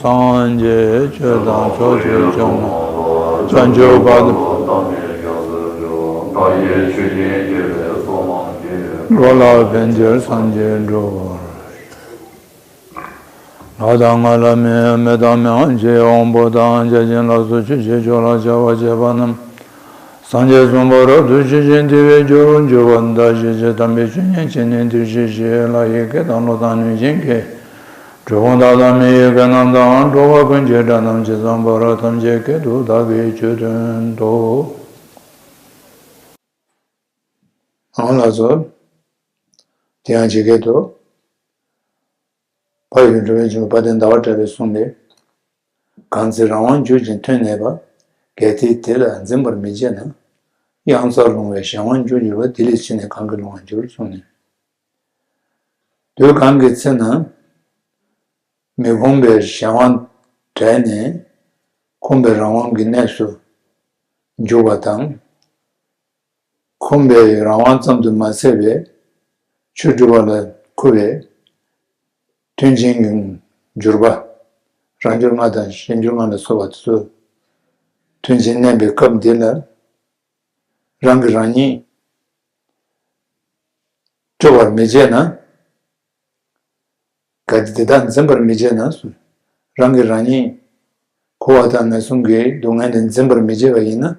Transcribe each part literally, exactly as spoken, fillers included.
སངས་རྒྱས་ཆོས་དང་ཕྱོགས་བཅུའི་སྐྱོང་བ། བྱང་ཆུབ་བར་དུ། འགྲོ་ལ་ཕན་ཕྱིར་སངས་རྒྱས་འགྲུབ་པར། ལྷ་དང་ལྷ་མིན་མི་དང་མི་དབང་ཆེ་དབང་པོ་དང་བརྒྱ་བྱིན་ལ་སོགས་ཆོས་ཀྱི་ཕྱོགས་ལ་བྱ་བ་བྱེད་པ་རྣམས། སངས་རྒྱས་གསུམ་པོ་རབ་ཏུ་ཞི་ཞིང་བདེ་བའི་རྒྱུར་གྱུར་པ་དང་། ཞི་བྱེད་དམ་པའི་ཆོས་ཉན་བྱས་ནས་འདིར་གཤེགས་ཤིག། ལྷ་ཡི་སྐད་དང་ཀླུ་དང་གནོད་སྦྱིན་སྐད། གྲུལ་བུམ་དག་དང་མི་ཡི་སྐད་རྣམས་དང་། འགྲོ་བ་ཀུན་གྱི་སྒྲ་རྣམས་ཇི་ཙམ་པར། ཐམས་ཅད་སྐད་དུ་བདག་གིས་ཆོས་བསྟན་ཏོ། ཨང་ལགས་སོ། དེ་ཡང་ཇི་སྐད་དུ། དཔལ་ཡུལ་འགྲོ་བའི་འཇུག་པ་དཔལ་ལྡན་ཟླ་བ་གྲགས་པས་གསུངས་པས། གང་ཚེ་རང་དབང་གྱུར་ཅིང་ཐོན་གནས་པ། གལ་ཏེ་དེ་ལ་འཛིན་པར་མི་བྱེད་ན། གཡང་སར་ལྷུང་བའི་གཞན་དབང་གྱུར་གྱུར་པ། དེ་ལས་ཕྱིས་ནས་གང་གིས་བསླང་བར་འགྱུར་གསུངས་ནས། དུས་གང་གི་ཚེ་ན། མི་ཁོམ་པའི་གཞན་དབང་བྲལ་ནས། ཁོམ་པའི་རང་དབང་གི་གནས་སུ་འཇུག་པ་དང་། ཁོམ་པའི་རང་དབང་ཙམ་དུ་མ་ཟད་པའི་ཆོས་སྒྲུབ་པ་ལ་མཁོ་བའི་མཐུན་རྐྱེན་གྱི་འགྱུར་བ། རང་འགྱུར་ལྔ་དང་གཞན་འགྱུར་ལྔ་ལ་སོགས་པ་དེ་ཚོ་མཐུན་རྐྱེན་གནས་པའི་སྐབས་འདི་ལ་རང་གིས་རང་ཉིད་སྐྱོབ་པར་མི་བྱེད་ན། གལ་ཏེ་དེ་དག་འཛིན་པར་མི་བྱེད་ན། རང་གིས་རང་ཉིད་འཁོར་བ་དང་ངན་སོང་གི་སྡུག་བསྔལ་འདི་འཛིན་པར་མི་བྱེད་པ་ཡིན་ན།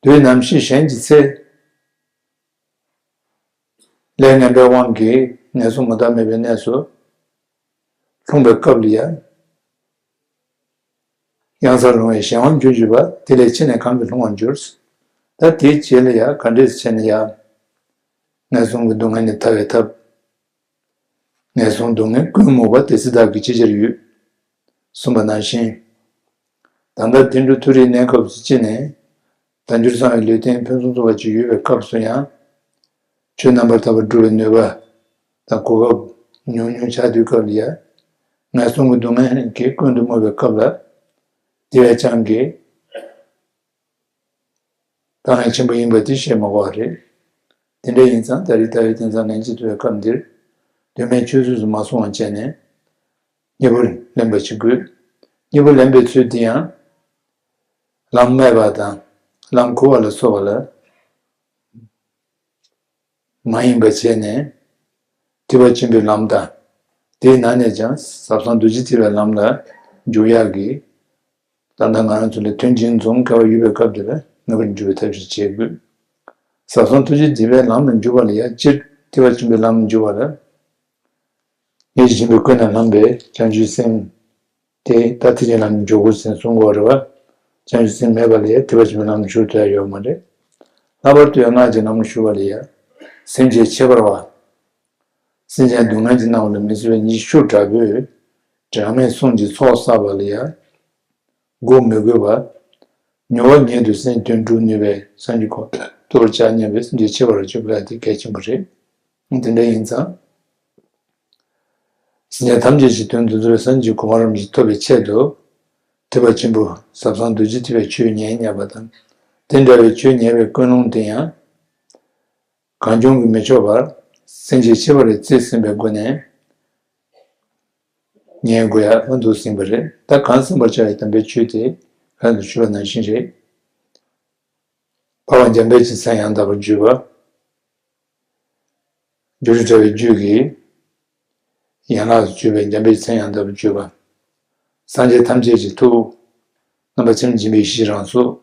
དུས་ནམ་ཞིག་གཞན་གྱི་ཚེ། ལས་ངན་པའི་དབང་གིས་ངན་སོང་མུ་མཐའ་མེད་པའི་གནས་སུ་ལྷུང་བའི་སྐབས་ལ་ཡང་། གཡང་སར་ལྷུང་བའི་གཞན་དབང་གྱུར་གྱུར་པ། དེ་ལས་ཕྱིས་ནས་གང་གིས་བསླང་བར་འགྱུར། ད་དེའི་རྗེས་ལ་ཡང་ག་འདྲས་བྱས་ན་ཡང་། ངན་སོང་གི་སྡུག་བསྔལ་ནས་ཐར་བའི་ཐབས། ངན་སོང་སྡུག་བསྔལ་ཀུན་མུག་པ་དེ་སྲིད་བདག་གིས་ཅི་བྱར་ཡོད། གསུངས་པ་ནང་བཞིན། ད་ལྟ་བདེ་འགྲོ་མཐོ་རིས་གནས་སྐབས་སུ་སྤྱད་ནས། བདག་འགྱུར་གསང་བའི་ལུས་རྟེན་ཕུན་སུམ་ཚོགས་པ་ཅིག་ཡོད་པའི་སྐབས་སུ་ཡང་། ཆོས་རྣམ་པར་དག་པ་སྒྲུབ་པའི་ནུས་པ་དང་གོ་སྐབས་ཉུང་ཉུང་ཆགས་དུས་སྐབས་ལ་ཡང་། ངན་སོང་གི་སྡུག་བསྔལ་གྱིས་ཀུན་ཏུ་མུག་པའི་སྐབས་ལ། དེ་བས་ཀྱང་གི་དཀའ་ངལ་ཆེན་པོ་ཡིན་པ་དེ་བཤད་མ་དགོས་པ་རེད། དེ་འདྲ་ཡིན་ཙང་ད་རེས་ལྟ་བའི་དེང་སང་ལན་གཅིག་ཐུབ་པའི་སྐབས་འདིར། དོན་མེད་ཆུད་ཟོས་སུ་མ་སོང་བ་བྱས་ནས། གཉིས་པོ་ལེན་པ་བྱེད་དགོས། གཉིས་པོ་ལེན་པའི་ཚུལ་དེ་ཡང་། ལམ་སྨད་པ་དང་། ལམ་ཁུ་བ་ལ་སོགས་པ་ལ། མ་ཡེངས་པར་བྱས་ནས། ཐེག་པ་ཆེན་པོའི་ལམ་དང་། དེའི་ནང་ནས་ཀྱང་ཟབ་གསང་རྡོ་རྗེ་ཐེག་པའི་ལམ་ལ་འཇུག་ཡག་གི། ད་ལྟ་ང་རང་ཚོ་ལ་མཐུན་རྐྱེན་འཛོམས་དཀའ་བ་ཡོད་པའི་སྐབས་དེ་ལ་ངེས་པར་འཇུག་པའི་ཐབས་ཤེས་བྱེད་དགོས། ཟབ་གསང་རྡོ་རྗེ་ཐེག་པའི་ལམ་ལ་འཇུག་པ་ལ་ཡང་སྤྱིར་ཐེག་པ་ཆེན་པོའི་ལམ་ལ་འཇུག་པ་ལ། ཡིད་ཀྱི་སྦྱིན་པའི་ཀུན་ནས་བསླངས་པའི་བྱང་ཆུབ་སེམས། དེ་ད་ཐེག་ཆེན་ལམ་འཇུག་དགོས་ཟེར་གསུང་གི་ཡོད་རེད་བ། བྱང་ཆུབ་སེམས་མེད་པ་ལ་ཡང་ཐེག་པ་ཆེན་པོའི་ལམ་ཞུགས་ཐུབ་ཡ་ཡོད་མ་རེད། ལྷག་པར་དུ་ཡང་སྔགས་ཀྱི་ལམ་ཞུགས་པ་ལ་ཡང་། སེམས་ཀྱི་ཁྱད་པར་བ། སེམས་ཅན་སྡུག་བསྔལ་གྱི་སྣང་བ་ལ་མི་བཟོད་པའི་ཉེས་ཤུགས་དྲག་པོས། གྲངས་མེད་གསུམ་གྱི་ཚོགས་བསགས་པ་ལ་ཡང་། འགོག་མི་དགོས་པ། མྱུར་བ་ཉིད་དུ་སེམས་དོན་སྒྲུབ་ནུས་པའི་སངས་རྒྱས་གོ་ཐོབ་པར་བྱ་སྙམ་པའི་སེམས་ཀྱི་ཁྱད་པར་ལ་སྤྱོད་པ་ལ་དེ་གལ་ཆེན་པོ་རེད། དེ་འདྲ་ཡིན་ཙང་། སེམས་ཅན་ཐམས་ཅད་ཀྱི་དོན་དུ་མཛད་པའི་སངས་རྒྱས་གོ་འཕང་རིན་པོ་ཆེ་ཐོབ་པའི་ཆེད་དུ། ཐེག་པ་ཆེན་པོ་ཟབ་གསང་རྡོ་རྗེ་ཐེག་པའི་ཆོས་ཉན་སྙམ་པ་དང་། དེ་འདྲ་བའི་ཆོས་ཉན་པའི་ཀུན་སློང་དེ་ཡང་། གང་བྱུང་གིས་མི་ཆོག་པར། སེམས་ཀྱི་ཁྱད་པར་རེ་རྩིས་ཟིན་པའི་སྒོ་ནས། ཉན་དགོས་ཡག་ལ་འདུག་ཟིན་པ་རེད། ད་གང་གསན་པར་བྱ་བའི་དམ་པའི་ཆོས་དེ་ག་ལ་ཞུས་པ་ནང་བཞིན་རེད། འཕགས་པ་འཇམ་དཔལ་གྱི་མཚན་ཡང་དག་པར་བརྗོད་པ། སྒྱུ་འཕྲུལ་དྲ་བའི་རྒྱུད་ཀྱི་ཡན་ལག་ཏུ་གྱུར་པའི་འཇམ་དཔལ་གྱི་མཚན་ཡང་དག་པར་བརྗོད་པ། སངས་རྒྱས་ཐམས་ཅད་ཀྱི་ཐུགས། རྣམ་པ་ཚིམ་སྦྱིན་པའི་གཞི་རང་གཟུགས།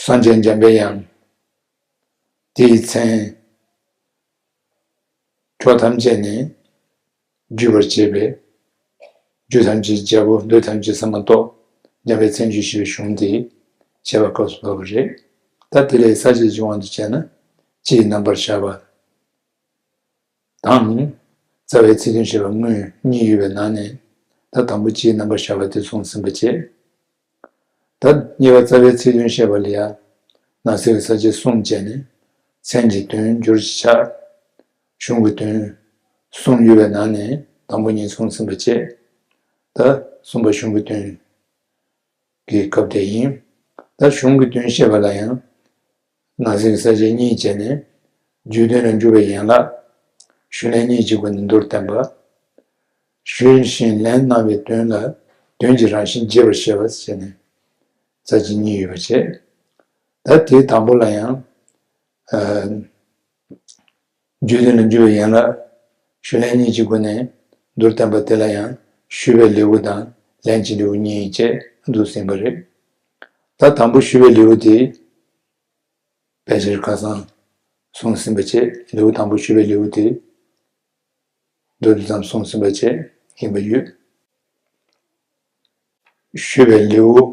སངས་རྒྱས་འཇམ་པའི་དབྱངས། དེ་ཡི་མཚན། ཕྱོགས་ཐམས་ཅད་ནས་བརྗོད་པར་བྱེད་པས། རྒྱུ་ཐམས་ཅད་རྒྱལ་པོ་འདོད་ཐམས་ཅད་ཟད་མ་གཏོགས། འཇམ་པའི་མཚན་བརྗོད་ཞེས་པའི་གཞུང་དེ་བྱེད་པ་སྐབས་སུ་བབ་པ་རེད། ད་དེ་ལས་ས་བཅད་ཀྱི་དབང་དུ་བྱས་ན་སྤྱི་ཡི་རྣམ་པར་བཞག་པ་དང་། རྩ་བའི་ཚིག་དོན་བཤད་པ་དངོས་གཉིས་ཡོད་པའི་ནང་ནས་ད་དང་པོ་སྤྱི་ཡི་རྣམ་པར་བཞག་པ་དེ་གསུངས་ཟིན་པ་བྱས། ད་གཉིས་པ་རྩ་བའི་ཚིག་དོན་བཤད་པ་ལ་ཡང་ནང་གསེས་ཀྱི་ས་བཅད་གསུམ་བྱས་ནས་མཚན་གྱི་དོན་སྦྱོར་གྱི་ཆ། གཞུང་གི་དོན་གསུམ་ཡོད་པའི་ནང་ནས་དང་པོ་གཉིས་གསུངས་ཟིན་པ་བྱས། ད་གསུམ་པ་གཞུང་གི་དོན་གྱི་སྐབས་དེ་ཡིན། ད་གཞུང་གི་དོན་བཤད་པ་ལ་ཡང་ནང་གསེས་ཀྱི་ས་བཅད་གཉིས་བྱས་ནས་རྒྱུད་དོན་ལ་འཇུག་པའི་ཡན་ལག་ཞུས་ལན་གཉིས་ཀྱི་སྒོ་ནས་མདོར་བསྟན་པ། ཞུས་ཤིང་ལན་གནང་བའི་དོན་ལ་དོན་གྱི་རང་བཞིན་རྒྱས་པར་བཤད་པ་ཟེར་ནས་རྩ་བཅད་གཉིས་ཡོད་པ་བྱས། ད་དེའི་དང་པོ་ལ་ཡང་། ཨ། རྒྱུད་ལྡན་ལ་འཇུག་པའི་ཡན་ལག་ཞུས་ལན་གཉིས་ཀྱི་སྒོ་ནས་མདོར་བསྟན་པ་དེ་ལ་ཡང་ཞུས་པའི་ལེའུ་དང་ལན་གྱི་ལེའུ་གཉིས་བཅས་འདུག་ཟིན་པ་རེད། ད་དང་པོ་ཞུས་པའི་ལེའུ་དེ་ཕལ་ཆེར་ཁ་སང་གསུངས་ཟིན་པ་བཅས། ལེའུ་དང་པོ་ཞུས་པའི་ལེའུ་དེ་མདོར་བསྡུས་ཙམ་གསུངས་ཟིན་པ་བཅས་ཡིན་པ་ཡོད། ཞུས་པའི་ལེའུ།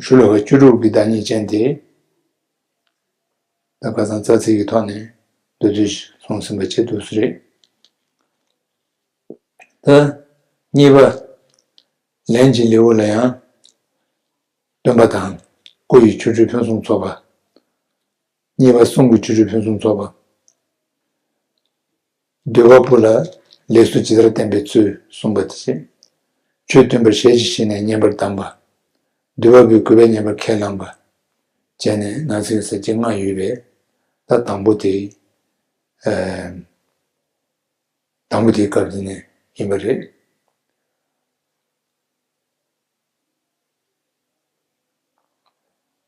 ཞུ་ལ་བ་བཅུ་དྲུག་གི་བདག་ཉིད་ཅན་དེ། ད་ཁ་སང་རྩ་ཚིག་གི་ཐོག་ནས་མདོར་བསྡུས་གསུངས་ཟིན་པ་བཅས་འདུག་སེ་རེད། ད་གཉིས་པ། ལན་གྱི་ལེའུ་ལ་ཡང་། སྟོན་པ་དང་སྐུ་ཡི་ཆོ་འཕྲུལ་ཕུན་སུམ་ཚོགས་པ། གཉིས་པ་གསུང་གི་ཆོ་འཕྲུལ་ཕུན་སུམ་ཚོགས་པ། འདུལ་བ་པོ་ལ་ལས་སུ་ཇི་ལྟར་བསྟན་པའི་ཚུལ་གསུངས་པ་དེ་བཞིན། ཆོས་སྟོན་པར་ཞལ་གྱིས་བཞེས་ནས་བསྙེན་པར་གདམས་པ། འདུལ་བ་པོའི་གུས་པས་བསྙེན་པར་ཁས་བླངས་པ། བྱས་ནས་ནང་གསེས་ས་བཅད་ལྔ་ཡོད་པས། ད་དང་པོ་དེ། ཨ། དང་པོ་དེའི་སྐབས་འདི་ནས་ཡིན་པ་རེད།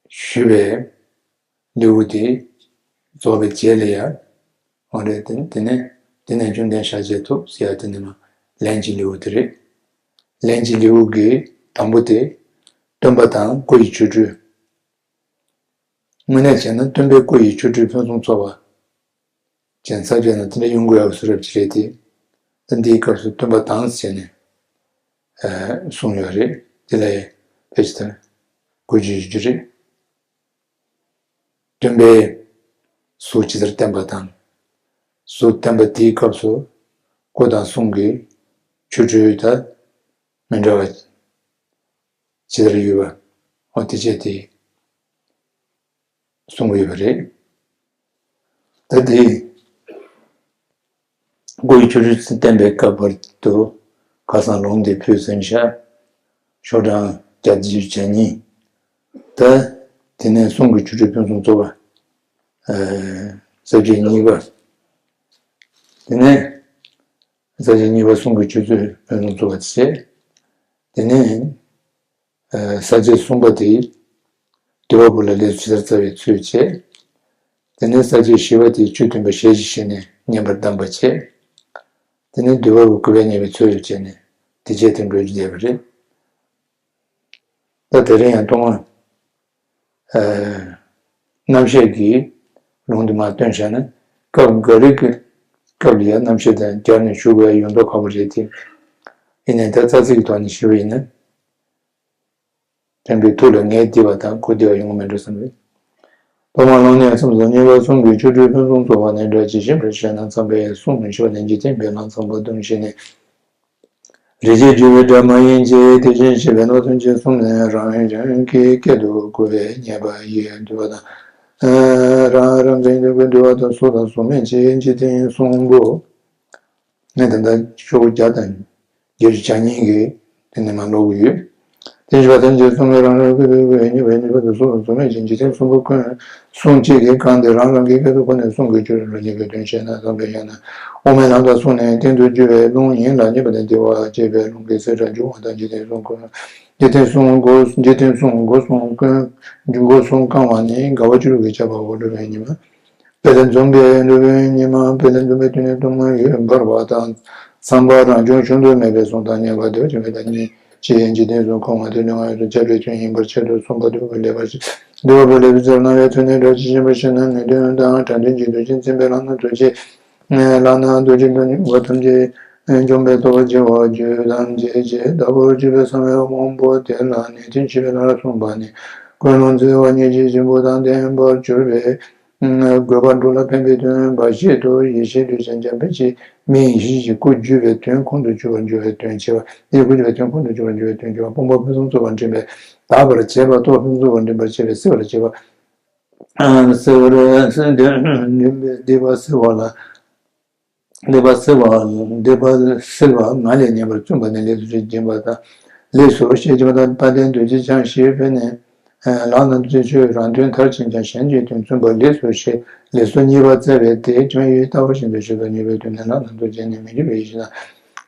ཞུས་པའི་ལེའུ་དེ་རྫོགས་པའི་རྗེས་ལ་ཡང་། འོ་རེད། དེ་དེ་ནས་དེ་ནས་བཅོམ་ལྡན་ཤཱཀྱའི་ཐུགས་ཟེར་ཡ་དེ་ནས་མ་ལན་གྱི་ལེའུ་དེ་རེད། ལན་གྱི་ལེའུ་གི་དང་པོ་དེ་སྟོན་པ་དང་སྐུ་ཡི་ཆོ་འཕྲུལ། དངོས་གནས་བྱས་ན་སྟོན་པའི་སྐུ་ཡི་ཆོ་འཕྲུལ་ཕུན་སུམ་ཚོགས་པ་ཅན་ས་བཅད་ན་དེ་འདྲ་ཡོང་དགོས་ཡག་བཟོ་འདྲ་ཅིག་རེད་དེ། ད་འདིའི་སྐབས་སུ་སྟོན་པ་དང་ཟེར་ནས་གསུངས་ཡོད་རེད། དེ་ལ་ཕལ་ཆེར་དགོས་ཀྱི་ཡོད་རྒྱུ་རེད། སྟོན་པས་གཟུགས་ཇི་ལྟར་བསྟན་པ་དང་། གཟུགས་བསྟན་པ་དེའི་སྐབས་སུ་སྐུ་དང་གསུང་གི་ཆོ་འཕྲུལ་དང་མི་འདྲ་བ་ཇི་ལྟར་ཡོད་པ། འོ་དེ་བྱས་ཏེ་གསུང་གི་ཡོད་པ་རེད། ད་དེ་སྐུ་ཡི་ཆོ་འཕྲུལ་བསྟན་པའི་སྐབས་བར་དུ་ཁ་སང་ལུང་འདི་ཕུལ་ཟིན་ཤག་ཤོག་གྲངས་བརྒྱད་ཅུ་གྱ་གཉིས། ད་དེ་ནས་གསུང་གི་ཆོ་འཕྲུལ་ཕུན་སུམ་ཚོགས་པ། ཨ། ས་བཅད་གཉིས་པ། དེ་ནས་ས་བཅད་གཉིས་པ་གསུང་གི་ཆོ་འཕྲུལ་ཕུན་སུམ་ཚོགས་པ་བྱས། དེ་ནས་ས་བཅད་གསུམ་པ་དེ་འདུལ་བ་པོ་ལ་ལས་སུ་ཇི་ལྟར་སྩལ་བའི་ཚུལ་བྱས། དེ་ནས་ས་བཅད་བཞི་པ་དེ་ཆོས་སྟོན་པ་ཞལ་གྱིས་བཞེས་ནས་བསྙེན་པར་གདམས་པ་བྱས། དེ་ནས་འདུལ་བ་པོ་གུས་པས་བསྙེན་པའི་ཚུལ་བྱས་ནས་དེ་བྱས་ཏེ་འགྲོ་རྒྱུ་བསྡད་པ་རེད། ད་དེ་རིང་ཡང་ཐོག་མར། ཨ། རྣམ་བཤད་ཀྱི་ལུང་དུ་མ་སྟོན་བྱས་ན་སྐབས་འགའ་རེ་གི་སྐབས་ལ་ཡང་རྣམ་བཤད་དང་སྦྱར་ནས་ཞུ་དགོས་ཡ་ཡོང་མདོག་ཁ་པོ་རེད་དེ། ཡིན་ནའི་ད་རྩ་ཚིག་གི་ཐོག་ནས་ཞུ་བ་ཡིན་ན། དྲན་པའི་ཐུགས་ལ་ངས་བདེ་བ་དང་ཁོ་བདེ་བ་ཡོང་གི་མེད་འགྲོ་བསམ་པས། ཐོག་མར་ལུང་གནས་མཚམས་སུ་གཉིས་པ་གསུང་གི་ཆོ་འཕྲུལ་ཕུན་སུམ་ཚོགས་པ་ནས་སྒྲ་ཇི་བཞིན་པར་བཤད་ན་མཚམས་པས་གསུངས་མི་ཤེས་པ་ནས་འཇིག་རྟེན་པའི་ལམ་མཚམས་པ་དུ་མ་ཞིག་ནས། རིགས་ཀྱི་རྒྱུ་བའི་སྒྲ་མ་ཡིན་གྱི་དེ་བཞིན་གཤེགས་པའི་རྣམ་གསུམ་གྱི་གསུམ་ནས་རང་རང་གི་སྐད་དུ་གུས་པས་བསྙེན་པ་ཡིས་འདུལ་བ་དང་། རང་རང་གི་འདུལ་བ་དང་གཟུགས་དང་གཟུགས་མེད་ཀྱི་འཇིག་རྟེན་གསུམ་པོ། ངས་ད་ལྟ་ཤོག་བུ་བརྒྱ་དང་བརྒྱད་ཅུ་གྱ་གཉིས་ཀྱི་དེ་ནས་མར་ཀློག་གི་ཡོད། དེ་བཞིན་གཤེགས་པ་ཐམས་ཅད་གསུམ་ནས་རང་རང་གི་སྐད་དུ་གུས་པས་བསྙེན་པ་ཡིས་འདུལ་བ་དང་གཟུགས་དང་གཟུགས་མེད་ཀྱི་འཇིག་རྟེན་གསུམ་པོ་ཀུན་གསུང་གཅིག་གིས་གང་སྟེ་རང་རང་གི་སྐད་དུ་གོ་ནས་གསུང་གི་ཆོ་འཕྲུལ་ཉིད་ཀྱི་དོན་བཤད་ན་བསམ་པས་ཡང་ན། དབུ་མའི་ལམ་དང་གསུངས་ནས་གཏན་དུ་འགྱུར་བའི་ལུང་ཡིན་ལ་ཉེས་པ་དང་བདེ་བ་སྐྱེད་པའི་ལུང་གི་གསེར་སྒྲེང་འབྱུང་བ་དང་འཇིག་རྟེན་གསུམ་ཀུན། འཇིག་རྟེན་གསུམ་སྒོ་འཇིག་རྟེན་གསུམ་སྒོ་གསུམ་ཀུན། སྒོ་གསུམ་བཀང་བ་ནི་དགའ་བ་བཅུ་དྲུག་གི་ཁྱབ་པའོ། སྒྲུབ་པའི་ཉི་མ། དཔེ་ལ་འཛུམ་པའི་སྒྲུབ་པའི་ཉི་མ། དཔེ་ལ་འཛུམ་པའི་དུས་ནི་གཏུམ་མོའི་འོད་འབར་བ་དང་། ཚངས་པ་རང་བྱུང་བྱུང་དུ་མེད་པའི་གཟུངས་དང་མཉམ་པ་དེ་བ་ཅན་མེད་དང་གཉིས་ཀྱིས་འཇིག་རྟེན་གསུམ་བཀང་བ་དེ་ནི་ང་ཡོངས་སུ་ཁྱབ་པའི་དོན་ཡིན་པར་ཆེད་དུ་གསུངས་པ། འདུལ་བ་པོ་ལེགས་པར་འདུལ་བ་པོ་ལེགས་པར་སྩལ་གནང་བའི་ཐུགས་ནི་སྒྲ་ཇི་བཞིན་པར་བཤད་ན་ངེས་དོན་དང་དྲང་དོན་གྱི་དོན་ཅན་མཚན་དཔེ་བླ་ན་མཛོད་ཅིག་ལག་ན་རྡོ་རྗེ་འདོན་པ་ཐམས་ཅད་འཇོམས་པའི་སྟོབས་ཀྱི་འོག་རྒྱུད་ཐམས་ཅད་ཀྱི་བདག་པོར་གྱུར་པའི་གསང་བའི་དབང་པོ་དེ་ལ་ནི་དོན་ཆེ་བའི་ལ་གསུངས་པ་ནི། ཀུན་སློང་བརྩེ་བ་སྙིང་རྗེ་ཆེན་པོ་དང་ལྡན་པར་གྱུར་པའི་དགོས་པ་འགྲོ་ལ་ཕན་པའི་དོན་འབའ་ཞིག་ཏུ་ཡེ་ཤེས་ལུས་ཅན་འཇམ་དཔལ་གྱི་མིང་ཡེ་ཤེས་ཀྱི་སྐུར་གྱུར་པའི་དོན་ཁོང་དུ་ཆུད་པར་འགྱུར་བའི་དོན་ཆེ་བ། ཡེ་ཤེས་སྐུར་གྱུར་པའི་དོན་ཁོང་དུ་ཆུད་པར་འགྱུར་བའི་དོན་ཆེ་བ། སྤོང་བ་ཕུན་སུམ་ཚོགས་པར་འདྲེན་པའི་དག་པར་བྱེད་པ། སྟོབས་ཕུན་སུམ་ཚོགས་པར་འདྲེན་པར་བྱེད་པའི་སེལ་བར་བྱེད་པ། སེལ་བར་འདྲེན་པའི་སྡིག་པ་སེལ་བ་ལ། སྡིག་པ་སེལ་བ། སྡིག་པ་སེལ་བ་ང་ལས་ངེས་པར་བརྩོན་པ་ནི་ལས་སུ་བྱེད་པ་དང་། ལས་སུ་ཞེས་བྱ་བ་དང་། དཔལ་ལྡན་རྡོ་རྗེ་འཆང་ཞེས་པས་ནི། ལག་ན་རྡོ་རྗེ་ཆོས་རང་དོན་མཐར་ཕྱིན་ཀྱང་གཞན་གྱི་དོན་མཚོན་པ་ལས་སུ་ཞེས་ལས་སུ་གཉིས་པ་བཙལ་བས་དེའི་དོན་ཡོད་ལྟ་བུ་བཞིན་དུ་ཞེས་སོགས་གཉིས་པའི་དོན་ནི་ལག་ན་རྡོ་རྗེ་ནི་མི་འགྱུར་བའི་ཡེ་ཤེས་དང་།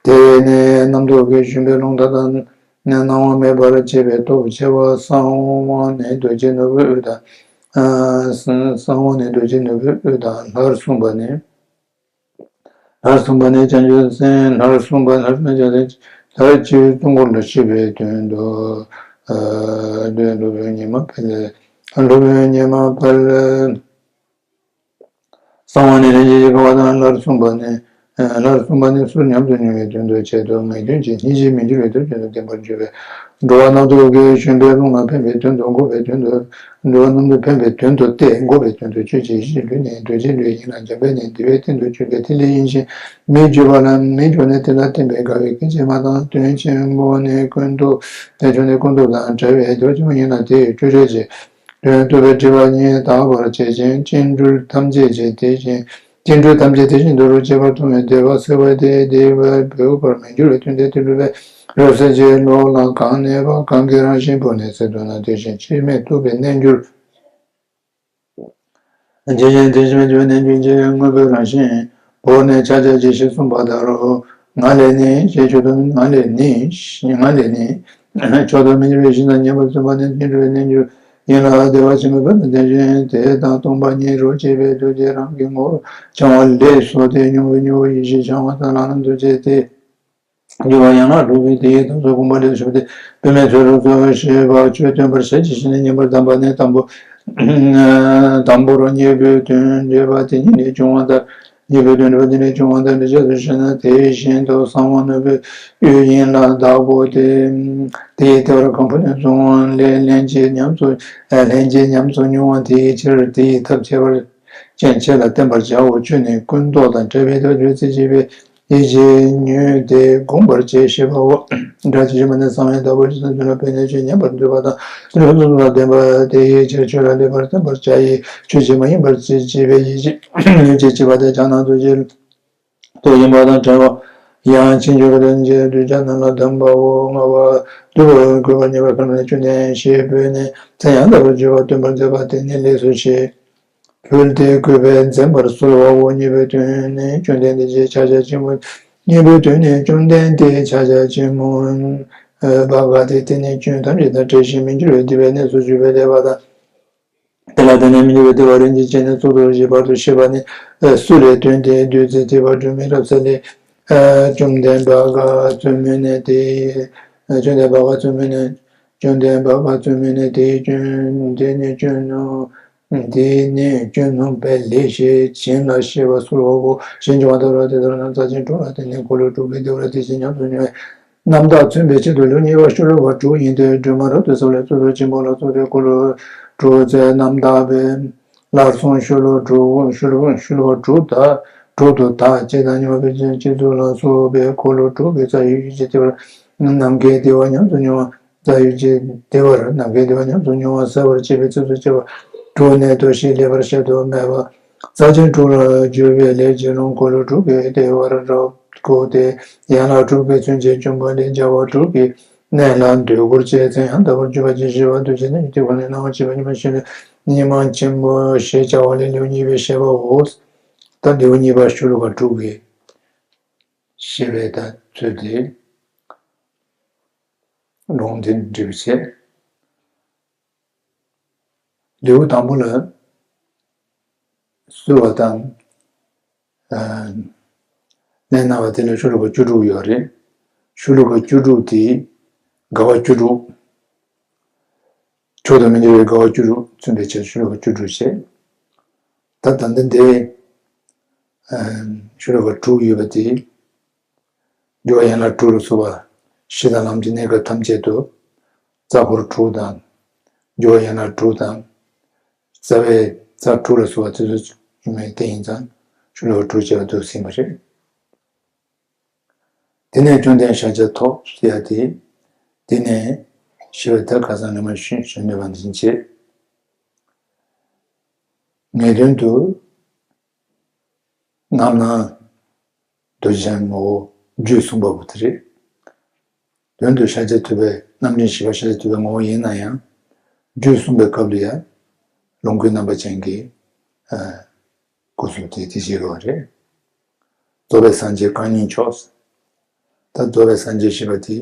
དེ་ནས་རྣམ་རྟོག་གི་ཞུན་པའི་རླུང་མཐའ་དག་ནས་སྣང་བ་མེད་པར་བྱེད་པའི་སྟོབས་ཆེ་བ་གསང་བ་ནི་རྡོ་རྗེ་ནོར་བུའི་དབུས་དང་། གསང་བ་ནི་རྡོ་རྗེ་ནོར་བུའི་དབུས་དང་སླར་གསུངས་པ་ནི། སླར་གསུངས་པ་ནི་བྱང་ཆུབ་སེམས། སླར་གསུངས་པ་སླར་གསུངས་པ་བྱང་ཆུབ་སེམས། མཐར་གྱིས་ཀུན་བསྐོར་ལ་ཤེས་པའི་དོན་དུ། དོན་དུ་ཉི་མ་འཕེལ། སློབ་དཔོན་ཉི་མ་འཕེལ། གསང་བ་ནི་ལྷན་ཅིག་སྐྱེས་དགའ་བ་དང་། སླར་གསུངས་པ་ནི། སླར་གསུངས་པ་ནི་ཚུར་ཉམས་སུ་མྱོང་བའི་དོན་དུ་བྱེད་དོ། ངེས་དོན་གྱི་སྙིང་རྗེ་མི་འགྱུར་བའི་དོན་དུ་བསྟན་པར་འགྱུར་བས། འགྲོ་བ་རྣམས་རྟོག་གེའི་ཞུན་པའི་རླུང་ལ་ཕན་པའི་དོན་དུ་འགོག་པའི་དོན་དུ། འགྲོ་བ་རྣམས་ལ་ཕན་པའི་དོན་དུ་སྟེ་འགོག་པའི་དོན་དུ་ཆོས་ཀྱི་ཡེ་ཤེས་ལུས་ནི་རྡོ་རྗེ་ལུས་ཡིན་ལ། འཇམ་དཔལ་ནི་བདེ་བའི་སྟེང་དུ་གྱུར་པའི་ཐིག་ལེ་ཡིན་ཞིང་། མི་འགྱུར་བ་ལ་མི་འགྱུར་ནས་དེ་ལ་བརྟེན་པའི་དགའ་བའི་སྐད་ཅིག་མ་དང་། དོན་ཆེན་པོ་ནི་ཀུན་རྟོག་དེ་ཆོས་ནི་ཀུན་རྟོག་དང་བྲལ་བའི་བདེ་བ་ཆེན་པོ་ཡིན་ལ། དེ་ཡི་སྤྲོས་བྲལ་གྱི་དོན་རྟོག་པའི་སྒྲིབ་པ་གཉིས་དག་པར་བྱེད་ཅིང་། སྐྱེ་འགྲོ་ཐམས་ཅད་ཀྱི་དེ་བཞིན། སྐྱེ་འགྲོ་ཐམས་ཅད་དེ་བཞིན་དུ་རོ་ཁྱབ་པར་མཐོང་བའི་བདེ་བ་སེལ་བ་སྟེ། བདེ་བ་བོར་བར་མི་འགྱུར་བའི་དོན་ཏེ། དེ་སྒྲུབ་པའི་རབ་གསལ་གྱི་བློ་ལ་གང་གནས་པ་གང་གི་རང་བཞིན་བོར་ནས་ཟེར་དོན་ལ། དེ་བཞིན་གཤེགས་མི་རྟོག་པའི་རྣལ་འབྱོར། དེ་བཞིན་དེ་བཞིན་གཤེགས་མི་རྟོག་པའི་རྣལ་འབྱོར་གྱི་དངོས་པོའི་རང་བཞིན་བོར་ནས་ཕྱག་རྒྱ་ཆེ་ཞེས་གསུངས་པ་ལྟར་རོ། ང་ལས་ནི་ཞེས་མཆོག་ཏུ་ང་ལས་ནི་ང་ལས་ནི་མཆོག་ཏུ་མི་འགྱུར་བའི་ཞིང་དང་ཉེ་བར་བརྩོན་པ་ནི་སྐྱེ་འགྲོ་བའི་རྣལ་འབྱོར་ཡིན་ལ། བདེ་བ་ཆེན་པོའི་དཔལ་དང་ལྡན་ཞིང་། དེ་དང་སྟོང་པ་ཉིད་རོ་གཅིག་པའི་རྡོ་རྗེ་རང་གི་ངོ་བོར་འཆང་བ་ལས་སོ། དེ་མྱོང་བའི་མྱོང་བ་ཡེ་ཤེས་འཆང་བ་དང་ལག་ན་རྡོ་རྗེ་སྟེ། སྦྱོར་བ་ཡན་ལག་དྲུག་གི་དེའི་དམ་ཚིག་བསྒོམ་པ་ལས་ཞུགས་ཏེ། བུད་མེད་ཚུལ་ཁྲིམས་སོགས་བྱེད་པ་ཆོས་སྟོན་པར་ཞལ་གྱིས་བཞེས་ནས་བསྙེན་པར་གདམས་པ་ནི། དང་པོ་དང་པོར་གཉེན་པོའི་དོན་བརྗོད་པ་དེ་ཉིད་ནས་བྱུང་བ་ལྟར། གཉེན་པོའི་དོན་བརྗོད་པ་དེ་ནས་བྱུང་བ་ལྟར་འདི་སྐད་དུ་བཤད་ན། དེ་བཞིན་དུ་གསང་བ་ནོར་བུའི་དབུས་ཡིན་ལ། བདག་པོ་དེ་དེའི་ལྟེ་བར་གང་ཕུ་ནས་བཟུང་བ་ལས་ལྷན་ཅིག་ཉམས་སུ་ལྷན་ཅིག་ཉམས་སུ་མྱོང་བ་དེའི་ཕྱིར། དེའི་ཐབས་ཁྱད་པར་ཅན་ཁྱེད་ལ་བསྟན་པར་བྱའོ། ཆོས་ནི་ཀུན་རྟོག་དང་བྲལ་བའི་ཐབས་བརྗོད་ཚིག་བཅད་པའི་ཡིད་ཀྱིས་ཉོན་ཏེ་བསྒོམ་པར་བྱེད་ཞེས་པའོ། སྒྲ་ཇི་བཞིན་པ་ནི་གསང་བའི་བདག་པོ་ཇི་ཙམ་ཅིག་ལ་ཕན་ནུས་ཤིང་ཉན་པར་འདོད་པ་དང་། དེ་ལ་སོ་སོ་ལ་ལྡན་པ་དེ་ཡི་ཕྱིར་ཆོས་ལ་སླེབས་པར་བསྟན་པར་བྱ་ཡི། ཆོས་ཀྱིས་མ་ཡིན་པར་བྱེད་ཅེས་པའི་ཡིད་ཀྱིས་ཉོན་ཅེས་བྱས་པ་དེ་ཕྱག་ན་རྡོ་རྗེ་རྟོག་ཡིན་པ་དང་བྲལ་བ། ཡང་ཕྱིན་ཅི་ལོག་གི་དོན་གྱི་གདུལ་བྱ་རྣམས་ལ་གདམས་པའོ། ལྔ་པ། བསྡུ་བར་དགོས་པ་གཉིས་པ་ཁ་ན་བཅོམ་ལྡན་ཞེས་པས་ནི་མཚན་ཡང་དག་པར་བརྗོད་པ་སྟོན་པར་མཛད་པ་དེ་ནི་ལས་སོ་ཞེས། ཕུལ་ཏེ་བཀོད་པས་འཛིན་པར་གསོལ་བའོ། གཉེན་པོའི་དོན་ནི་བཅོམ་ལྡན་འདས་ཀྱི་ཕྱག་རྒྱ་ཆེན་པོ། གཉེན་པོའི་དོན་ནི་བཅོམ་ལྡན་འདས་ཕྱག་རྒྱ་ཆེན་པོ་པ་ག་སྟེ། དེ་ནི་སྐྱོན་ཐམས་ཅད་དང་བྲལ་ཞིང་མི་འགྱུར་བའི་བདེ་བའི་གནས་སུ་གྱུར་པའི་ལེགས་པ་དང་། དེ་ལ་བརྟེན་ནས་མི་འགྱུར་བའི་བདེ་བ་རིམ་གྱིས་བསྐྱེད་ནས་གཙུག་ཏོར་བཞི་བར་དུ་གཤེགས་པ་ནི་སུ་ལས་བཏོན་ཏེ་བདུད་རྩི་ཐིགས་པ་སྒྲོན་མེ་རབ་གསལ་ལས། བཅོམ་ལྡན་འབའ་ག་བཙུན་མོ་ནི་དེའི། བཅོམ་ལྡན་འབའ་ག་བཙུན་མོ་ནི། བཅོམ་ལྡན་འབའ་ག་བཙུན་མོ་ནི་དེའི་སྐྱོན་དེ་ནི་སྐྱོན་ནོ། དེ་ནི་སྐྱོན་ནོ་པས་ལེགས་ཞེས་བྱིན་ལ་ཤེས་པ་གསོལ་བའོ། ཞེས་འབྱུང་བ་ལྟར་རོ། དེ་ལྟར་ན་རྩ་ཆེན་དྲུག་ལ་བརྟེན་ནས་འཁོར་ལོ་དྲུག་གི་བདེ་བར་དེ་བཞིན་ཉམས་སུ་མྱོང་བའི་རྣམ་དག་མཚོན་པའི་ཆེད་དུ་ལེའུ་གཉིས་པ་ཤོ་ལོ་ཀ་དྲུག་ཡིན་ཏེ། སྒྲོན་མ་རབ་ཏུ་གསལ་བ་ལས་གཙུག་ཏོར་ཆེན་པོ་ལ་སོགས་པའི་འཁོར་ལོ་དྲུག་བརྩེགས་རྣམ་དག་པས། སླར་གསུངས་ཤོ་ལོ་ཀ་དྲུག་ཤོ་ལོ་ཤོ་ལོ་ཀ་དྲུག་དག་དྲུག་ཏུ་དག་ཅེས་དང་། ཉི་མ་དཔལ་ཆེན་སྤྱི་གཙུག་ལ་སོགས་པའི་འཁོར་ལོ་དྲུག་གི་རྩ་བའི་ཡུལ་གྱི་བདེ་བར་ནམ་མཁའི་བདེ་བ་ཉམས་སུ་མྱོང་བ། རྩ་བའི་ཡུལ་གྱི་བདེ་བར་ནམ་མཁའི་བདེ་བ་ཉམས་སུ་མྱོང་བ་གསལ་བར་བྱེད་པའི་ཚིགས་སུ་བཅད་པ་དྲུག་ནས་དོ་ཞེས་ལེགས་པར་བཤད་དུ་མེད་པ། རྩ་ཆེན་དྲུག་ལ་སྦྱོར་བའི་ལས་ཀྱི་ལུང་འཁོར་ལོ་དྲུག་གི་བདེ་བར་རབ་བཀོད་དེ། ཡན་ལག་དྲུག་གི་མཚོན་བྱེད་བཅོམ་པ་ལས་བྱ་བ་དྲུག་གི་གནས་ལ་འདོད་རྒུར་བཅས་མཚན་ཡང་དག་པར་བརྗོད་པ་ཅིག་ཞེས་པ་འདུ་བྱེད་རྣམས་ཀྱི་དེ་ཁོ་ནའི་སྣང་བ་བྱེད་པ་ཉི་མ་ཤིན་ཏུ་ཉི་མ་ཆེན་པོ་ཞེས་བྱ་བ་ལས་ལེའུ་གཉིས་པའི་བཤད་པའོ། ད་ལེའུ་གཉིས་པ་ཤོ་ལོ་ཀ་དྲུག་གི་བཤད་པའི་ད་ཚུལ་དེ་ལུང་འདི་འགྲེལ་བཤད། ལེའུ་དང་པོ་ལ་གསོལ་བ་དང་། ཨ། ལན་གནང་བ་དེ་ལ་ཤོ་ལོ་ཀ་བཅུ་དྲུག་ཡོད་རེད། ཤོ་ལོ་ཀ་བཅུ་དྲུག་དེ་དགའ་བ་བཅུ་དྲུག་མཆོག་ཏུ་མི་འགྱུར་བའི་དགའ་བ་བཅུ་དྲུག་མཚོན་པའི་ཕྱིར་ཤོ་ལོ་ཀ་བཅུ་དྲུག་བྱས། ད་ད་ལྟ་འདི་ཨ། ཤོ་ལོ་ཀ་དྲུག་ཡོད་པ་དེ། སྦྱོར་བ་ཡན་ལག་དྲུག་ལ་སོགས་པ་གཞི་དང་ལམ་གྱི་གནས་སྐབས་ཐམས་ཅད་དུ་རྩ་འཁོར་དྲུག་དང་། སྦྱོར་བ་ཡན་ལག་དྲུག་དང་། རྩ་བའི་རྩ་དྲུག་ལ་སོགས་པ་དེ་ཚོ་ཡོད་མེད་དེ་ཡིན་ཙང་ཤོ་ལོ་ཀ་དྲུག་ཅེས་པ་འདུག་ཟིན་པ་རེད། དེ་ནས་བཅོམ་ལྡན་ཤཱཀྱ་ཐོབ་ཟེར་ཡ་དེ། དེ་ནས་ཞེས་པ་ད་ཁ་སང་ནས་མར་ཞུས་ཞུས་ནས་བ་འཛིན་བྱེད། ངེས་དོན་དུ་རྣམ་སྣང་རྡོ་རྗེ་འཆང་ངོ་བོ་རྒྱུད་གསུངས་པ་པོ་དེ་རེད། དོན་དུ་ཤཱཀྱ་ཐུབ་པའི་རྣམ་འདྲེན་བཞི་པ་ཤཱཀྱ་ཐུབ་པའི་ངོ་བོ་ཡིན་ན་ཡང་། རྒྱུད་གསུམ་པའི་སྐབས་ལ་ཡང་ལོངས་སྐུའི་རྣམ་པ་ཅན་གྱི་ཨ་སྐུ་གསུང་ཐུགས་དེ་བཞེས་པ་རེད། རྫོགས་པའི་སངས་རྒྱས་རྐང་གཉིས་མཆོག། ད་རྫོགས་པའི་སངས་རྒྱས་ཞེས་པ་དེ་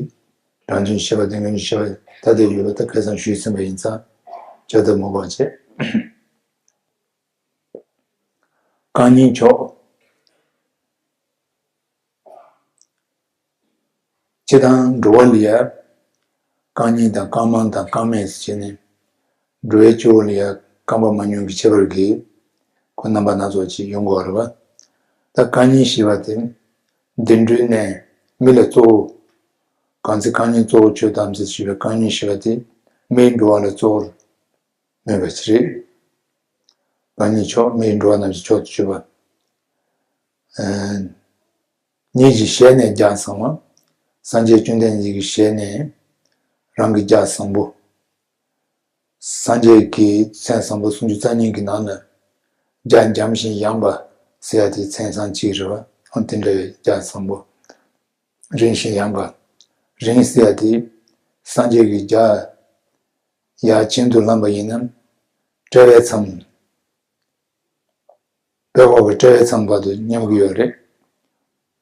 རང་བྱུང་ཞེས་པ་དེ་དངོས་གཞི་ཞེས་པ་ད་ལྟ་ཡོད་པ་ད་ཁ་སང་ཞུས་ཟིན་པ་ཡིན་ཙང་བརྗོད་ཐབས་མེད་པ་བྱས། རྐང་གཉིས་མཆོག། སྤྱིར་བཏང་འགྲོ་བ་ལ་ཡ། རྐང་གཉིས་དང་རྐང་མང་དང་རྐང་མེད་ཟེར་བྱས་ནས། འགྲོ་བའི་སྤྱི་བོ་ལ་ཡ་རྐང་པ་མང་ཉུང་གི་ཁྱད་པར་གྱིས། ཁོ་རྣམ་པ་སྣ་ཚོགས་ཅིག་ཡོང་དགོས་པ་རེད་བ། ད་རྐང་གཉིས་ཞེས་པ་དེ། བདེ་འགྲོའི་གནས་མི་ལ་གཙོ་བོ། གང་ཚེ་རྐང་གཉིས་གཙོ་བོར་བྱོས་དམ་ཟེར་ཞེས་པའི་རྐང་གཉིས་ཞེས་པ་དེ། མིའི་འགྲོ་བ་ལ་གཙོ་བོར་མོས་པ་ཞིག་རེད། རྐང་གཉིས་མཆོག་མིའི་འགྲོ་བ་རྣམས་ཀྱི་མཆོག་ཏུ་གྱུར་པ། ཨ། ཉིད་ཀྱི་ཞལ་ནས་རྒྱ་ཚ་བ། སངས་རྒྱས་བཅོམ་ལྡན་འདས་ཀྱི་ཞལ་ནས་རང་གི་རྒྱ་ཚ་བོ། སངས་རྒྱས་ཀྱི་མཚན་བཟང་པོ་སུམ་ཅུ་རྩ་གཉིས་ཀྱི་ནང་ལ་རྒྱ་འཇམ་ཞིང་ཡངས་པ་ཟེར་ཡ་དེ་མཚན་བཟང་གཅིག་རེད་བ། འོ་དེ་འདྲ་བའི་རྒྱ་ཚ་བོ། རིང་ཞིང་ཡངས་པ། རིང་ཟེར་ཡ་དེ་སངས་རྒྱས་ཀྱི་རྒྱ་ཡར་བྱིན་དུ་ལངས་པ་ཡིན་ན་དཔྲལ་བའི་མཚམས། པད་འོག་གི་དཔྲལ་བའི་མཚམས་བར་དུ་མཉམ་གྱི་ཡོད་རེད།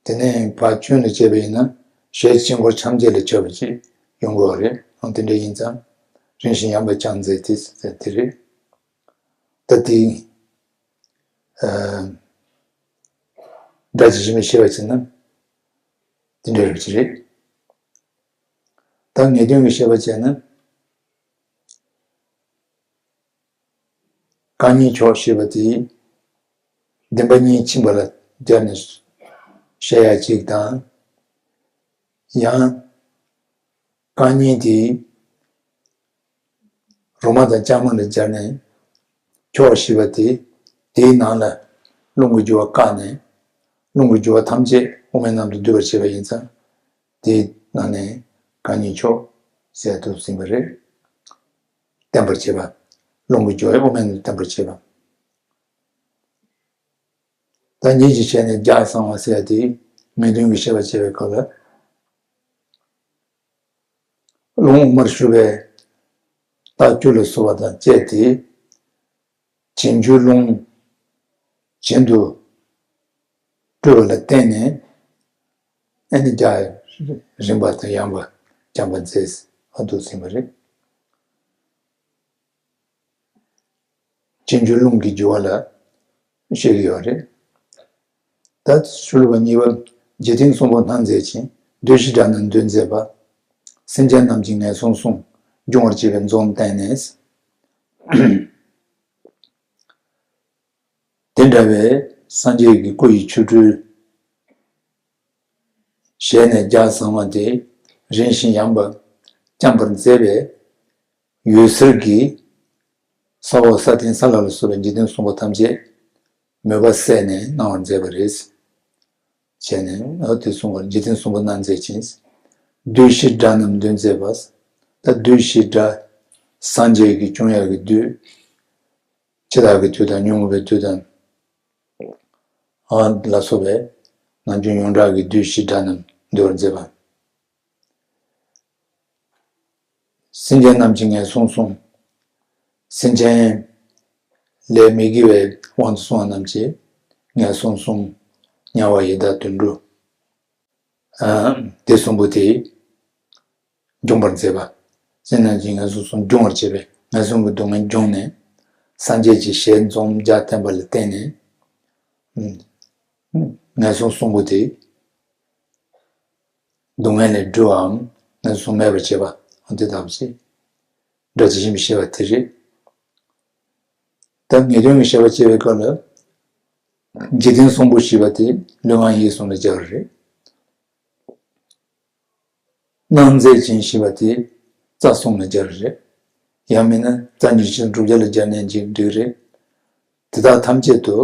དེ་ནས་ཕར་ཚུར་ལ་བྱས་པ་ཡིན་ན་ཞལ་དཀྱིལ་འཁོར་ཐམས་ཅད་ལ་ཁྱབ་པ་ཅིག་ཡོང་གི་ཡོད་རེད། འོ་དེ་འདྲ་ཡིན་ཙང་རིང་ཞིང་ཡངས་པ་ཅན་མཛད་དེ་ཟེར་དེ་རེད། ད་དེ་ཨ་སྒྲ་ཇི་བཞིན་པར་ཤེས་པ་བྱས་ན་དེ་འདྲ་རེད་ཅི་རེད། ད་ངེས་དོན་གྱི་ཤེས་པ་བྱས་ན། རྐང་གཉིས་མཆོག་ཞེས་པ་དེ། བདེན་པ་གཉིས་ཕྱིན་པ་ལ་སྦྱར་ནས་བཤད་ཡ་གཅིག་དང་། ཡང་། རྐང་གཉིས་དེ། རོ་མ་དང་ལྕང་མ་ལ་སྦྱར་ནས། མཆོག་ཞེས་པ་དེ། དེའི་ནང་ལ། རླུང་གི་རྒྱུ་བ་བཀག་ནས། རླུང་གི་རྒྱུ་བ་ཐམས་ཅད་དབུ་མའི་ནང་དུ་སྡུད་པར་བྱེད་པ་ཡིན་ཙང་། དེའི་ནང་ནས་རྐང་གཉིས་མཆོག་ཟེར་དུ་ཟིན་པ་རེད། བརྟན་པར་བྱེད་པ། རླུང་གི་རྒྱུ་བས་དབུ་མའི་ནང་དུ་བརྟན་པར་བྱེད་པ། ད་ཉིད་ཀྱི་ཞལ་ནས་རྒྱ་ཚ་བ་ཟེར་ཡ་དེ་ངེས་དོན་གྱི་ཤེས་པ་བྱེད་པའི་སྐབས་ལ། རླུང་དབུ་མར་ཞུགས་པའི་རྟགས་བཅུ་ལ་སོགས་པ་དང་བཅས་ཏེ། བྱིན་གྱིས་རླུང་བྱིན་དུ་སྤྲོ་བ་ལ་བརྟེན་ནས། ཨ་ནི་རྒྱ་རིང་བ་དང་ཡངས་པ་འཇམ་པར་མཛད། ཨ་འདུག་ཟིན་པ་རེད། བྱིན་གྱིས་རླུང་གི་རྒྱུ་བ་ལ་བཤད་ཀྱི་ཡོད་རེད། ད་ཤོ་ལོ་ཀ་གཉིས་པ། འཇིག་རྟེན་གསུམ་པོ་སྣང་མཛད་ཅིང་། བདུད་བཞི་དགྲ་རྣམས་འདུལ་མཛད་པ། སེམས་ཅན་རྣམས་ཀྱི་ངན་སོང་གསུམ། སྦྱོང་བར་བྱེད་པའི་འཛུམ་བསྟན་ནས། དེ་འདྲ་བའི་སངས་རྒྱས་ཀྱི་སྐུ་ཡི་ཆོ་འཕྲུལ། ཞལ་ནས་རྒྱ་ཚ་བ་དེ་རིང་ཞིང་ཡངས་པ་བརྐྱངས་པར་མཛད་པའི་འོད་ཟེར་གྱིས། ས་འོག་ས་སྟེང་ས་བླ་ལ་སོགས་པའི་འཇིག་རྟེན་གསུམ་པོ་ཐམས་ཅད་མོས་པ་སད་ནས་སྣང་བར་མཛད་པ་རེད། བྱས་ནས་འོ་དེ་གསུམ་པོ་འཇིག་རྟེན་གསུམ་པོ་སྣང་མཛད་ཅིང་། བདུད་བཞི་དགྲ་རྣམས་འདུལ་མཛད་པ། ད་བདུད་བཞི་དགྲ། སངས་རྒྱས་ཀྱི་སྐྱོང་ཡག་གི་བདུད། འཆི་བདག་གི་བདུད་དང་ཉོན་མོངས་པའི་བདུད་དང་། ཨ་ལ་སོགས་པའི་ནམ་རྒྱུན་ཡོངས་གྲགས་ཀྱི་བདུད་བཞི་དགྲ་རྣམས་འདུལ་བར་མཛད་པ། སེམས་ཅན་རྣམས་ཀྱི་ངན་སོང་གསུམ། སེམས་ཅན་ལས་མི་དགེ་བའི་དབང་དུ་སོང་བ་རྣམས་ཀྱི་ངན་སོང་གསུམ། དམྱལ་བ་ཡི་དྭགས་དུད་འགྲོ། ཨ་དེ་གསུམ་པོ་དེ་སྦྱོང་བར་མཛད་པ། སེམས་ཅན་གྱི་ངན་སོང་གསུམ་སྦྱོང་བར་བྱེད་པའི་ངན་སོང་གི་སྡུག་བསྔལ་སྦྱོང་ནས། སངས་རྒྱས་ཀྱི་ཞལ་འཛུམ་རྒྱ་བསྟན་པ་ལ་བརྟེན་ནས། ཨ་ངན་སོང་གསུམ་པོ་དེ་སྡུག་བསྔལ་ལས་སྒྲོལ་བའམ་ངན་སོང་མེད་པར་བྱེད་པ། འོ་དེ་ལྟ་བུ་ཞིག་སྒྲ་ཇི་བཞིན་པར་ཤེས་པ་དེ་རེད། ད་ངེས་དོན་གྱི་ཤེས་པ་སྐྱེ་བའི་སྐབས་ལ། འཇིག་རྟེན་གསུམ་པོ་ཞེས་པ་དེ་ལུས་ངག་ཡིད་གསུམ་ལ་སྦྱར་བ་རེད། སྣང་མཛད་ཅིང་ཞེས་པ་དེ་རྩ་གསུམ་ལ་སྦྱར་བ་རེད། ཡང་མིན་ན་རྩ་ཉེར་གཅིག་བསྒྲུབ་བྱ་ལ་སྦྱར་ནས་ཀྱང་འགྲིག་རེད། དེ་དག་ཐམས་ཅད་དུ་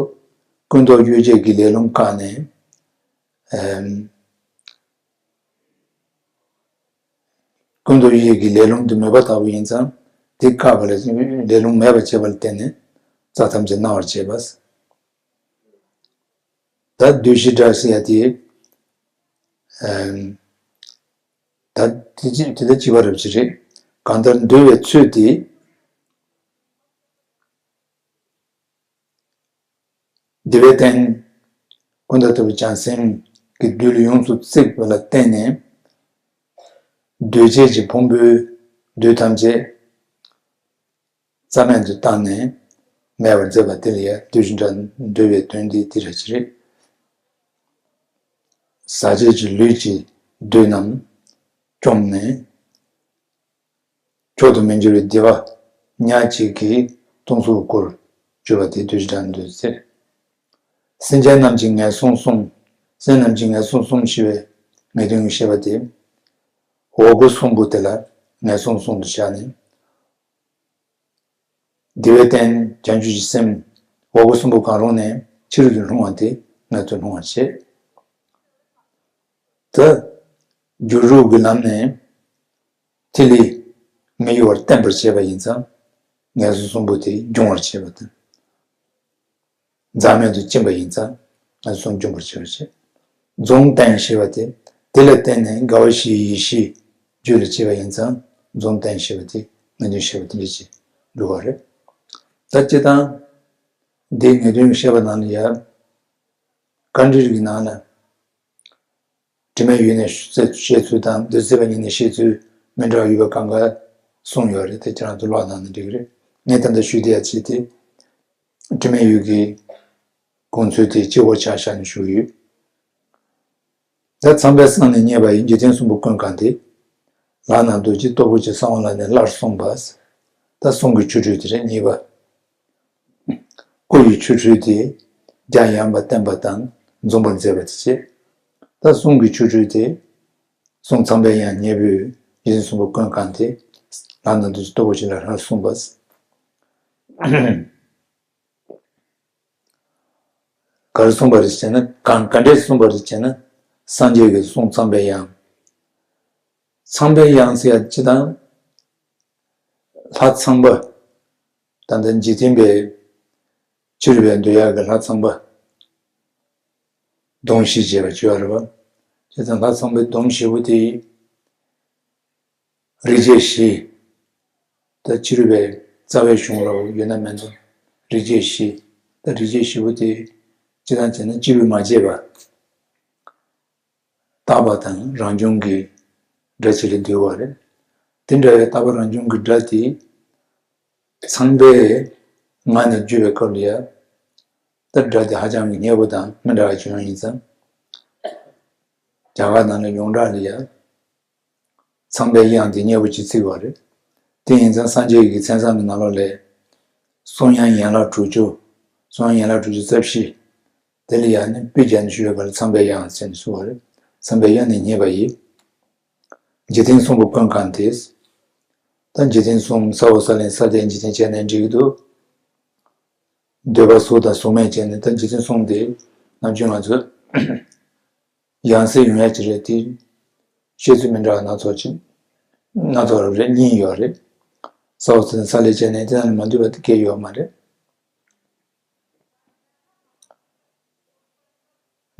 ཀུན་རྟོག་གཡོ་བྱད་ཀྱི་ལས་རླུང་བཀག་ནས། ཨམ། ཀུན་རྟོག་གཡོ་བྱད་ཀྱི་ལས་རླུང་དེ་མོས་པ་ལྟ་བུ་ཡིན་ཙང་དེ་བཀག་པ་ལ་ལས་རླུང་མེད་པར་བྱེད་པ་ལ་བརྟེན་ནས་རྩ་ཐམས་ཅད་སྣང་བར་བྱེད་པ། ད་བདུད་བཞི་དགྲ་ཟེར་ཡ་དེ། ཨམ། ད་དེ་ཅི་དེ་ལྟར་གཅིག་པ་རབ་ཅི་རེད། གང་ལྟར་འདུལ་བའི་ཚུལ་དེ་ དེ་བས་བརྟེན། ཀུན་ཏུ་བདེ་བ་བྱང་སེམས་ཀྱི་བདུད་ལ་ཡོངས་སུ་བརྩིགས་པ་ལ་བརྟེན་ནས། གདོས་བཅས་ཀྱི་ཕུང་པོའི་བདུད་ཐམས་ཅད་རྩ་མེད་དུ་བཏང་ནས་མེད་པར་མཛད་པ་དེ་ལ་ཡང་བདུད་བཞི་འདྲ་འདོད་པའི་དོན་འདི་དེ་རེད་ཅེས། ཟག་བཅས་ཀྱི་ལུས་ཀྱི་བདུད་རྣམས་བཅོམ་ནས། མཆོག་ཏུ་མི་འགྱུར་བའི་བདེ་བ་ཉག་གཅིག་གིས་སྟོང་གཟུགས་སྐུར་གྱུར་པ་དེ་བདུད་བཞི་འདྲ་འདོད་ཟེར། སེམས་ཅན་རྣམས་ཀྱི་ངན་སོང་གསུམ། སེམས་རྣམས་ཀྱི་ངན་སོང་གསུམ་ཞེས་པའི་ངེས་དོན་གྱི་བཤད་པ་དེ། འོག་སྒོ་གསུམ་པོ་དེ་ལ་ངན་སོང་གསུམ་དུ་བཞག་ནས། དེ་བས་བརྟེན་བྱང་ཆུབ་ཀྱི་སེམས་འོག་སྒོ་གསུམ་པོ་གང་རུང་ནས་ཕྱི་རོལ་དུ་ལྷུང་བ་དེ་ངན་སོང་ལྷུང་བར་བྱེད། ད་སྦྱོར་དྲུག་གི་ལམ་ནས་ཐིག་ལེ་མི་གཡོ་བར་བརྟན་པར་བྱེད་པ་ཡིན་ཙང་ངན་སོང་གསུམ་པོ་དེ་སྦྱོང་བར་བྱེད་པ་དང་། འཛག་མེད་དུ་སྦྱིན་པ་ཡིན་ཙང་ངན་སོང་སྦྱོང་བར་བྱེད་པར་བྱེད། རྫོགས་བརྟན་ཞེས་པ་དེ་དེ་ལ་བརྟེན་ནས་དགའ་བ་བཞིའི་ཡེ་ཤེས་རྒྱུད་ལ་སྐྱེ་བ་ཡིན་ཙང་རྫོགས་བརྟན་ཞེས་པ་དེ་ངེས་དོན་བཤད་པ་དེ་འདྲ་ཅིག་འགྲོ་བ་རེད། ད་སྤྱིར་བཏང་འདི་ངེས་དོན་བཤད་པ་ནང་ལ་ཡང་། དཀའ་འགྲེལ་གྱི་ནང་ལ། དྲི་མེད་ཡུལ་ནས་བཤད་ཚུལ་དང་འདིར་སྲིད་པ་ཉིད་ནས་བཤད་ཚུལ་མི་འདྲ་བ་ཡོད་པ་གང་ག་གསུངས་ཡོད་རེད། དེ་ཁྱེད་རང་ཚོ་ཀློག་གནང་ན་འགྲིག་གི་རེད། ངས་ད་ལྟ་ཞུས་དེ་ཡང་བྱས་ཏེ། དྲི་མེད་ཡུལ་གྱི་དགོངས་ཚུལ་དེ་སྤྱི་བོར་ཕྱག་བཞག་ནས་ཞུས་ཡོད། ད་ཚངས་པའི་གསང་ནས་བརྙེས་པ་ཡི་འཇིག་རྟེན་གསུམ་པོ་ཀུན་གང་སྟེ། ལག་ན་རྡོ་རྗེ་སྟོབས་པོ་ཆེ་གསང་བ་ལ་ནི་སླར་གསུངས་པ། ད་གསུང་གི་ཆོ་འཕྲུལ་དེ་རེད་གཉིས་པ། སྐུ་ཡི་ཆོ་འཕྲུལ་དེ་རྒྱ་ཡངས་པ་བསྟན་པ་དང་འཛོམས་པར་མཛད་པ་དེ་བྱས། ད་གསུང་གི་ཆོ་འཕྲུལ་དེ་གསུང་ཚངས་པའི་དབྱངས་སྙན་པོས་འཇིག་རྟེན་གསུམ་པོ་ཀུན་གང་སྟེ། ལག་ན་རྡོ་རྗེ་སྟོབས་པོ་ཆེ་ལ་སླར་གསུངས་པ། ག་རེ་གསུངས་པ་རེད་ཟེར་ན། གང་ག་འདྲས་གསུངས་པ་རེད་ཟེར་ན། སངས་རྒྱས་ཀྱི་གསུང་ཚངས་པའི་དབྱངས། ཚངས་པའི་དབྱངས་ཟེར་ཡ་སྤྱིར་བཏང་ལྷ་ཚངས་པ། ད་ལྟ་འཇིག་རྟེན་པའི་ཕྱི་རོལ་པའི་འདོད་ཡག་གི་ལྷ་ཚངས་པ། སྡོམ་བཞི་ཅེས་པ་བརྗོད་པ་རེད་པ། བྱས་ཙང་ལྷ་ཚངས་པའི་སྡོམ་བཞི་པོ་དེ། རིགས་བརྒྱད་བཞི། ད་ཕྱི་རོལ་པའི་རྩ་བའི་གཞུང་ལ་ཡོད་ན་མེད་ན། རིགས་བརྒྱད་བཞི། ད་རིགས་བརྒྱད་བཞི་པོ་དེ་སྤྱིར་བཏང་བྱས་ན་སྤྱི་བོས་མ་བྱས་པ། རྟག་པ་དང་རང་བྱུང་གི་སྒྲ་གཅིག་ལ་འདུས་པ་རེད། དེ་འདྲ་བའི་རྟག་པ་རང་བྱུང་གི་སྒྲ་དེ་ཚངས་པའི་ངག་ནས་བརྗོད་པའི་སྐབས་ལ་ཡ། ད་སྒྲ་དེ་ཧ་ཅང་གི་སྙན་པོ་དང་མི་འདྲ་བ་ཅིག་ཡོང་ཡིན་ཙང་། རྒྱ་གར་ནང་ལ་ཡོངས་གྲགས་ལ་ཡ། ཚངས་པའི་དབྱངས་དེ་སྙན་པོ་ཅིག་བརྩི་བ་རེད། དེ་ཡིན་ཙང་སངས་རྒྱས་ཀྱི་མཚན་བཟང་གི་ནང་ལོགས་ལ། གསུང་དབྱངས་ཡན་ལག་དྲུག་ཅུ། གསུང་དབྱངས་ཡན་ལག་དྲུག་ཅུ་རྩ་བཞི། དེ་ལ་ཡང་ནི་སྤུས་བརྒྱབ་ནས་ཞུ་བའི་སྐབས་ལ་ཚངས་པའི་དབྱངས་ཟེར་ནས་གསུངས་པ་རེད། ཚངས་པའི་དབྱངས་ནི་སྙན་པ་ཡིས། འཇིག་རྟེན་གསུམ་པོ་ཀུན་གང་སྟེ། ད་འཇིག་རྟེན་གསུམ་ས་འོག་ས་གླིང་ས་སྟེང་འཇིག་རྟེན་བྱས་ནས་འགྲིག་གི་འདུག་འདོད་པ་གཟུགས་དང་གཟུགས་མེད་ཅན་ནི་ད་འཇིག་རྟེན་གསུམ་དེ་ནམ་རྒྱུན་ང་ཚོ་ཡང་སེ་ཡོང་ཡ་ཅིག་རེད་དེ། བཤད་ཚུལ་མི་འདྲ་བ་སྣ་ཚོགས་ཅིག་སྣ་ཚོགས་རེ་རེ་གཉིས་ཡོད་རེད། ས་འོག་ས་གླིང་ས་ལས་བྱས་ནས་དེ་ནང་ལ་མ་འདུས་པ་དེ་སྐད་ཡོད་མ་རེད།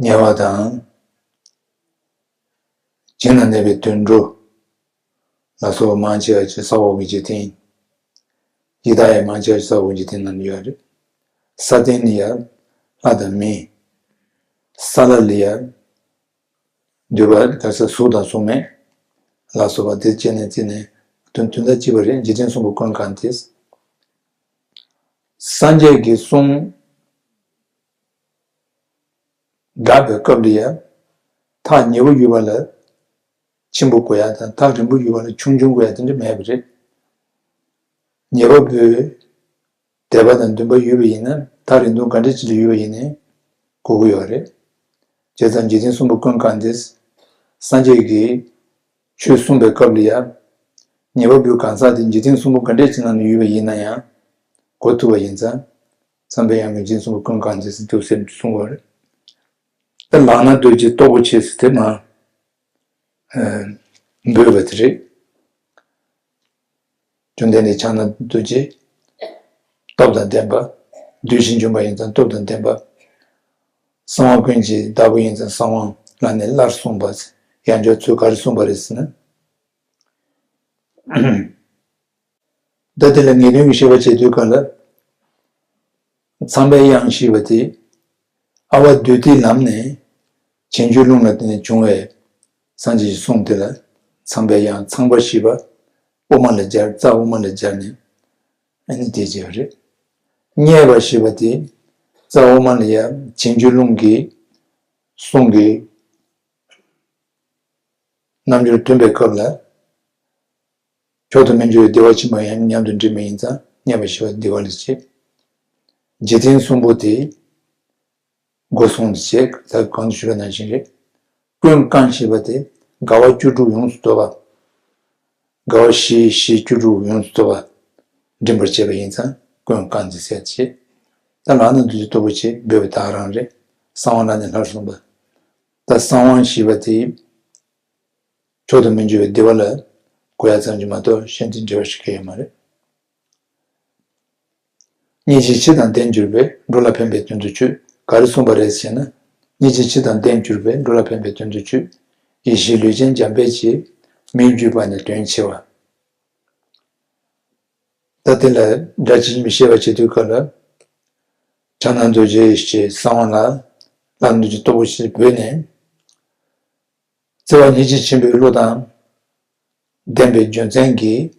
ཉེ་བ་དང་། བྱིང་ན་གནས་པའི་དུད་འགྲོ་ལ་སོགས་མང་ཆེ་བ་ཅིག་ས་འོག་གི་འཇིག་རྟེན། ཡི་དྭགས་ཡང་མང་ཆེ་བ་ཅིག་ས་འོག་གི་འཇིག་རྟེན་ནང་ཡོད་རེད། ས་སྟེང་ནི་ཡང་ལྷ་དང་མི། ས་བླ་ལ་ཡང་འདོད་པ་ག་ས་གཟུགས་དང་གཟུགས་མེད་ལ་སོགས་པ་དེ་བཅད་ནས་བརྩིས་ནས་དོན་དོན་དག་གཅིག་པ་རེད། འཇིག་རྟེན་གསུམ་པོ་ཀུན་གང་སྟེ། སངས་རྒྱས་ཀྱི་གསུང་བསྒྲགས་པའི་སྐབས་ལ་ཡང་ཐག་ཉེ་པོ་ཡོད་པ་ལ་ཆེན་པོ་དགོས་ཡ་དང་ཐག་རིང་པོ་ཡོད་པ་ལ་ཆུང་ཆུང་དགོས་ཡ་དེ་འདྲ་མེད་པ་རེད། ཉེ་བ་པོའི་དད་པ་དང་འདུན་པ་ཡོད་པ་ཡིན་ན་ཐག་རིང་ཐུང་ག་འདྲ་ཅིག་ལ་ཡོད་པ་ཡིན་ནའི་གོ་གི་ཡོད་རེད། བྱས་ཙང་འཇིག་རྟེན་གསུམ་པོ་ཀུན་གང་སྟེ། སངས་རྒྱས་ཀྱིས་ཆོས་གསུངས་པའི་སྐབས་ལ་ཡང་། ཉེ་བ་པོའི་གང་ཟག་དེ་འཇིག་རྟེན་གསུམ་པོ་ག་འདྲས་ཅིག་ནང་ན་ཡོད་པ་ཡིན་ན་ཡང་། གོ་ཐུབ་པ་ཡིན་ཙང་། ཚངས་པའི་དབྱངས་ཀྱིས་འཇིག་རྟེན་གསུམ་པོ་ཀུན་གང་སྟེ་ཟེར་ཐུབ་ཟེར་གསུངས་པ་རེད། ད་ལག་ན་རྡོ་རྗེ་སྟོབས་པོ་ཆེ་ཟེར་དེ་མ། འབོད་པ་དེ་རེད། བཅོམ་ལྡན་འདས་ཕྱག་ན་རྡོ་རྗེ། སྟོབས་དང་ལྡན་པ། བདུད་བཞི་འཇོམས་པ་ཡིན་ཙང་སྟོབས་དང་ལྡན་པ། གསང་བ་ཀུན་གྱི་བདག་པོ་ཡིན་ཙང་གསང་བ་ལ་ནི་སླར་གསུངས་པ། ཡང་བསྐྱར་ཚུལ་ག་རེ་གསུངས་པ་རེད་ཟེར་ན། ད་དེ་ལ་ངེས་དོན་གྱི་བཤད་པ་བྱེད་དུས་ག་ལ། ཚངས་པའི་དབྱངས་ཞེས་པ་དེ། ཨ་བ་དུས་མཐའི་ལམ་ནས་བྱང་ཆུབ་ཀླུང་ལ་བརྟེན་ནས་བྱུང་བའི་སངས་རྒྱས་ཀྱི་གསུང་དེ་ལ་ཚངས་པའི་དབྱངས་ཚངས་པ་ཞེས་པ་དབུ་མ་ལ་སྦྱར། རྩ་དབུ་མ་ལ་སྦྱར་ནས་ཨ་ནི་དེ་བྱས་པ་རེད། མཉེས་པ་ཞེས་པ་དེ་རྩ་དབུ་མ་ལ་ཡང་བྱང་ཆུབ་ཀླུང་གི་གསུང་གི་རྣལ་འབྱོར་འདོན་པའི་སྐབས་ལ། མཆོག་ཏུ་མི་འགྱུར་བའི་བདེ་བ་ཆེན་པོ་ཡང་མཉམ་དུ་འདྲེས་པ་ཡིན་ཙང་མཉེས་པ་ཞེས་པ་བདེ་བ་ལ་བྱེད། རྗེ་བཙུན་གསུམ་པོ་དེ་སྒོ་གསུམ་དུ་བྱེད། ད་གོང་དུ་ཞུས་པ་ནང་བཞིན་རེད། ཀུན་བཀང་ཞེས་པ་དེ་དགའ་བ་བཅུ་དྲུག་ཡོངས་སུ་ཐོབ་པ། དགའ་བ་བཞི་བཞི་བཅུ་དྲུག་ཡོངས་སུ་ཐོབ་པ་འགྲིམ་པར་བྱེད་པ་ཡིན་ཙང་ཀུན་བཀང་ཟེར་བྱེད། ད་ལག་ན་རྡོ་རྗེ་སྟོབས་པོ་ཆེ་འབོད་པ་ད་ག་རང་རེད། གསང་བ་ལ་ནི་ལྷར་གསུངས་པ། ད་གསང་བ་ཞེས་པ་དེ། མཆོག་ཏུ་མི་འགྱུར་བའི་བདེ་བ་ལ་གོ་ཡ་ཙམ་གྱིས་མ་གཏོགས་གཞན་དེ་འབྲེལ་བ་ཞིག་གང་ཡང་མ་རེད། སྙིང་རྗེའི་ཆུ་དང་ལྡན་གྱུར་པས། འགྲོ་ལ་ཕན་པའི་དོན་དུ་ཆུད། ག་རེ་གསུངས་པ་རེད་ཟེར་ན། སྙིང་རྗེའི་ཆུ་དང་ལྡན་གྱུར་པས། འགྲོ་ལ་ཕན་པའི་དོན་དུ་ཆུད། ཡེ་ཤེས་ལུས་ཅན་འཇམ་དཔལ་གྱིས། མིར་གྱུར་པ་ནི་དོན་ཆེ་བ། ད་དེ་ལ་སྒྲ་ཇི་བཞིན་བཤད་པ་བྱེད་དུས་སྐབས་ལ། ཕྱག་ན་རྡོ་རྗེ་ཞེས་གསང་བ་ལ་ལྷ་རྡོ་རྗེ་སྟོབས་པོ་ཞེས་འབོད་ནས། བརྩེ་བ་སྙིང་རྗེ་ཆེན་པོའི་བློ་དང་ལྡན་པའི་རྒྱུ་མཚན་གྱིས།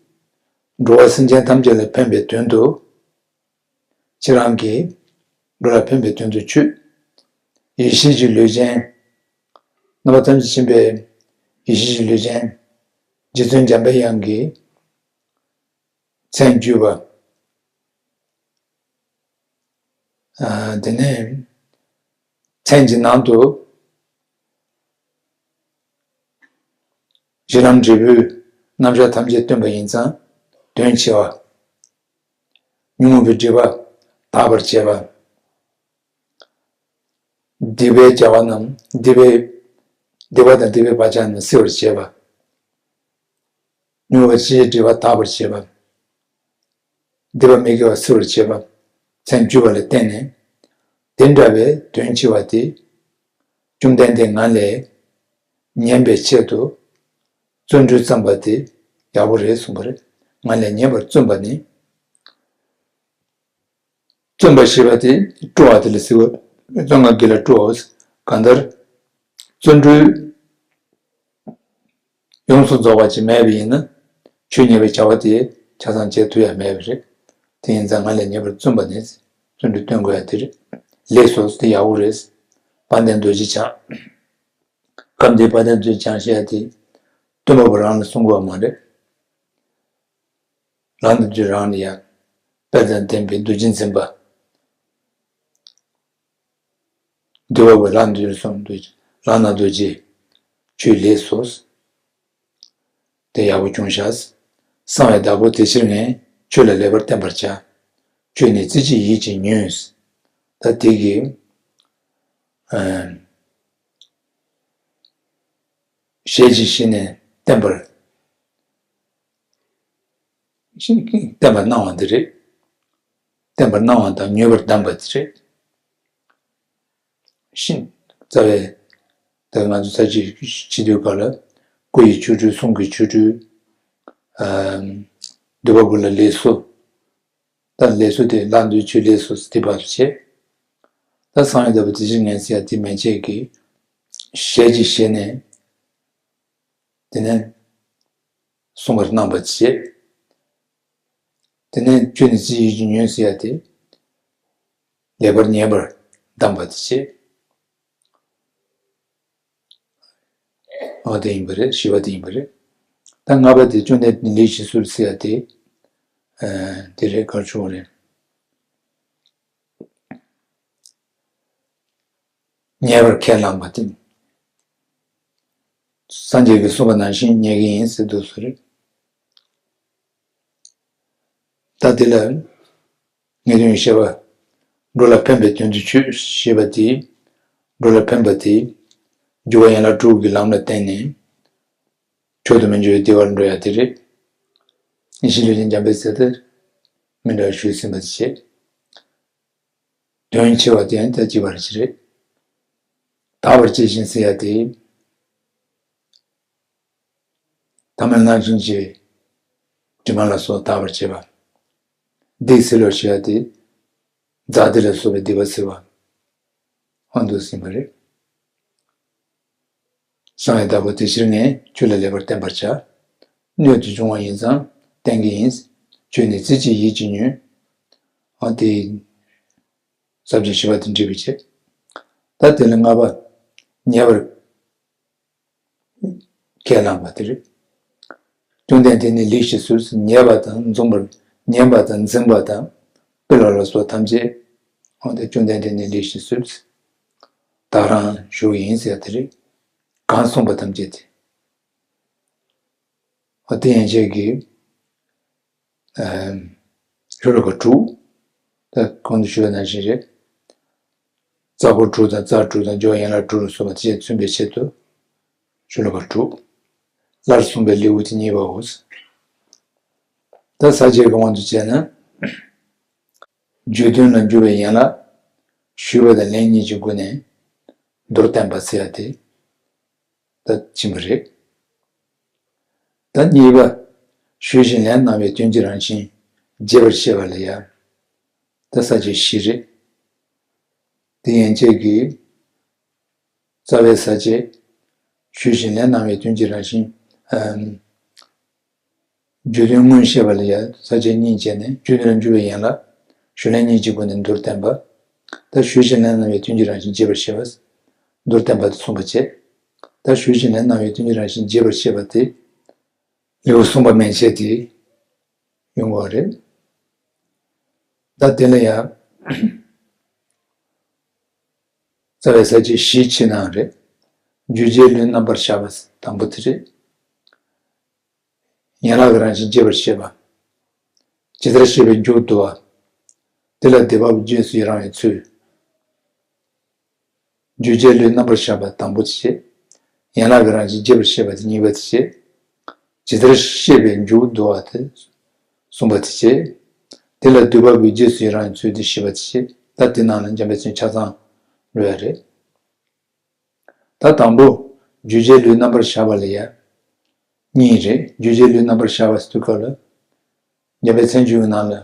འགྲོ་བ་སེམས་ཅན་ཐམས་ཅད་ལ་ཕན་པའི་དོན་དུ། ཁྱེད་རང་གིས་འགྲོ་ལ་ཕན་པའི་དོན་དུ་ཆུད། ཡེ་ཤེས་ཀྱི་ལུས་ཅན། རྣམ་པ་ཐམས་ཅད་མཁྱེན་པའི་ཡེ་ཤེས་ཀྱི་ལུས་ཅན། རྗེ་བཙུན་འཇམ་པའི་དབྱངས་ཀྱི་མཚན་བརྒྱུད་པ། ཨ། དེ་ནས་མཚན་གྱི་ནང་དུ་གཞི་ལམ་འབྲས་བུའི་རྣམ་གཞག་ཐམས་ཅད་སྟོན་པ་ཡིན་ཙང་དོན་ཆེ་བ། ཉོན་མོངས་པའི་སྒྲིབ་པ་དག་པར་བྱེད་པ། སྡིག་པའི་བྱ་བ་རྣམས་སྡིག་པའི་སྡིག་པ་དང་སྡིག་པའི་བག་ཆགས་རྣམས་སེལ་བར་བྱེད་པ། ཉོན་མོངས་པའི་སྒྲིབ་པ་དག་པར་བྱེད་པ། སྡིག་པ་མི་དགེ་བ་སེལ་བར་བྱེད་པ། མཚན་བརྒྱུད་པ་ལ་བརྟེན་ནས། དེ་འདྲ་བའི་དོན་ཆེ་བ་དེ། བཅོམ་ལྡན་འདས་ང་ལས་ཉན་པའི་ཆེད་དུ། བརྩོན་འགྲུས་བརྩམས་པ་དེ་ཡག་པོ་རེད་གསུངས་པ་རེད། ང་ལས་ཉན་པར་བརྩོན་པ་ནི། བརྩོན་པ་ཞེས་པ་དེ་སྤྲོ་བ་དེ་ལ་ཟེར་བ། བརྩོན་པ་དགེ་ལ་སྤྲོ་བ། གང་ལྟར་བརྩོན་འགྲུས་ཡོངས་སུ་རྫོགས་པ་ཅིག་མེད་པ་ཡིན་ན། ཆོས་ཉན་པའི་བྱ་བ་དེ་ཆ་ཚང་བྱེད་ཐུབ་ཡ་མེད་པ་རེད། དེ་ཡིན་ཙང་ང་ལས་ཉན་པར་བརྩོན་པ་ནི། བརྩོན་འགྲུས་བསྟེན་དགོས་ཡ་དེ་རེད། ལེགས་སོ། དེ་ཡག་པོ་རེད། དཔལ་ལྡན་རྡོ་རྗེ་འཆང་། སྐབས་འདིའི་དཔལ་ལྡན་རྡོ་རྗེ་འཆང་ཞེས་པ་དེ། སྟོན་པ་པོ་རང་ལ་གསུང་དགོས་པ་མ་རེད། ལྷ་རྡོ་རྗེ་རང་ལ་ཡང་དཔལ་དང་ལྡན་པའི་རྡོ་རྗེ་འཛིན་པ། འདུལ་བ་པོ་ལྷ་རྡོ་རྗེ་གསུང་དུ། ལག་ན་རྡོ་རྗེ། ཁྱོད་ལེགས་སོ། དེ་ཡག་པོ་བྱུང་ཤག། གསང་བའི་བདག་པོ་དེ་ཕྱིར་ངས། ཁྱོད་ལ་ལེགས་པར་བསྟན་པར་བྱ། ཁྱོད་ནི་རྩེ་གཅིག་ཡིད་ཀྱིས་ཉོན། ད་དེ་གི། ཨ། ཞལ་གྱིས་བཞེས་ནས་བསྟན་པར། བསྟན་པར་གནང་བ་འདི་རེད། བསྟན་པར་གནང་བ་དང་ཉོན་པར་གདམས་པ་འདི་རེད། ཤིན་ཏུ་རྩ་བའི། ད་ང་ཚོ་ས་བཅད་བྱེད་དུས་སྐབས་ལ། སྐུ་ཡི་ཆོ་འཕྲུལ། གསུང་གི་ཆོ་འཕྲུལ། ཨ། འདུལ་བ་པོ་ལ་ལེགས་སོ། ད་ལེགས་སོ་དེ་ལྷ་འདུལ་ཁྱོད་ལེགས་སོ་དེ་བབས་བྱས། ད་གསང་བའི་བདག་པོ་དེ་ཕྱིར་ངས་ཟེར་ཡ་དེ་མན་ཆད་ཀྱི་ཞལ་གྱིས་བཞེས་ནས། དེ་ནས་གསུང་བར་གནང་བ་བྱས། དེ་ནས་ཁྱོད་ནི་རྩེ་གཅིག་ཡིད་ཀྱིས་ཉོན་ཟེར་ཡ་དེ། ལེགས་པར་ཉན་པར་གདམས་པ་དེ་བྱས། འོ་དེ་ཡིན་པ་རེད། བཞི་པ་དེ་ཡིན་པ་རེད། ད་ལྔ་པ་དེ་བཅོམ་ལྡན་འདས་ལེགས་སོ་ཞེས་ཟེར་ཡ་དེ། ཨ། དེ་རེད། ག་རེ་ཞུ་དགོས་རེད། ཉེ་བར་ཁས་བླངས་པ་དེ། སངས་རྒྱས་ཀྱིས་གསུངས་པ་ནང་བཞིན་ཉན་གྱི་ཡིན་ཟེར་འདུག་ཟེར། ད་དེ་ལ་ངེས་དོན་བཤད་པ། འགྲོ་ལ་ཕན་པའི་དོན་དུ་ཆུད་ཞེས་པ་དེ། འགྲོ་ལ་ཕན་པ་དེ། རྒྱུ་བ་ཡན་ལག་དྲུག་གི་ལམ་ལ་བརྟེན་ནས། མཆོག་ཏུ་མི་འགྱུར་བའི་བདེ་བར་འགྲོ་ཡ་དེ་རེད། ཡེ་ཤེས་ལུས་ཅན་འཇམ་དཔལ་ཟེར་དེ། མི་འདྲ་བ་ཞུས་ཟིན་པ་བྱེད། དོན་ཆེ་བ་དེ་ཡང་ད་ཅི་བར་ཞིག་རེད། དག་པར་བྱེད་ཅིང་ཟེར་ཡ་དེ། ཐ་མལ་རྣམ་བཞིན་གྱི་དྲི་མ་ལ་སོགས་དག་པར་བྱེད་པ། སྡིག་སེལ་བར་བྱེད་ཡ་དེ། ཛཱ་ཏི་ལ་སོགས་པའི་སྡིག་པ་སེལ་བ། ཨ་འདུག་ཟིན་པ་རེད། གསང་བའི་བདག་པོ་དེ་ཕྱིར་ངས་ཁྱོད་ལ་ལེགས་པར་བསྟན་པར་བྱ། སྣོད་དུ་འབྱུང་བ་ཡིན་ཙང་བསྟན་གྱི་ཡིན། ཁྱོད་ནི་རྩེ་གཅིག་ཡིད་ཀྱིས་ཉོན། ཨ་དེ། ས་བཅད་བཞི་པ་དེ་འགྲེལ་བའི་ཆེད། ད་དེ་ལ་ལྔ་པ། ཉེ་བར་ཁས་བླངས་པ་དེ་རེད། བཅོམ་ལྡན་འདས་ནི་ལེགས་ཞེས་གསོལ། ཉེ་བ་དང་འཛོམས་པར་ཉན་པ་དང་འཛིན་པ་དང་སྤེལ་བ་ལ་སོགས་ཐམས་ཅད། འོན་ཏེ་བཅོམ་ལྡན་འདས་ནི་ལེགས་ཞེས་གསོལ། བདག་རང་ཞུ་ཡིན་ཟེར་དེ་རེད། གང་གསུངས་པ་ཐམས་ཅད་དེ། འོ་དེ་ཡན་ཆད་ཀྱི། ཤོ་ལོ་ཀ་དྲུག་ད་གོང་དུ་ཞུས་པ་ནང་བཞིན་རེད། རྩ་འཁོར་དྲུག་དང་རྩ་དྲུག་དང་སྦྱོར་བ་ཡན་ལག་དྲུག་ལ་སོགས་པ་དེ་བཞིན་མཚོན་པའི་ཆེད་དུ། ཤོ་ལོ་ཀ་དྲུག་སླར་གསུངས་པའི་ལེའུ་དེ་གཉིས་པའོ། ད་ས་བཅད་ཀྱི་དབང་དུ་བྱས་ན། བརྗོད་དོན་ལ་འཇུག་པའི་ཡན་ལག་ཞུས་པ་དང་ལན་གཉིས་ཀྱི་སྒོ་ནས་མདོར་བསྟན་པ་ཟེར་ཡ་དེ། ད་ཕྱིན་པ་རེད། ད་གཉིས་པ། ཞུས་ཤིང་ལན་གནང་བའི་དོན་གྱི་རང་བཞིན་རྒྱས་པར་བཤད་པ་ལ་ཡ། ད་ས་བཅད་བཞི་རེད། དེ་ཡན་ཆད་ཀྱི། རྩ་བའི་ས་བཅད། ཞུས་ཤིང་ལན་གནང་བའི་དོན་གྱི་རང་བཞིན། ཨམ། བརྗོད་དོན་སྔོན་བཤད་པ་ལ་ཡ་ས་བཅད་གཉིས་བྱས་ནས་བརྗོད་དོན་ལ་འཇུག་པའི་ཡན་ལག་ཞུས་ལན་གཉིས་ཀྱི་སྒོ་ནས་མདོར་བསྟན་པ། ད་ཞུས་ཤིང་ལན་གནང་བའི་དོན་གྱི་རང་བཞིན་རྒྱས་པར་བཤད་པ། མདོར་བསྟན་པ་དེ་གསུངས་པ་བྱས། ད་ཞུས་ཤིང་ལན་གནང་བའི་དོན་གྱི་རང་བཞིན་རྒྱས་པར་བཤད་པ་དེ། ལེའུ་གསུམ་པ་མན་ཆད་དེ་ཡོང་བ་རེད། ད་དེ་ལ་ཡང་རྩ་བའི་ས་བཅད་བཞི་ཕྱེ་ན་རེད། བརྗོད་བྱའི་ལུས་རྣམ་པར་བཞག་པ་དང་པོ་དེ་རེད། ཡན་ལག་གི་རང་བཞིན་རྒྱས་པར་བཤད་པ། ཇི་ལྟར་ཤེས་པའི་མཇུག་བསྡུ་བ། དེ་ལ་སྡེ་པ་པོའི་རྗེས་སུ་ཡི་རང་བའི་ཚུལ། བརྗོད་བྱའི་ལུས་རྣམ་པར་བཞག་པ་དང་པོ་དེ་བྱས། ཡན་ལག་གི་རང་བཞིན་རྒྱས་པར་བཤད་པ་དེ་གཉིས་པ་དེ་བྱས། ཇི་ལྟར་ཤེས་པའི་མཇུག་བསྡུ་བ་དེ་གསུམ་པ་དེ་བྱས། དེ་ལ་སྡེ་པ་པོའི་རྗེས་སུ་ཡི་རང་བའི་ཚུལ་དེ་བཤད་པ་དེ་བྱས། ད་དེ་ནང་ལ་འཇམ་དཔལ་མཚན་ཆ་ཚང་འགྲོ་ཡ་རེད། ད་དང་པོ། བརྗོད་བྱའི་ལུས་རྣམ་པར་བཞག་པ་ལ་ཡ། གཉིས་རེད། བརྗོད་བྱའི་ལུས་རྣམ་པར་བཞག་པ་ཟེར་དུས་སྐབས་ལ། འཇམ་དཔལ་མཚན་བརྗོད་ཀྱི་ནང་ལ།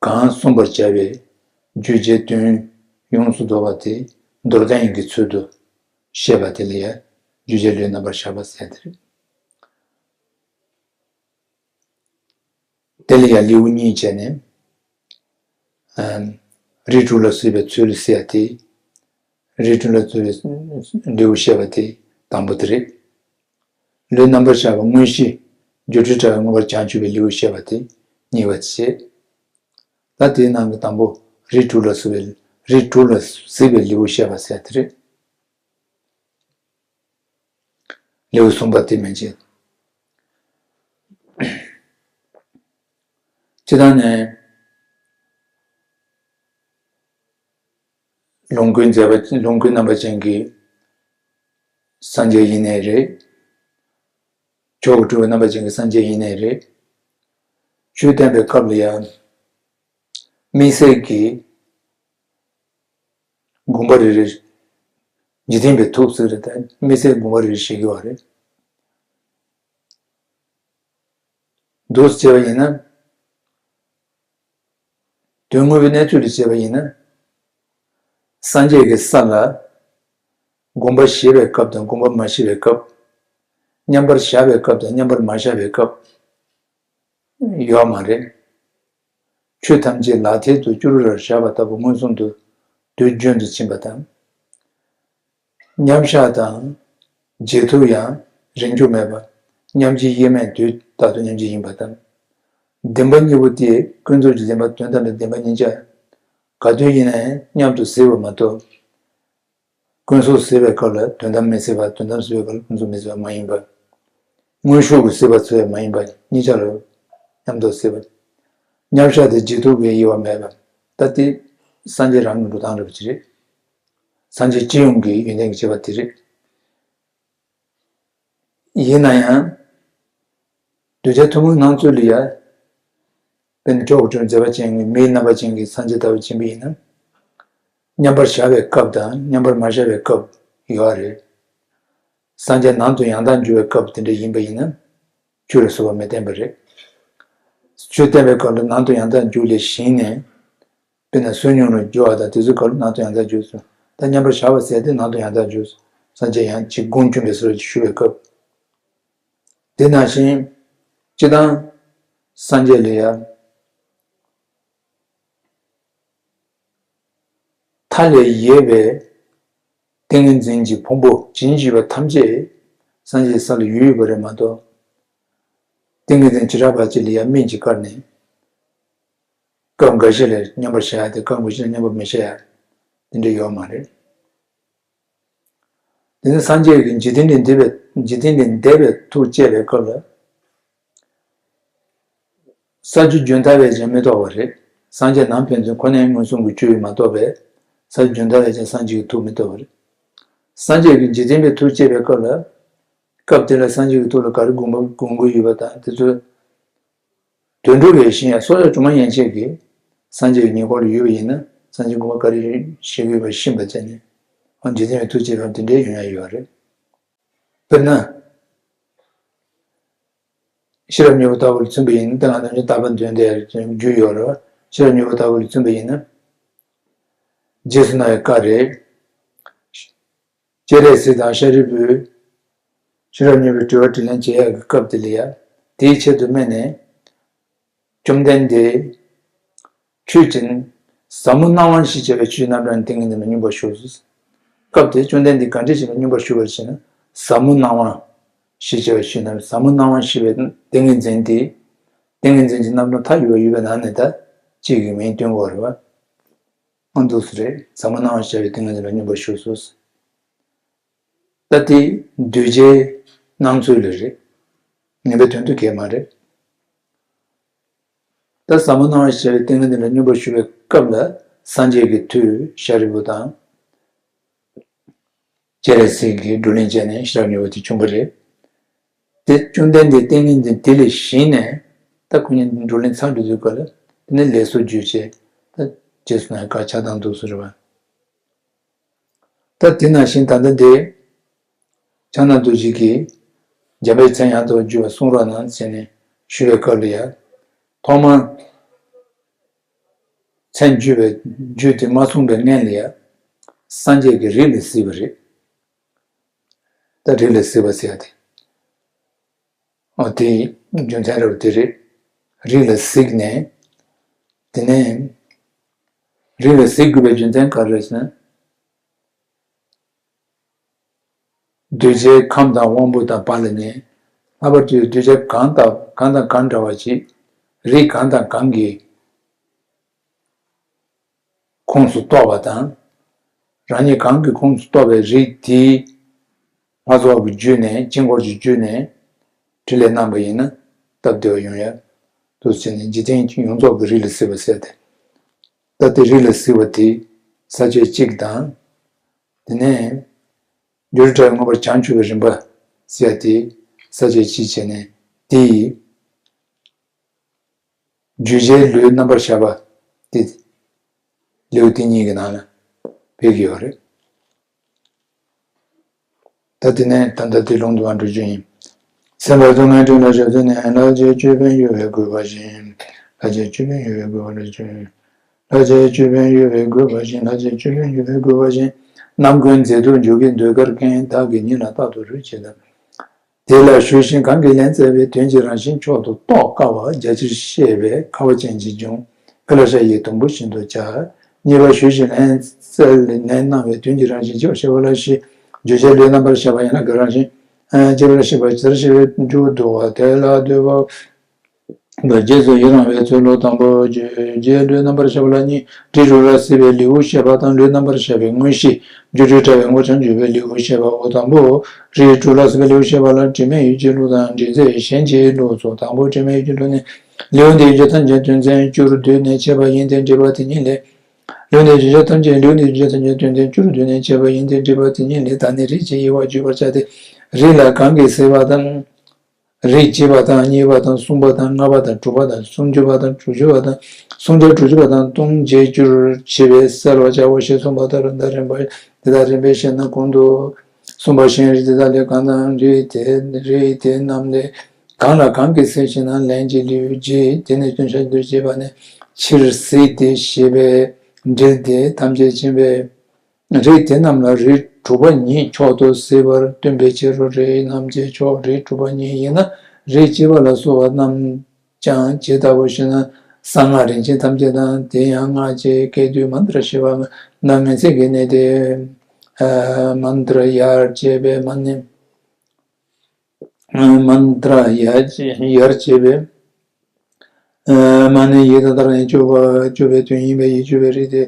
གང་གསུངས་པར་བྱ་བའི་བརྗོད་བྱའི་དོན་ཡོངས་སུ་རྫོགས་པ་དེ་མདོར་བསྟན་ཡིན་གྱི་ཚུལ་དུ་བཤད་པ་དེ་ལ་ཡང་བརྗོད་བྱའི་ལུས་རྣམ་པར་བཞག་པ་ཟེར་དེ་རེད། དེ་ལ་ཡང་ལེའུ་གཉིས་བྱས་ནས། ཨམ། རིགས་དྲུག་ལ་གཟིགས་པའི་ཚུལ་ཟེར་ཡ་དེ། རིགས་དྲུག་ལ་གཟིགས་པའི་ལེའུ་བཤད་པ་དེ་དང་པོ་དེ་རེད། ལུས་རྣམ་པར་བཞག་པ་དངོས་གཞི་སྒྱུ་འཕྲུལ་དྲ་བས་མངོན་པར་བྱང་ཆུབ་པའི་ལེའུ་བཤད་པ་དེ་གཉིས་པ་བྱས། ད་དེའི་ནང་གི་དང་པོ་རིགས་དྲུག་ལ་གཟིགས་པའི་རིགས་དྲུག་ལ་གཟིགས་པའི་ལེའུ་བཤད་པ་ཟེར་དེ་རེད། ལེའུ་གསུམ་པ་དེ་མན་ཆད། སྤྱིར་བཏང་ནས། ལོངས་སྐུའི་མཛད་པ་ལོངས་སྐུའི་རྣམ་པ་ཅན་གྱི་སངས་རྒྱས་ཡིན་ནའི་རེད། མཆོག་གི་སྤྲུལ་པའི་རྣམ་པ་ཅན་གྱི་སངས་རྒྱས་ཡིན་ནའི་རེད། ཆོས་བསྟན་པའི་སྐབས་ལ་ཡང་དམིགས་བསལ་གྱི་དགོངས་པ་རེ་རེ། འཇིག་རྟེན་པའི་ཐུགས་ཟེར་རེད་དེ་དམིགས་བསལ་དགོངས་པ་རེ་རེ་བཞེས་ཀྱི་ཡོད་རེད། འདུག་སེ་བྱས་པ་ཡིན་ན། དོན་དངོས་པོའི་གནས་ཚུལ་དུ་བྱས་པ་ཡིན་ན། སངས་རྒྱས་ཀྱི་ས་ལ་དགོངས་པ་བཞེས་པའི་སྐབས་དང་དགོངས་པ་མ་བཞེས་པའི་སྐབས། མཉམ་པར་བཞག་པའི་སྐབས་དང་མཉམ་པར་མ་བཞག་པའི་སྐབས། ཡོད་མ་རེད། ཆོས་ཐམས་ཅད་ལག་མཐིལ་དུ་སྐྱུ་རུ་རར་བཞག་པ་ལྟ་བུ་མངོན་སུམ་དུ་དུས་རྒྱུན་དུ་ཕྱིན་པ་དང་། མཉམ་བཞག་དང་། བརྗེད་ཐུབ་ཡང་རིང་རྒྱུ་མེད་པ། མཉམ་གཅིག་དབྱེར་མེད་དུས་རྟག་ཏུ་མཉམ་གཅིག་ཡིན་པ་དང་། བདེན་པ་གཉིས་པོ་དེ་ཀུན་རྫོབ་ཀྱི་བདེན་པ་དོན་དམ་པའི་བདེན་པ་གཉིས་ཆ། ག་དུས་ཡིན་ན་ཡང་མཉམ་དུ་གཟིགས་པ་མ་གཏོགས། ཀུན་རྫོབ་གཟིགས་པའི་སྐབས་ལ་དོན་དམ་མི་གཟིགས་པ། དོན་དམ་གཟིགས་པའི་སྐབས་ལ་ཀུན་རྫོབ་མི་གཟིགས་པ་མ་ཡིན་པ། དངོས་ཤུགས་ཀྱིས་གཟིགས་པ་ཚོལ་བ་མ་ཡིན་པ། གཉིས་ཆ་རུ་མཉམ་དུ་གཟིགས་པ། མཉམ་བཞག་དེ་བརྗེད་ཐུབ་པའི་དབྱེ་བ་མེད་པ། ད་དེ་སངས་རྒྱས་རང་གི་འགྲོ་སྟངས་རེད་པ་ཅི་རེད། སངས་རྒྱས་སྤྱི་ཡོངས་ཀྱི་ཡོན་ཏན་གྱི་བྱེད་པ་དེ་རེད། ཡིན་ན་ཡང་། གདུལ་བྱ་ཐུན་མོང་སྣང་ཚུལ་ལ་ཡ། དཔེར་ན་མཆོག་གི་སྤྲུལ་མཛད་པ་ཅན་གྱི་མིའི་རྣམ་པ་ཅན་གྱི་སངས་རྒྱས་ལྟ་བུ་ཕྱིན་པ་ཡིན་ན། མཉམ་པར་བཞག་པའི་སྐབས་དང་མཉམ་པར་མ་བཞག་པའི་སྐབས་ཡོད་རེད། སངས་རྒྱས་ནང་དུ་ཡང་དག་འགྱུར་བའི་སྐབས་དེ་འདྲ་ཡིན་པ་ཡིན་ན། ཆོས་ལ་སོགས་པ་མི་བསྟན་པ་རེད། ཆོས་བསྟན་པའི་སྐབས་ལ་ནང་དུ་ཡང་དག་འགྱུར་ལས་གཞན་ནས། དཔེར་ན་བསོད་སྙོམས་ལ་འགྱུར་བ་དང་དེ་ཚོའི་སྐབས་ལ་ནང་དུ་ཡང་དག་འགྱུར་སོང་ ད་མཉམ་པར་བཞག་པ་ཟེར་དེ་ནང་དུ་ཡང་དག་འཇུག་སངས་རྒྱས་ཡང་ཅིག་དགོངས་བསྐྱུར་བའི་ཟེར་ཞུ་བའི་སྐབས། དེ་ནང་བཞིན་སྤྱིར་བཏང་སངས་རྒྱས་ལ་ཡང་མཐའ་ལས་ཡས་པའི་ཏིང་ངེ་འཛིན་གྱི་ཕུང་པོ་ཇི་སྙེད་ཡོད་པ་ཐམས་ཅད་སངས་རྒྱས་ས་ལ་ཡོད་ཡོད་པ་རེད་མ་གཏོགས། ཏིང་ངེ་འཛིན་བྱེ་བྲག་པ་ཅིག་ལ་ཡང་སྨིན་གྱིས་བཀར་ནས། སྐབས་འགའ་ཞིག་ལ་མཉམ་པར་བཞག་ཡ་དེ་སྐབས་འགའ་ཞིག་ལ་མཉམ་པར་མི་བཞག་ཡ། དེ་འདྲ་ཡོད་མ་རེད། དེ་ནི་སངས་རྒྱས་ཀྱི་འཇིག་རྟེན་ལས་འདས་པའི་འཇིག་རྟེན་ལས་འདས་པའི་ཐུགས་བསྐྱེད་པའི་སྐབས་ལ། ས་བཅུ་བདུན་ལྟ་བས་ཀྱང་མི་རྟོགས་པ་རེད། སངས་རྒྱས་ནམ་ཕན་ཚུན་ཁོ་ནའི་མངོན་སུམ་གྱི་སྤྱོད་ཡུལ་མ་རྟོགས་པས། ས་བཅུ་བདུན་ལྟ་བས་ཀྱང་སངས་རྒྱས་ཀྱི་ཐུགས་མི་རྟོགས་པ་རེད། སངས་རྒྱས་ཀྱི་འཇིག་རྟེན་པའི་ཐུགས་བསྐྱེད་པའི་སྐབས་ལ། སྐབས་དེ་ལ་སངས་རྒྱས་ཀྱི་ཐུགས་ལ་ག་རེ་དགོངས་པ་དགོངས་ཀྱི་ཡོད་པ་དང་དེ་ཚོ། དོན་གྲུབ་པའི་ཞིང་ཡང་སྲོག་ཆགས་གྲོག་མ་ཡན་ཆད་ཀྱིས་སངས་རྒྱས་ཀྱི་ཉེ་འཁོར་ལ་ཡོད་པ་ཡིན་ན་སངས་རྒྱས་དགོངས་པ་ག་རེ་བཞེས་ཀྱི་ཡོད་པ་ཤེས་པ་བྱས་ནས། འཇིག་རྟེན་པའི་ཐུགས་བསྐྱེད་པ་དེ་འདྲའི་ཡོང་ཡ་ཡོད་རེད། དཔེར་ན། ཤེས་རབ་སྙིང་པོ་ལྟ་བུ་ལ་མཚོན་པ་ཡིན་ན་ད་ང་ཚོ་ནི་རྟག་པ་འདོན་ཏེ་རྒྱུ་ཡོད་རེད་བ། ཤེས་རབ་སྙིང་པོ་ལྟ་བུ་ལ་མཚོན་པ་ཡིན་ན། རྗེས་སུ་གནང་བའི་བཀའ་རེད། སྤྱན་རས་གཟིགས་དང་ཤཱ་རིའི་བུས་ཤེས་རབ་སྙིང་པོའི་དྲི་བ་དྲིས་ལན་བྱེད་ཡག་གི་སྐབས་དེ་ལ་ཡ། དེའི་ཆེད་དུ་སྨྲས་ནས། བཅོམ་ལྡན་འདས། ཁྱོད་ཀྱིས་ཟབ་མོ་སྣང་བ་ཞེས་བྱ་བའི་ཆོས་རྣམ་གྲངས་ཏིང་ངེ་འཛིན་ལ་སྙོམས་པར་ཞུགས་སོ། སྐབས་དེར་བཅོམ་ལྡན་འདས་ག་འདྲ་ཞིག་ལ་སྙོམས་པར་ཞུགས་པར་བྱས་ན་ཟབ་མོ་སྣང་བ་ཞེས་བྱ་བའི་ཆོས་རྣམས་ཟབ་མོ་སྣང་བ་ཞེས་པའི་ཏིང་ངེ་འཛིན་དེ། ཏིང་ངེ་འཛིན་གྱི་རྣམ་གྲངས་མཐའ་ཡས་པ་ཡོད་པའི་ནང་ནས་ད་གཅིག་གི་མིང་སྟོན་དགོས་རེད་བ། ཨང་འདུག་སེ་རེད། ཟབ་མོ་སྣང་བ་ཞེས་བྱ་བའི་ཏིང་ངེ་འཛིན་ལ་སྙོམས་པར་ཞུགས་སོ། ད་དེ་གདུལ་བྱའི་སྣང་ཚུལ་ལ་རེད། ངེས་པའི་དོན་དུ་གལ་མ་རེད། ད་ཟབ་མོ་སྣང་བ་ཞེས་བྱ་བའི་ཏིང་ངེ་འཛིན་ལ་སྙོམས་པར་ཞུགས་པའི་སྐབས་ལ་སངས་རྒྱས་ཀྱི་མཐུས་ཤཱ་རིའི་བུ་དང་། སྤྱན་རས་གཟིགས་ཀྱིས་བགྲོ་གླེང་བྱས་ནས་ཤེས་རབ་སྙིང་པོ་དེ་བྱུང་བ་རེད། དེ་བཅོམ་ལྡན་འདས་ཏིང་ངེ་འཛིན་དེ་ལས་བཞེངས་ནས་ད་ཁོ་གཉིས་བགྲོ་གླེང་ཚར་འགྲོ་དུས་སྐབས་ལ་དེ་ནས་ལས་སུ་བརྗོད་བྱས་ད་རྗེས་སུ་གནང་བཀའ་ཆགས་སྡང་འདུག་སེ་རེད་བ། ད་དེ་ནང་བཞིན་ད་ལྟ་འདི། ཕྱག་ན་རྡོ་རྗེ་གིས་འཇམ་དཔལ་མཚན་ཡང་དག་བརྗོད་པ་གསུང་རོགས་གནང་ཟེར་ནས་ཞུ་བའི་སྐབས་ལ་ཡ། ཐོག་མར་མཚན་བརྗོད་པའི་རྒྱུ་དེ་མ་གསུངས་པའི་སྔོན་ལ་ཡ། སངས་རྒྱས་ཀྱི་རིགས་ལ་གཟིགས་པ་རེད། ད་རིགས་ལ་གཟིགས་པ་ཟེར་ཡ་དེ། ཨོ་དེའི་རྒྱུ་མཚན་རེད་པ་དེ་རེད། རིགས་ལ་གཟིགས་ནས། དེ་ནས། རིགས་ལ་གཟིགས་དགོས་པའི་རྒྱུ་མཚན་ག་རེ་རེད་ཟེར་ན། གདུལ་བྱའི་ཁམས་དང་དབང་པོ་དང་བར་ལ་ནི། ལྷག་པར་དུ་གདུལ་བྱ་གང་དང་གང་དང་གང་འདྲ་བ་ཞིག་རིགས་གང་དང་གང་གི་ཁོངས་སུ་གཏོགས་པ་དང་། རང་ཉིད་གང་གི་ཁོངས་སུ་གཏོགས་པའི་རིགས་དེའི་ལྷ་ཚོགས་ཀྱི་བརྒྱུད་ནས་དཀྱིལ་འཁོར་གྱི་བརྒྱུད་ནས་འཕྲིན་ལས་གནང་པ་ཡིན་ན་སྟབས་བདེ་བ་ཡོང་ཡ། འདུག་ཟེར་ནས་འཇིག་རྟེན་ཡོངས་རྫོགས་ཀྱི་རིགས་ལ་གཟིགས་པ་ཟེར་ཏེ། ད་ལྟའི་རིགས་ལ་གཟིགས་པ་དེ་ས་བཅད་གཅིག་དང་། དེ་ནས་སྒྱུ་རུ་དྲ་བའི་མངོན་པར་བྱང་ཆུབ་པའི་རིམ་པ་ཟེར་ཡ་དེ་ས་བཅད་གཅིག་བྱས་ནས་དེ་ཡི་བརྗོད་བྱའི་ལུས་རྣམ་པར་བཞག་པ་དེ་ལེའུ་དེ་གཉིས་ཀྱི་ནང་ལ་ཕེབས་ཀྱི་ཡོད་རེད། ད་དེ་ནས་ད་ལྟ་དེ་ལུང་དུ་མ་འགྲོ་རྒྱུ་ཡིན། སེམས་དཔའ་གཙུག་ན་སྤྲིན་ལ་ཞབས་བསིལ་ནས། ལྷ་རྗེ་ཅོད་པན་གཡོ་བས་བསྐུལ་བ་བཞིན། ལྷ་རྗེ་ཅོད་པན་གཡོ་བས་བསྐུལ་བ་ལ་ཞུ། ལྷ་རྗེ་ཅོད་པན་གཡོ་བས་བསྐུལ་བ་བཞིན། ལྷ་རྗེ་ཅོད་པན་གཡོ་བས་བསྐུལ་བ་བཞིན། ནམ་མཁའི་མཛེས་སྡུག་འཇུག་གིན་ཟློས་གར་མཁན། བདག་གི་ཉིད་ལ་རྟག་ཏུ་རོལ་ཅིག་དང་། དེ་ལ་ཞུ་ཞིང་གང་གིས་ལན་སྩལ་བའི། དོན་གྱི་རང་བཞིན་མཆོག་ཏུ་རྟོགས་དཀའ་བ། རྒྱ་ཆེར་བཤད་པའི་ཁ་བ་ཅན་གྱི་འབྱུང་། ཀ་ལ་ཤ་ཡི་དུམ་བུ་བཞིན་དུ་བྱ། གཉིས་པ་ཞུ་ཞིང་ལན་སྩལ་ལན་གནང་བའི། དོན་གྱི་རང་བཞིན་ལྕི་བར་བཤད་པ་ལ་བཞི། བརྗོད་བྱའི་ལུས་རྣམ་པར་བཞག་པ་ཡན་ལག་གི་རང་བཞིན། ལྕི་བར་བཤད་པ་ཇི་ལྟར་བཤད་པའི་མཇུག་བསྡུ་བ་དེ་ལ་ལྟོས་པ། རྗེས་སུ་ཡི་རང་བའི་ཚུལ་ལུགས་དང་པོ་བརྗོད་བྱའི་ལུས་རྣམ་པར་བཞག་པ་ལ་གཉིས། རིགས་དྲུག་ལ་གཟིགས་པའི་ལེའུ་བཤད་པ་དང་ལུས་རྣམ་པར་བཞག་པའི་དངོས་གཞི། སྒྱུ་འཕྲུལ་དྲ་བའི་མངོན་བྱང་བརྗོད་པའི་ལེའུ་བཤད་པའོ། དང་པོ། རིགས་དྲུག་ལ་གཟིགས་པའི་ལེའུ་བཤད་པ་ལ་དྲི་མེད་ཡུལ་གྱི་ལུགས་དང་དྲི་ཟའི་གཞན་གྱི་ལུགས་སོ། དང་པོ་དྲི་མེད་ཡུལ་གྱི་ལུགས་ནི། ལེའུ་འདིའི་རྒྱུ་ཐམས་ཅད་དོན་ཚན་བཅུར་བསྡུས་ནས་འཆད་པ་ཡིན་ཏེ། འགྲེལ་པ་དེ་ཉིད་ལས། ལེའུ་འདིའི་རྒྱུ་ཆ་ཐམས་ཅད། ལེའུ་འདིའི་རྒྱུ་ཆ་ཐམས་ཅད་དོན་ཚན་བཅུར་བསྡུས་ནས་འཆད་པ་ཡིན་ཏེ། འགྲེལ་པ་དེ་ཉིད་ལས། ད་ནི་རིགས་ཀྱི་དབྱེ་བ་བརྗོད་པར་བྱ་སྟེ། རིགས་ལ་གང་གིས་གཟིགས་པ་དང་། རིགས་གཅིག་པ་དང་། གཉིས་པ་དང་། གསུམ་པ་དང་། ལྔ་པ་དང་། དྲུག་པ་དང་། སུམ་ཅུ་པ་དང་། དྲུག་ཅུ་པ་དང་། སུམ་བརྒྱ་དྲུག་ཅུ་པ་དང་། སྟོང་བརྒྱད་ཅུར་ཕྱེ་བས་གསལ་བར་བྱའོ་ཞེས་གསུངས་པ་ལྟར། ད་རིམ་པ་དེ་དག་རིམ་པས་བཤད་ན་གོང་དུ་གསུངས་པ་བཞིན་རིགས་དེ་དག་ལས་གང་དང་རིགས་དེ་རིགས་དེ་རྣམས་ལས་གང་ལ་གང་གིས་གཟིགས་ཞེ་ན། ལན་གཅིག་ལེའུ་བརྒྱད་དེ་ནས་སྟོན་བྱ་འདིར་བཤད་པ་ནི། སྤྱིར་གཟིགས་ཏེ་ཞེས་པའི་འགྲེལ་དེ་ཐམས་ཅད་མཁྱེན་པས། རིགས་དེ་རྣམས་ལ་རིགས་དྲུག་པ་ཉིད་མཆོག་ཏུ་གཟིགས་པར་སྟོན་པའི་ཕྱིར་རོ། རིགས་རྣམས་ཀྱི་མཆོག་རིགས་དྲུག་པ་ཉིད་ཡིན་ན། རིགས་བཅུ་པ་ལ་སོགས་པ་རྣམས་ཀྱང་ཇི་ལྟ་བུ་ཞེ་ན། གསང་སྔགས་རིན་ཆེན་ཐམས་ཅད་དང་། དེ་ཡང་སྔགས་ཀྱི་སྐད་དོད་མནྟྲ་ཞེས་པ་རྣམས་ངེས་ཚིག་གི་གནད་དེ། མནྟྲ་ཡར་བཅད་པའི་མ་ནི། མནྟྲ་ཡར་ཡར་བཅད་པའི་མ་ནི་ཡི་དྭགས་ལྟར་ཡང་བཅུ་པ་བཅུ་པའི་དོན་ཡིན་པས། ཡིད་དཔྱོད་པའི་རིགས་དེ།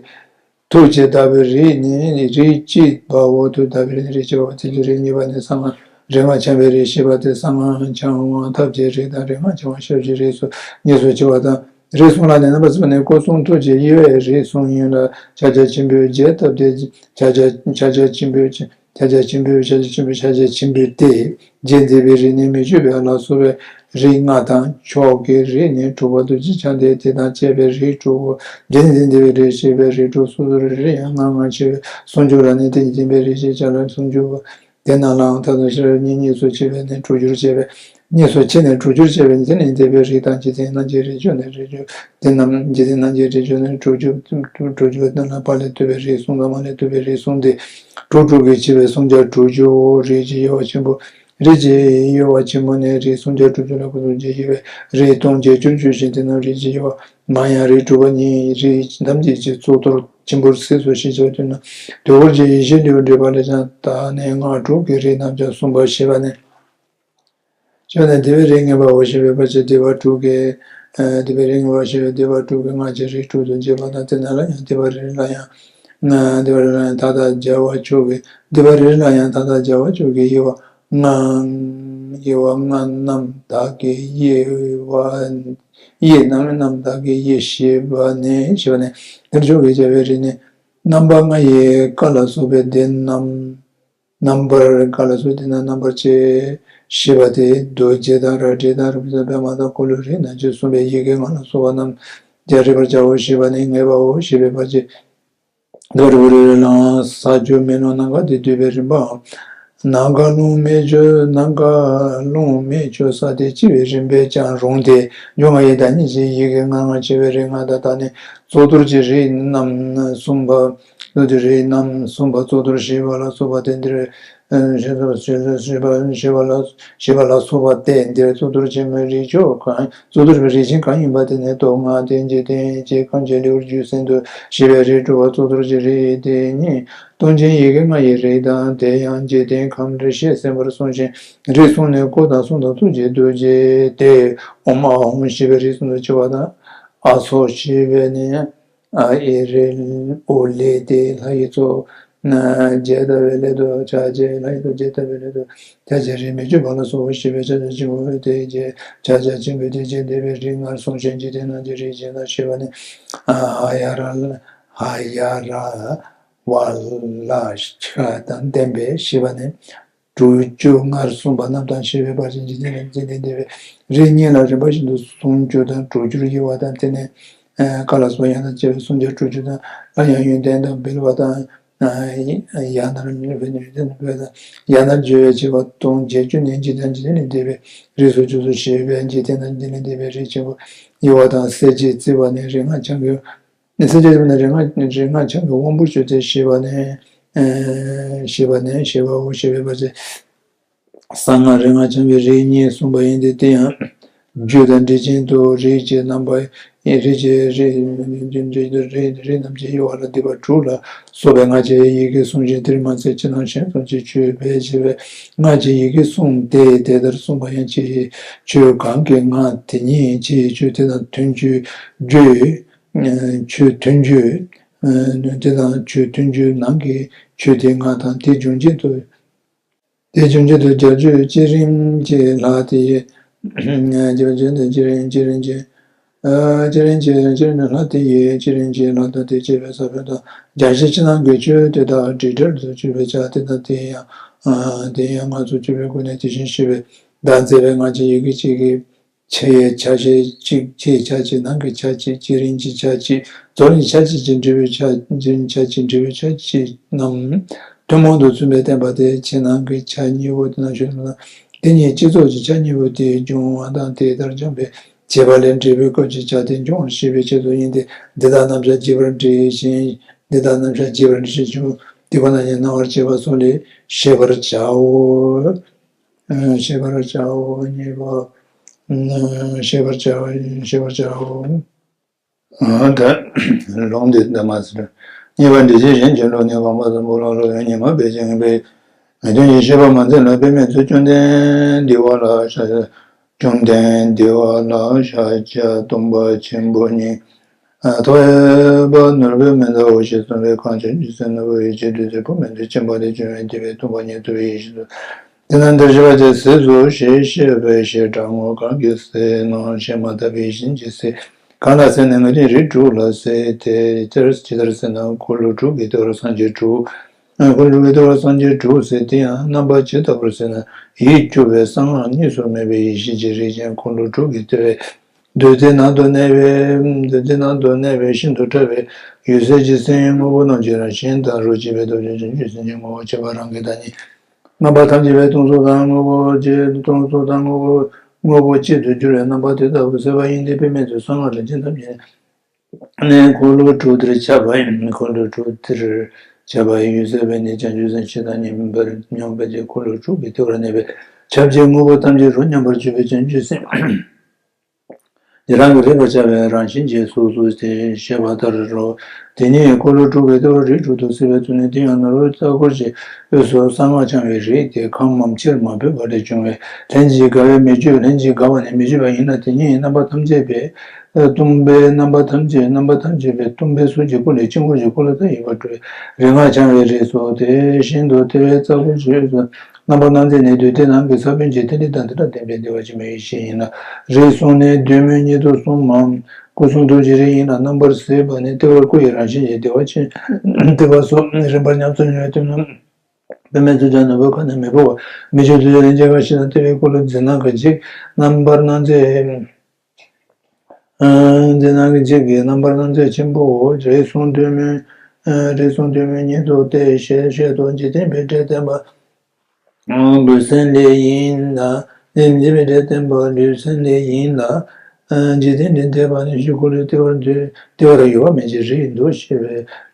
ཐུགས་ཀྱི་བདག་པོའི་རིགས་ནི་རིགས་གཅིག་པའོ། ཐུགས་བདག་པོའི་རིགས་ནི་རིགས་གཅིག་པའོ། དེ་ལས་རིགས་གཉིས་པ་ནི་གསང་སྔགས་རིག་སྔགས་འཆང་བའི་རིགས་ཞེས་པ་སྟེ། གསང་སྔགས་འཆང་བ་ཐབས་ཀྱི་རིགས་དང་། རིག་སྔགས་འཆང་བ་ཞབས་ཀྱི་རིགས་སོ། གཉིས་སུ་ཕྱེ་བ་དང་། རིགས་གསུམ་ལ་ནི་རྣམ་པར་གཟིགས་པ་ནི་སྐུ་གསུང་ཐུགས་ཀྱི་དབྱེ་བས་རིགས་གསུམ་ཡིན་ལ། ཕྱག་རྒྱ་ཆེན་པོའི་རྒྱས་བཏབ་སྟེ། ཕྱག་རྒྱ་ཕྱག་རྒྱ་ཆེན་པོའི་ཕྱག་རྒྱ་ཆེན་པོའི་ཕྱག་རྒྱ་ཆེན་པོའི་ཕྱག་རྒྱ་ཆེན་པོའི་སྟེ། རྒྱས་འདེབས་པའི་རིགས་ནི་མི་བསྐྱོད་པ་ལ་སོགས་པའི་རིགས་ལྔ་དང་། མཆོག་གི་རིགས་ནི་དྲུག་པ་རྡོ་རྗེ་འཆང་སྟེ། དེ་དང་བཅས་པའི་རིགས་དྲུག་གོ། རྒྱས་འདེབས་པའི་རིགས་ཞེས་པའི་རིགས་དྲུག་སོ་སོར་རིགས་ཡང་ལྔ་ལྔ་ཕྱེ་བས། ཟུང་འཇུག་ལ་ནི་རྟེན་ཅིང་འབྲེལ་བའི་རིགས་ཞེས་བྱ་ལ། ཟུང་འཇུག་པ་དེ་རྣམས་ལའང་མཐར་ཐུག་ཕྱི་རོལ་གཉིས་གཉིས་སུ་ཕྱེ་བས་ནི་དྲུག་ཅུར་བྱས་པས། གཉིས་སུ་ཕྱེ་ནས་དྲུག་ཅུར་བྱས་པས་ནི། རྒྱས་འདེབས་པའི་རིགས་དང་། རྒྱུད་སྡེ་རྣམས་ཀྱི་རིགས་བཅུ་ནི་རིགས་བཅུ། དེ་རྣམས་རྒྱུད་སྡེ་རྣམས་ཀྱི་རིགས་བཅུ་ནི་དྲུག་ཅུ། དྲུག་ཅུ་དེ་ལ་པ་ལས་བཏུས་པའི་རིགས་གསུམ་དང་། མ་ལས་བཏུས་པའི་རིགས་གསུམ་སྟེ། དྲུག་དྲུག་གིས་ཕྱེ་བས་སུམ་བརྒྱ་དྲུག་ཅུའོ། རིགས་ཀྱི་དབྱེ་བ་ཆེན་པོ། རིགས་ཀྱི་དབྱེ་བ་ཆེན་པོ་ནི་རིགས་སུམ་བརྒྱ་དྲུག་ཅུ་ལ་སྐུ་གསུམ་གྱི་དབྱེ་བས་རིགས་སྟོང་བརྒྱད་ཅུར་བརྗོད་ཅིང་། དེ་རྣམས་རིགས་ཀྱི་དབྱེ་བ་མ་ཡིན་རིགས་དྲུག་པ་ཉིད་རིགས་ཐམས་ཅད་ཀྱི་གཙུག་ཏོར་ཆེན་པོར་གཟིགས་སོ་ཞེས་བྱ་བ་སྟོན་ན། དུས་འཁོར་གྱི་ཡེ་ཤེས་འབྲས་བུ་འགྲེལ་པ་ལས་ཀྱང་། ད་ནི་སྔགས་དྲུག་གི་རིགས་རྣམས་ཀྱང་གསུངས་པ་ཞེས་པ་ནི། ཞེས་པ་ནི་སྡེ་པའི་རིགས་ངེས་པའོ་ཞེས་པའི་བར་གྱི་སྡེ་པ་དྲུག་གི། ཨ་སྡེ་པའི་རིགས་ངེས་པའོ་ཞེས་པའི་སྡེ་པ་དྲུག་གིས་སྔགས་ཀྱི་རིགས་དྲུག་ཏུ་འབྱེད་པ་དང་། དེ་རྣམས་ལ་ཡང་སྡེ་པ་རེ་རེ་ལ་ཡང་། ཨ་སྡེ་པ་རེ་རེ་ལ་ཡང་མཐའ་དག་བྱ་བ་མཆོག་གི། སྡེ་པ་རེ་རེ་ལ་ཡང་མཐའ་དག་བྱ་བ་མཆོག་གི་དབྱེ་བ་ལྔ། དབྱེ་བ་ལྔ་རྣམས་དག་གི་དབྱེ་བ། དབྱེ་རྣམས་རྣམས་དག་གི་དབྱེ་ཞེས་པ་ནི། ཞེས་པ་ནི། འདིར་མཆོག་གི་བྱ་བའི་རིགས་ནི། རྣམ་པ་ལྔ་ཡི་ཀ་ལ་སོགས་པའི་སྡེ་རྣམས། རྣམ་པར་ཀ་ལ་སོགས་སྡེ་རྣམས་རྣམ་པར་ཕྱེ། ཞེས་པ་སྟེ། རྡོ་རྗེ་དང་རལ་གྲི་དང་རིགས་པ་པདྨ་དང་འཁོར་ལོའི་རིགས་རྣམས་ཀྱིས་གསུངས་པའི་ཡི་གེ་ལྔ་ལ་སོགས་པ་རྣམས་ཀྱང་རིག་པར་བྱའོ་ཞེས་པ་ནི་ངེས་པའོ་ཞེས་པའི་བར་གྱི། རྡོ་རིལ་བུ་རིལ་ལའང་ས་བཅུ་མེ་རླུང་ནམ་མཁའ་སྟེ་བསྡུས་པའི་རིམ་པའམ། ནམ་མཁའ་རླུང་མེ་ཆུ། ནམ་མཁའ་རླུང་མེ་ཆུ་ས་སྟེ་ཕྱེ་བའི་རིམ་པས་ཀྱང་རུང་སྟེ། འབྱུང་ལྔ་ཡི་བདག་ཉིད་ཀྱི་ཡི་གེ་ལྔ་ལྔ་ཕྱེ་བའི་རིགས་ལྔ་དང་། ད་ནི་གཙུག་ཏོར་གྱི་རིགས་རྣམས་གསུངས་པ། གཙུག་ཏོར་རིགས་རྣམས་གསུངས་པ་གཙུག་ཏོར་ཞེས་པ་ལ་སོགས་པ་སྟེ། འདིར། ཞེས་པ་ཞེས་པ་ཞེས་པ་ལ་སོགས་པ་སྟེ། འདིར་གཙུག་ཏོར་ཆེན་མོའི་རིགས་ཆོས་གང་། གཙུག་ཏོར་བའི་རིགས་ཆེན་གང་ཡིན་པ་དེ་ནི་སྟོང་སྔགས་རྟེན་གྱི་རྟེན་གྱི་ཁམས་ཀྱི་ལེའུར་རྒྱུད་གསན་དུ་བྱས་པའི་རིགས་དྲུག་པ་གཙུག་ཏོར་གྱི་རིགས་དེ་ཉིད་སྟོང་ཆེན་ཡི་གེ་ལྔ་ཡི་རིགས་དང་། དེ་ཡང་འཇིག་རྟེན་ཁམས་རིགས་ཤེས་གསན་པར་གསུངས་ཤིང་། རིགས་གསུམ་ནི་སྐུ་དང་གསུང་དང་ཐུགས་ཀྱི་རྡོ་རྗེ་སྟེ། ཨོཾ་ཨཱཿཧཱུྃ་ཞེས་པའི་རིགས་གསུམ་དུ་ཕྱེ་བ་དང་། ཨ་སོགས་ཞེས་པས་ནི། ཨ་ཨི་རི་ཨོ་ལེ་སྟེ། ལྷ་ཡི་ཚོགས་རྗེས་བལྟ་བའི་སླད་དུ་ཕྱག་རྒྱའི། ལྷ་ཡི་ཚོགས་རྗེས་བལྟ་བའི་སླད་དུ་ཕྱག་རྒྱའི་རིགས་མི་བསྐྱོད་པ་ལ་སོགས་པ་ཞེས་པའི་ཕྱག་རྒྱ་ཆེན་པོ་སྟེ། ཕྱག་རྒྱ་ཆེན་པོ་སྟེ། རྒྱས་འདེབས་པའི་རིགས་ལྔར་གསུངས་ཤིང་། འཇིག་རྟེན་རྣམས་ཀྱི་རིགས་ཅན་དང་ཞེས་པ་ནི། ཧ་ཡ་ར་ཧ་ཡ་ར་བ་ལ་ཤ་དང་ལྡན་པས་ཞེས་པ་ནི། དྲུག་ཅུ་སྔར་གསུངས་པ་རྣམས་དང་ཕྱེ་བའི་བར་གྱི་འཇིག་རྟེན་ལ་འཇིག་རྟེན་འདས་པའི་རིགས་གཉིས་ལ་རིམ་པ་བཞིན་དུ་སུམ་ཅུ་དང་དྲུག་ཅུར་དབྱེ་བ་དང་། དེ་ནས་ཀ་ལ་སོགས་ཡང་དག་བྱས་པའི་སུམ་བརྒྱ་དྲུག་ཅུ་དང་། སླར་ཡང་ཡོན་ཏན་དང་འབུལ་བ་དང་། ཡང་ན་ཡོན་ཏན་དང་འབུལ་བ་དང་། ཡང་ན་བརྗོད་པའི་བྱེད་པ་སྟོང་བརྒྱད་ཅུ་ནས་འཇིག་རྟེན་འཇིག་རྟེན་ལས་འདས་པའི་རིགས་སུ་བཅུ་གསུམ་ཞེས་པས་འཇིག་རྟེན་དང་འཇིག་རྟེན་ལས་འདས་པའི་རིགས་ཆེན་པོ་དབྱེ་བ་དང་། གསལ་བྱེད་བརྩི་བ་ནི་རིགས་ལྔ་འཆང་གི། ནི་ས་བཅད་ནི་རིགས་ལྔ་རིགས་ལྔ་འཆང་གི་དབང་པོར་གྱུར་ཏེ་ཞེས་པ་ནས། ཞེས་པ་ནས་ཞེས་པའོ། ཞེས་པའི་བར་གྱི། གསང་སྔགས་རིགས་ལྔ་འཆང་གི་རིགས་གཉིས་གསུངས་པ་ཡིན་ཏེ། དེ་ཡང་རྒྱུད་དང་འགྲེལ་ཆེན་དུ་རིགས་ཀྱི་རྣམ་པ། རིགས་ཀྱི་རིགས་རིགས་རྣམས་ཀྱི་དབྱེ་བ་ལ་སྡེ་པ་དྲུག་ལ་སོགས་པའི་སྔགས་ཀྱི་ཡི་གེ་གསུངས་ཤིང་། དེར་མ་ཚད་ཕྱི་ནང་གཞན་གསུམ་གྱི་ཆོས་ཕལ་ཆེ་བའི་སྔགས་ཀྱི་ཡི་གེ་གསུངས་ཏེ། དེ་ལྟར་གསུངས་པ་ཡང་ཕྱི་ཡི་ཆོས་གང་གི་སྔགས་དེ་ཉིད་ཕྱི་ཡི་ཆོས་དེ་དང་མཐུན་གྱི་རྒྱུད། ཆོས་མཐུན་རྒྱུད། དེ་དང་ཆོས་མཐུན་རྒྱུད་ནང་གི་ཆོས་དེའི་སྔགས་དང་། དེ་འབྱུང་རྐྱེན་དུ། དེ་འབྱུང་རྐྱེན་དུ་སྦྱར་རྒྱུད་བསྐྱེད་རིམ་གྱི་ལྷ་དེ་ཡི། བསྐྱེད་རིམ་གྱི་བསྐྱེད་རིམ་གྱི་བསྐྱེད་རིམ་གྱི་བསྐྱེད་རིམ་གྱི་ལྷ་དེ་ཡི། བསྐྱེད་རིམ་གྱི་ལྷ་དང་དེ་བསྐྱེད་པའི་ས་བོན་དང་། རྒྱང་ཤེལ་ཕྱི་ནང་གི་ཆོས་དེ་དག་སྒྲིག་བསྒྲལ་དུ་གྱུར་པའི་ཆ་དེ་དང་། དེ་ཡང་དེ་ཡང་སྔགས་སུ་གྱུར་པའི་སྒོ་ནས་དེ་བཞིན་གཤེགས་པའི་བདག་མཛད་པའི་སྔགས་ཀྱི་ཡི་གེ་གཅིག་གི། ཕྱི་ཡི་ཆ་ཤས་གཅིག་ཕྱི་ཡི་ཆ་གཅིག་ནང་གི་ཆ་གཅིག་བསྐྱེད་རིམ་གྱི་ཆ་གཅིག་རྫོགས་རིམ་ཆ་གཅིག་གི་འབྲས་བུའི་ཆ་བསྐྱེད་རིམ་ཆ་གཅིག་འབྲས་བུའི་ཆ་གཅིག་རྣམས་ཐུན་མོང་དུ་མཚོན་པས་བསྟན་པ་སྟེ། ཕྱི་ནང་གི་ཆ་གཉིས་པོ་དེ་ནང་བཞིན་དུ་དང་། དེ་ཉིད་སྤྱི་གཙུག་གི་ཆ་གཉིས་པོ་དེ་འབྱུང་བ་དང་། དེ་ལྟར་འབྱུང་བའི་བྱེད་པ་ལས་འབྲས་བུའི་སྐབས་ཀྱི་ཆ་དེ་འབྱུང་བར་བྱེད་པའི་ཆེད་དུ་ཡིན་ཏེ། འདི་དག་རྣམས་ཀྱང་རྒྱས་པར་འགྲེལ་ཞིང་། འདི་དག་རྣམས་ཀྱང་རྒྱས་པར་འགྲེལ་ཞིང་འབྱུང་ སྡིག་པ་རྣམས་ཀྱིས་སྣང་བར་བྱེད་པ་སོགས་ལས་ཤེས་པར་བྱའོ། ཤེས་པར་བྱའོ། གཉིས་པ། ཤེས་པར་བྱའོ། ཤེས་པར་བྱའོ། ད་ལུང་འདི་འདི་མ་ཟེར། གཉིས་པ། འགྲེལ་བྱེད་གཞན་གྱི་ལུགས་ནི། དབང་པོ་གསུམ་པོ་ལ་སློབ་དཔོན་ཉི་མ་བས་ཀྱང་ངེས་པའི་ངེས་དོན་གྱི་ཤེས་པ་མ་འཛིན་ལ། དཔེ་མེད་ཚུལ་བཅོམ་ལྡན་འདུལ་བ་ལ་ཤ་བཅོམ་ལྡན་འདུལ་བ་ལ་ཤཱཀྱ་སྟོན་པ་ཆེན་པོ་ཉིད། ཐོས་པ་ནོར་བུ་མི་འདའོ་ཞེས་གསུངས་པས། གང་བྱང་ཆུབ་སེམས་ནོར་བུ་ཡིད་ཀྱི་བདུད་རྩི། བུམ་མེད་དུ་ཕྱིན་པ་ལས་བྱུང་བའི་དེ་བས་སྟོང་པ་ཉིད་རྟོགས་པའི་ཡེ་ཤེས་སོ། དེ་ནི་འདིར་བཤད་པ་དེ་ཟད་སོ་ཞེས་བཤད་པའི་བཤད་སྒྲ་ངོ་། གང་གིས་ཟད་ནོ་ཞེས་མ་ཐག་པའི་ཡིད་བཞིན་གྱི་ཟད། གང་ལ་ཟད་ནས་ངེས་དོན་རིགས་དྲུག་ལ་ཟད་དེ། དེར་ཇི་ལྟར་ཟད་ན། འཁོར་ལོ་དྲུག་གིས་ལྟེ་བར་སངས་རྒྱས་དྲུག་འཁོར་ལོ་དྲུག་གིས་ལྟེ་བར་སངས་རྒྱས་དྲུག་ཟད། དེ་ཡང་རྣམ་པ་ཇི་ལྟ་བུར་ཟད་ན། ཡིད་སྐྱོ་བའི་གསང་སྔགས་གཉིས་སུ་མེད་པའི་ཡེ་ཤེས་ཀྱི་རིགས་ཅན། འཁོར་ལོ་དྲུག་གི་ལྟེ་བའི་བདུད་རྩིའི་ནང་དུ་གནས་པའི་བདུད་རྩིའི་ནང་དུ་གནས་པའི་ཤིན་ཏུ་ཕྲ་བའི་འོད་གསལ་གྱི་སེམས་དངོས་པོ་རྣམས་ཀྱི་རང་བཞིན་དང་རོ་གཅིག་པའི་སྟོབས་ཀྱིས་བྱང་ཆུབ་སེམས་ཀྱི་ངོ་བོ་ཁྱད་པར་རང་གི་བདག་ཉིད། རྣམ་པ་ཐམས་ཅད་པའི་སྟོང་གཟུགས་དང་དངོས་པོ་གཅིག་སྟོང་གཟུགས་དང་དངོས་པོ་དངོས་པོ་གཅིག་ཏུ་གྱུར་པའི་རྣམ་པ་དེ་ལྟ་བུ་ཟད་པ་ཡིན་ཏེ། དཔེ་མེད་ཚུལ་གསང་སྔགས་རིགས་ཅན་ཐམས་ཅད་ནི་འཁོར་ལོ་དྲུག་དེར་ཁྱབ་པ་ཡིན། འཁོར་ལོ་དྲུག་དེར་ཁྱབ་པ་ཡིན། འོད་གསལ་བས་ནི་བྱང་ཆུབ་སེམས་ཤེས་དང་ཉིད་པར་མྱོང་བའི་ཕྱིར། འཁོར་ལོ་དྲུག་གི་ལྟེ་བར་གནས་པའི་ཁྱབ་བྱེད་དངོས་པོ་ཐམས་ཅད་རོ་མཉམ་པར་གྱུར་པའི་བྱང་ཆུབ་སེམས་ཉིད་རང་གིས་རིག་པར་བྱ་བའི་རང་བཞིན་གྱི་གཟུགས་སུ་དེ་བཤད་པ་ལྟར་རོ། དེ་ཉིད་འཁོར་ལོ་དྲུག་གི་ལྟེ་བར་རིགས་དྲུག་ཏུ་གསལ་བའི་ཚུལ་ནི། དེ་ཡང་ནོར་བུ་རྩ་འཁོར་གྱི་དབུས་སུ་གསང་སྔགས་འཆང་བའི་རིགས་དེ་ཁམས་མམ་ཕྱིར་མ་འཕོས་པ་ལས་བྱུང་བས། ལྷན་ཅིག་དགའ་བས་མི་བསྐྱོད། ལྷན་ཅིག་དགའ་བ་ནི་མི་བསྐྱོད་པ་ཡིན་ལ། དེ་ཉིད་རྣམ་པ་ཐམས་ཅད་པའི་སྟོང་པའི་རྣམ་པ་ཐམས་ཅད་རྣམ་པ་ཐམས་ཅད་པའི་སྟོང་པའི་གཟུགས་ཀྱི་སྐུ་ལས་དཀྱིལ་འཁོར་གྱི་སྐུ་ལ་མཐའ་ཡས་པར་གྲུབ་པའི་རིག་སྔགས་འཆང་བའི་རིགས་སོ། དེ་བཞིན་དུ་ལྟེ་བའི་རྩ་འཁོར་གྱི་དབུས་སུ་རྣམ་པར་སྣང་མཛད་ནི་བདུད་སྡེ་རྣམས་ཀྱི་ས་བོན་གྱི་ཐིག་ལེ་དང་དེ་དག་ལྡན་པའི་བདེ་བ་ཆེན་པོའི་ཡེ་ཤེས་ཡིན་ལ། རིགས་གསུམ་ནི་བདུད་མོ་ཉིད་དུ་གསུངས་མང་། སྐུ་གསུང་ཐུགས་ཀྱི་རིགས་ཡིན་ལ། རྣམ་པར་ཟད་པ་ནི་ལྟེ་བར་སྐུ་ཡི་རང་བཞིན་གྱི་བདེ་བ་ཆེན་བདེ་བ་སོགས་རིམ་པར་ཉམས་སུ་མྱོང་བའི་དོན་ནོ། དཔེ་མེད་ཚུལ་ཀྱང་ནོར་བུ་ཁ་ནི་མི་འཕོ་བ། མི་བསྐྱོད་ཚུལ་ལྷན་སྐྱེས་ཁ་ཕྱི་དང་ལྟེ་བའི་འཁོར་ལོ་འཛིན་སྣང་གི་འཇིག་རྣམ་པར་སྣང་མཛད། འཛིན་སྣང་གི་འཇིག་གི་རྣམ་པར་སྣང་མཛད་ཆེན་པོའོ། རིགས་གསུམ་བདུད་མོ། རིགས་གསུམ་བདུད་མོ་ཉིད་དུ་སྟེ་ཞེས་བཤད་དོ། འཇིག་རྟེན་པའི་སྒྲས་བསྟན་པ་ལུས་སེམས་ལས་ཡིན་ལ། འཇིག་རྟེན་པའི་སྒྲས་བསྟན་པ་ལུས་སེམས་ལས་ཡིན་ལ། འཇིག་རྟེན་ལས་འདས་པ་ནི་ཕྱི་འཁོར་ལོའི་ལྟེ་བར་འདུས་ལྟེ་བར་ཡོད་པ་མིན་གྱི་རིགས་འདུ་ཤེས་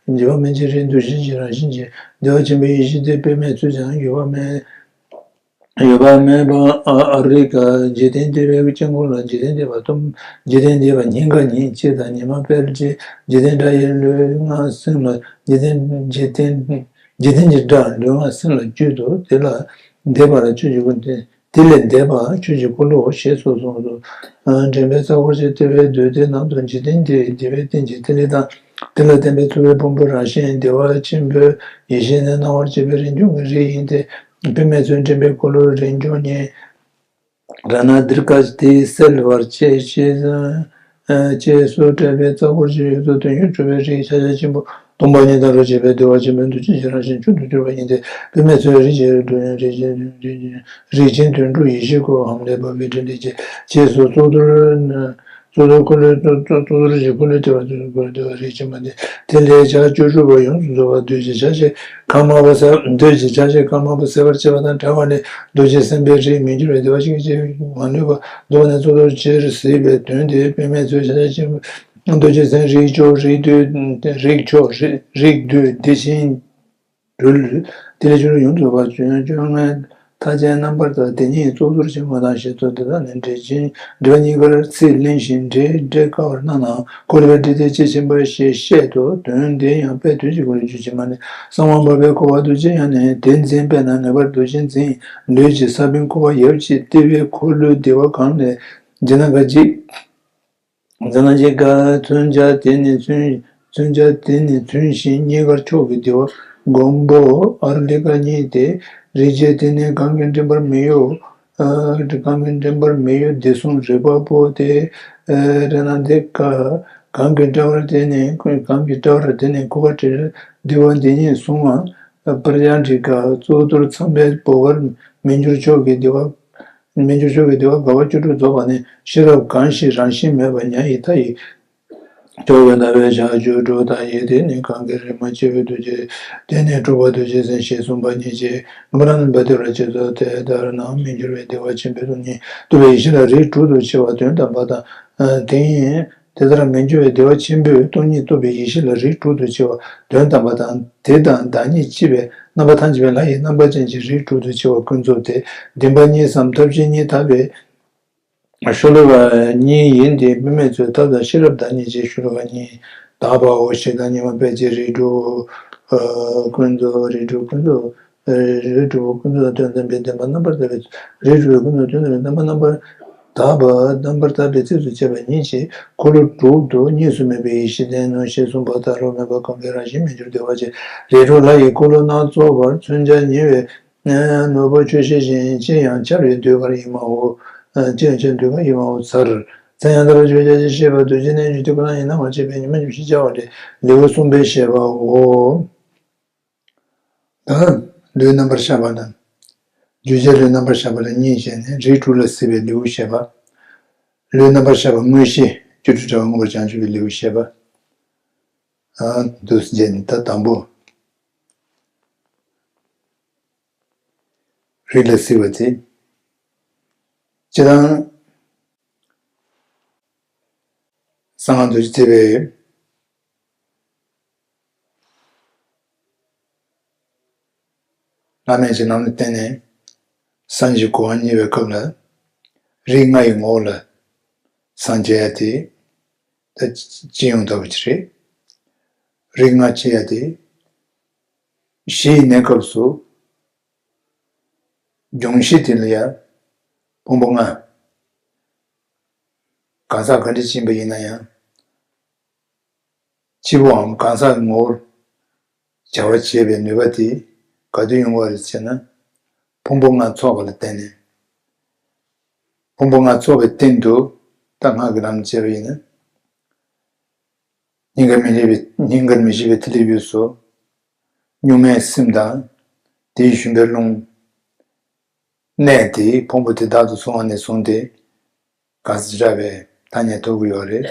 པས། ཡོད་པ་མིན་གྱི་རིགས་འདུ་ཤེས་ཀྱི་རང་བཞིན་གྱི་བདེ་བ་ཆེན་པོའི་ཡེ་ཤེས་དེ་དཔེ་མེད་ཚུལ་ཀྱང་ཡོད་པ་མེད། ཡོད་པ་མེད་པ་ཨ་རིག་ག་འཇིག་རྟེན་འདས་པའི་དཀྱིལ་འཁོར་ལ་འཇིག་རྟེན་འདས་པ་སྟོང་འཇིག་རྟེན་འདས་པ་ཉིད་འགའ་ཉིད་ཅེས་དང་ཉི་མ་སྤེལ་ཅེས། འཇིག་རྟེན་སྒྲ་ཡི་ལུས་ངག་སེམས་ལ་འཇིག་རྟེན་འཇིག་རྟེན་འཇིག་རྟེན་གྱི་སྒྲ་ལུས་ངག་སེམས་ལ་བརྗོད་དོ། དེ་ལ་འདས་པ་ལ་ཆོས་ཀྱི་སྐུ་འདི་དེ་ལས་འདས་པ་ཆོས་ཀྱི་སྐུ་ལོ་ཞེས་སོགས་གསུངས་སོ། དྲན་པའི་རྩ་འཁོར་གྱི་ལྟེ་བའི་བདུད་སྡེ་རྣམས་དང་འཇིག་རྟེན་འདས་པའི་རྟེན་གྱི་ཐིག་ལེ་དང་། དེ་ལ་བརྟེན་པའི་ཚོར་བའི་ཕུང་པོའི་རང་བཞིན་བདེ་བ་ཆེན་པོའི་ཡེ་ཤེས་ནི་སྣང་བར་བྱེད་པའི་རིགས་འབྱུང་གི་རིགས་ཡིན་ཏེ། དཔེ་མེད་ཚུལ་དྲན་པའི་འཁོར་ལོའི་རིགས་འབྱུང་ཉིད། ར་ན་དིར་ཀ་དེས་སེལ་བར་བྱེད་ཅེས་ཅེས་སོགས་འགྲེལ་པའི་རྩ་འཁོར་གྱི་ཡུལ་དུ་དོན་ཡོད་གྲུབ་པའི་རིགས་ཤཱཀྱ་ཆེན་པོ་སྟོང་པ་ཉིད་དང་རོ་གཅིག་པའི་བདེ་བ་ཆེན་པོའི་འདུ་བྱེད་ཀྱི་རང་བཞིན་ཆུང་དུ་གྱུར་པ་ཡིན་ཏེ། དཔེ་མེད་ཚུལ་རིགས་ཀྱི་རིགས་ཀྱི་རིགས་ཀྱི་རིགས་ཅན་དོན་གྲུབ་ཡེ་ཤེས་སྐུ་འམ་ལས་བབས་པའི་ཕྲིན་ལས་ཀྱི་རྗེས་སུ་གཙུག་ཏོར་གཙུག་ཏོར་འཁོར་ལོའི་གཙུག་ཏོར་གྱི་འཁོར་ལོའི་ལྟེ་བ་དུ་འཁོར་ལྟེ་བ་རིགས་ཆེན་པོ་འདི་དེ་ལས་བྱ་བཅུ་དྲུག་པ་ཡོངས་སུ་རྫོགས་པ་གདུལ་བྱའི་ཆ་ཤས་ཁམས་དམར་པོ་གསལ་གདུལ་བྱའི་ཆ་ཤས་ཁམས་དམར་པོ་གསལ་བར་བྱེད་པ་དང་བྲལ་བ་ནི་འདུ་བྱེད་སེམས་དཔའི་རིགས་མི་འགྱུར་བའི་བདེ་བ་ཞིག་ཅེས་མ་ལུས་པ་རྫོགས་ནས་གཙུག་ཏོར་ཅེས་གཟིགས་པའི་དོན་ཏེ། དཔེ་མེད་ཚུལ་ཆ་ཤས་ཆེན་པོ་གདུལ་བྱའི་སེམས་རིགས་མཆོག་རིགས་བསྡུས་རིགས་མཆོག་རིགས་བསྡུས་བདེ་ཆེན། འགྲུལ། དེ་ལས་ཆོས་ཡོངས་སུ་བབ་བྱོན་སྐྱོན་ངན་མཐའ་ཅན་རྣམ་པར་དག་དེ་ཉིད་གཙུག་ཏོར་ཆེན་པོ་དང་ཞེས་སོགས་དེ་དག་ནི་འགྲེལ་ཆེན་འགྲེལ་པ་གཉིས་ཀར་ཚིག་ལེན་ཞིང་འགྲེལ་འགྲེལ་དཀའ་བར་སྣང་ནའང་འཁོར་བའི་སྒྲིབ་སྟེ་ལྕེ་ཆེན་པ་ཞེས་བཤད་དོ། དོན་འདི་ཡང་དཔལ་དུས་ཀྱི་འཁོར་ལོའི་རྒྱུད་ཕྱི་མ་ནས་གསང་བ་འབབ་པའི་འཁོར་བ་འདུ་བྱེད་ཡང་ནས་དེ་འཛིན་པས་ན་ངེས་པར་འདུ་བྱེད་འཛིན་ལུས་ཀྱི་ས་བོན་འཁོར་བ་ཡབ་ཀྱི་ལྟེ་བའི་འཁོར་ལོའི་བདེ་བ་གང་ལས་འཛིན་ན་ག་ཅིག་འཛིན་སྣང་གི་དགའ་མཚོན་བྱ་དེ་ནི་མཚོན་མཚོན་བྱ་དེ་ནི་མཚོན་ཞིང་རྙེད་དཀར་མཆོག་གི་བདེ་བ་སྒོམ་པོ་ཨར་ལི་ཀ་གཉིས་ཏེ། རིགས་བརྒྱད་དེ་ནི་གང་གིས་འདྲེན་པར་མི་གཡོ། ཨ་གང་གིས་འདྲེན་པར་མི་གཡོ་བདེ་སྲུང་རིག་པ་པོ་སྟེ། ཨ་ར་ན་དེ་ཀ་གང་གིས་བཀྲལ་བར་དེ་ནི་གང་གིས་བཀྲལ་བར་དེ་ནི་འཁོར་བ་བྲལ་བདེ་བ་འདི་ཉིད་བསྲུང་བ། པྲ་ཡ་ཏྲི་ཀ་གཙུག་ཏོར་ཚངས་པའི་བུ་གར་མི་འགྱུར་མཆོག་གི་བདེ་བ། མི་འགྱུར་མཆོག་གི་བདེ་བ་དགའ་བ་བཅུ་དྲུག་རྫོགས་པ་ནི་ཤེས་རབ་གང་ཞིག་རང་བཞིན་མེད་པ་ཉ་ཡི་མཐའ་ཡི་མཆོག་གི་ཟླ་བའི་ཞག་བཅུ་དྲུག་དང་ཡི་དེ་ནི་གང་གི་རིག་མ་སྐྱེས་བུ་འདུ་བྱེད་དེ་ནི་དྲུག་པ་འདུ་བྱེད་ཟིན་ཞེས་གསུངས་པ་ཉིད་ཀྱིས་མ་ར་ན་འབད་དེ་ར་ཅེས་སོ། དེ་ལྟར་ན་མི་འགྱུར་བའི་བདེ་བ་ཆེན་པོའི་སྟོང་ཉིད་རྟོགས་པའི་ཡེ་ཤེས་ལ་རིགས་དྲུག་ཏུ་ཕྱེ་བ་དོན་དམ་པ་དང་དེ་ཡིན། དེ་ལྟར་མི་འགྱུར་བའི་བདེ་བ་ཆེན་པོས་སྟོང་ཉིད་རྟོགས་པའི་ཡེ་ཤེས་ལ་རིགས་དྲུག་ཏུ་ཕྱེ་བ། དོན་དམ་པ་དང་། དེ་དང་བདག་ཉིད་གཅིག་པའི་རྣམ་པ་ཐམས་ཅད་པའི་ལྷ་ཡི་རྣམ་པ་ཅན་གྱི་རིགས་དྲུག་ཏུ་ཕྱེ་བ་ཀུན་རྫོབ་སྟེ། བདེན་པ་གཉིས་སམ་ཐབས་ཤེས་གཉིས་དག་པའི་ཤོ་ལོ་ཀ་གཉིས་ཡིན་ཏེ། དཔེ་མེད་ཚུལ་ཐབས་དང་ཤེས་རབ་བདག་ཉིད་ཅེས་ཤོ་ལོ་ཀ་གཉིས། དག་པའོ། ཞེ་སྡང་ཉོན་མོངས་པའི་ཕྱིར་རིགས་དྲུག་ཀུན་རྫོབ། རིགས་དྲུག་ཀུན་རྫོབ། རིགས་དྲུག་པོ་ཀུན་རྫོབ་དོན་དམ་པའི་བདེན་པ་རྣམ་པར་དག་པའི། རིགས་དྲུག་པོ་ཀུན་རྫོབ་དོན་དམ་པའི་བདེན་པ་རྣམ་པར་དག་པ་རྣམ་པར་དག་པའི་ཚིགས་སུ་བཅད་པ་ཉིད་ཀྱི་འཁོར་ལོ་དྲུག་ཏུ་གཉིས་སུ་མེད་པའི་ཡེ་ཤེས་ལྡན་ནོ་ཞེས་གསུངས་པ་ལྟར་རོ། མེད་པ་གང་གིས་རང་བཞིན་མི་འགྱུར་བདེ་བ་ཅན། རིགས་དྲུག་ལྷ་ཡི་འཁོར་ལོ་སྣ་ཚོགས་པར་མཚོན་བྱ་ཉེ་བའི་ནོར་བུ་ཆུ་ཤེལ་བཞིན་ཅི་ཡང་འཆར་བའི་ཟློས་གར་ཡིན་མའོ། ཅི་ཡང་འཆར་ཟློས་གར་ཡིན་མའོ། མཚར། མཚན་ཡང་དག་པར་བརྗོད་བྱ་ཞེས་བཤད་པ་རྡོ་རྗེ་རྣལ་འབྱོར་ཏེ་ཁོ་ན་ཡིན་ན་མ་བྱས་པའི་ཉོན་མོངས་ཀྱི་ཤེས་བྱ་བ་སྟེ་ལེའུ་གསུམ་པའི་བཤད་པའོ། ད་ལུས་རྣམ་པར་ཤར་བ་དང་། བརྗོད་བྱ་ལུས་རྣམ་པར་ཤར་བ་ལ་གཉིས་བཤད་ནས་རིགས་དྲུག་ལ་གཟིགས་པའི་ལེའུ་བཤད་པ། ལུས་རྣམ་པར་ཤར་བ་དངོས་གཞི་སྒྱུ་འཕྲུལ་དྲ་བ་མངོན་པར་བྱང་ཆུབ་པའི་ལེའུ་བཤད་པ། ཨ་འདུག་སེ་བྱས་ནས་ད་དང་པོ། རིགས་ལ་གཟིགས་པ་དེ། སྤྱིར་བཏང་། གསང་སྔགས་རྡོ་རྗེ་ཐེག་པའི་བླ་མེད་ཀྱི་ལམ་ལ་བརྟེན་ནས་སངས་རྒྱས་གོ་འཕང་བརྙེས་པའི་སྐབས་ལ་རིགས་ལྔ་ཡི་ངོ་བོ་ལ་སངས་རྒྱས་ཡ་དེ་ད་སྤྱི་ཡོངས་ལྟ་བུ་ཅིག་རེད། རིགས་ལྔ་ཅེས་ཡ་དེ་གཞི་ཡི་གནས་སྐབས་སུ་འབྱུང་གཞི་དེ་ལ་ཡ་ཕུང་པོ་ལྔ། གང་ཟག་ག་འདྲ་ཅིག་ཡིན་པ་ཡིན་ན་ཡང་། སྐྱེས་བུའམ་གང་ཟག་གི་ངོ་བོར་བྱ་བ་བྱེད་པའི་ནུས་པ་དེ་ག་དུས་ཡོང་བ་རེད་ཟེར་ན། ཕུང་པོ་ལྔ་ཚོགས་པ་ལ་བརྟེན་ནས། ཕུང་པོ་ལྔ་ཚོགས་པའི་སྟེང་དུ་ད་སྔགས་ཀྱི་ལམ་བྱས་པ་ཡིན་ན། སྙིང་གར་མི་ཤེས་པའི་སྙིང་གར་མི་ཤེས་པའི་ཐིག་ལེ་དབུས་སུ། གཉུག་མའི་སེམས་དང་། དེའི་ཞུན་པའི་རླུང་། གནས་དེའི་ཕུང་པོ་དེ་དག་ཏུ་སོང་བ་ནས་བཟུང་སྟེ། ག་ས་ར་བའི་ཐ་སྙད་ཐོབ་ཀྱི་ཡོད་རེད།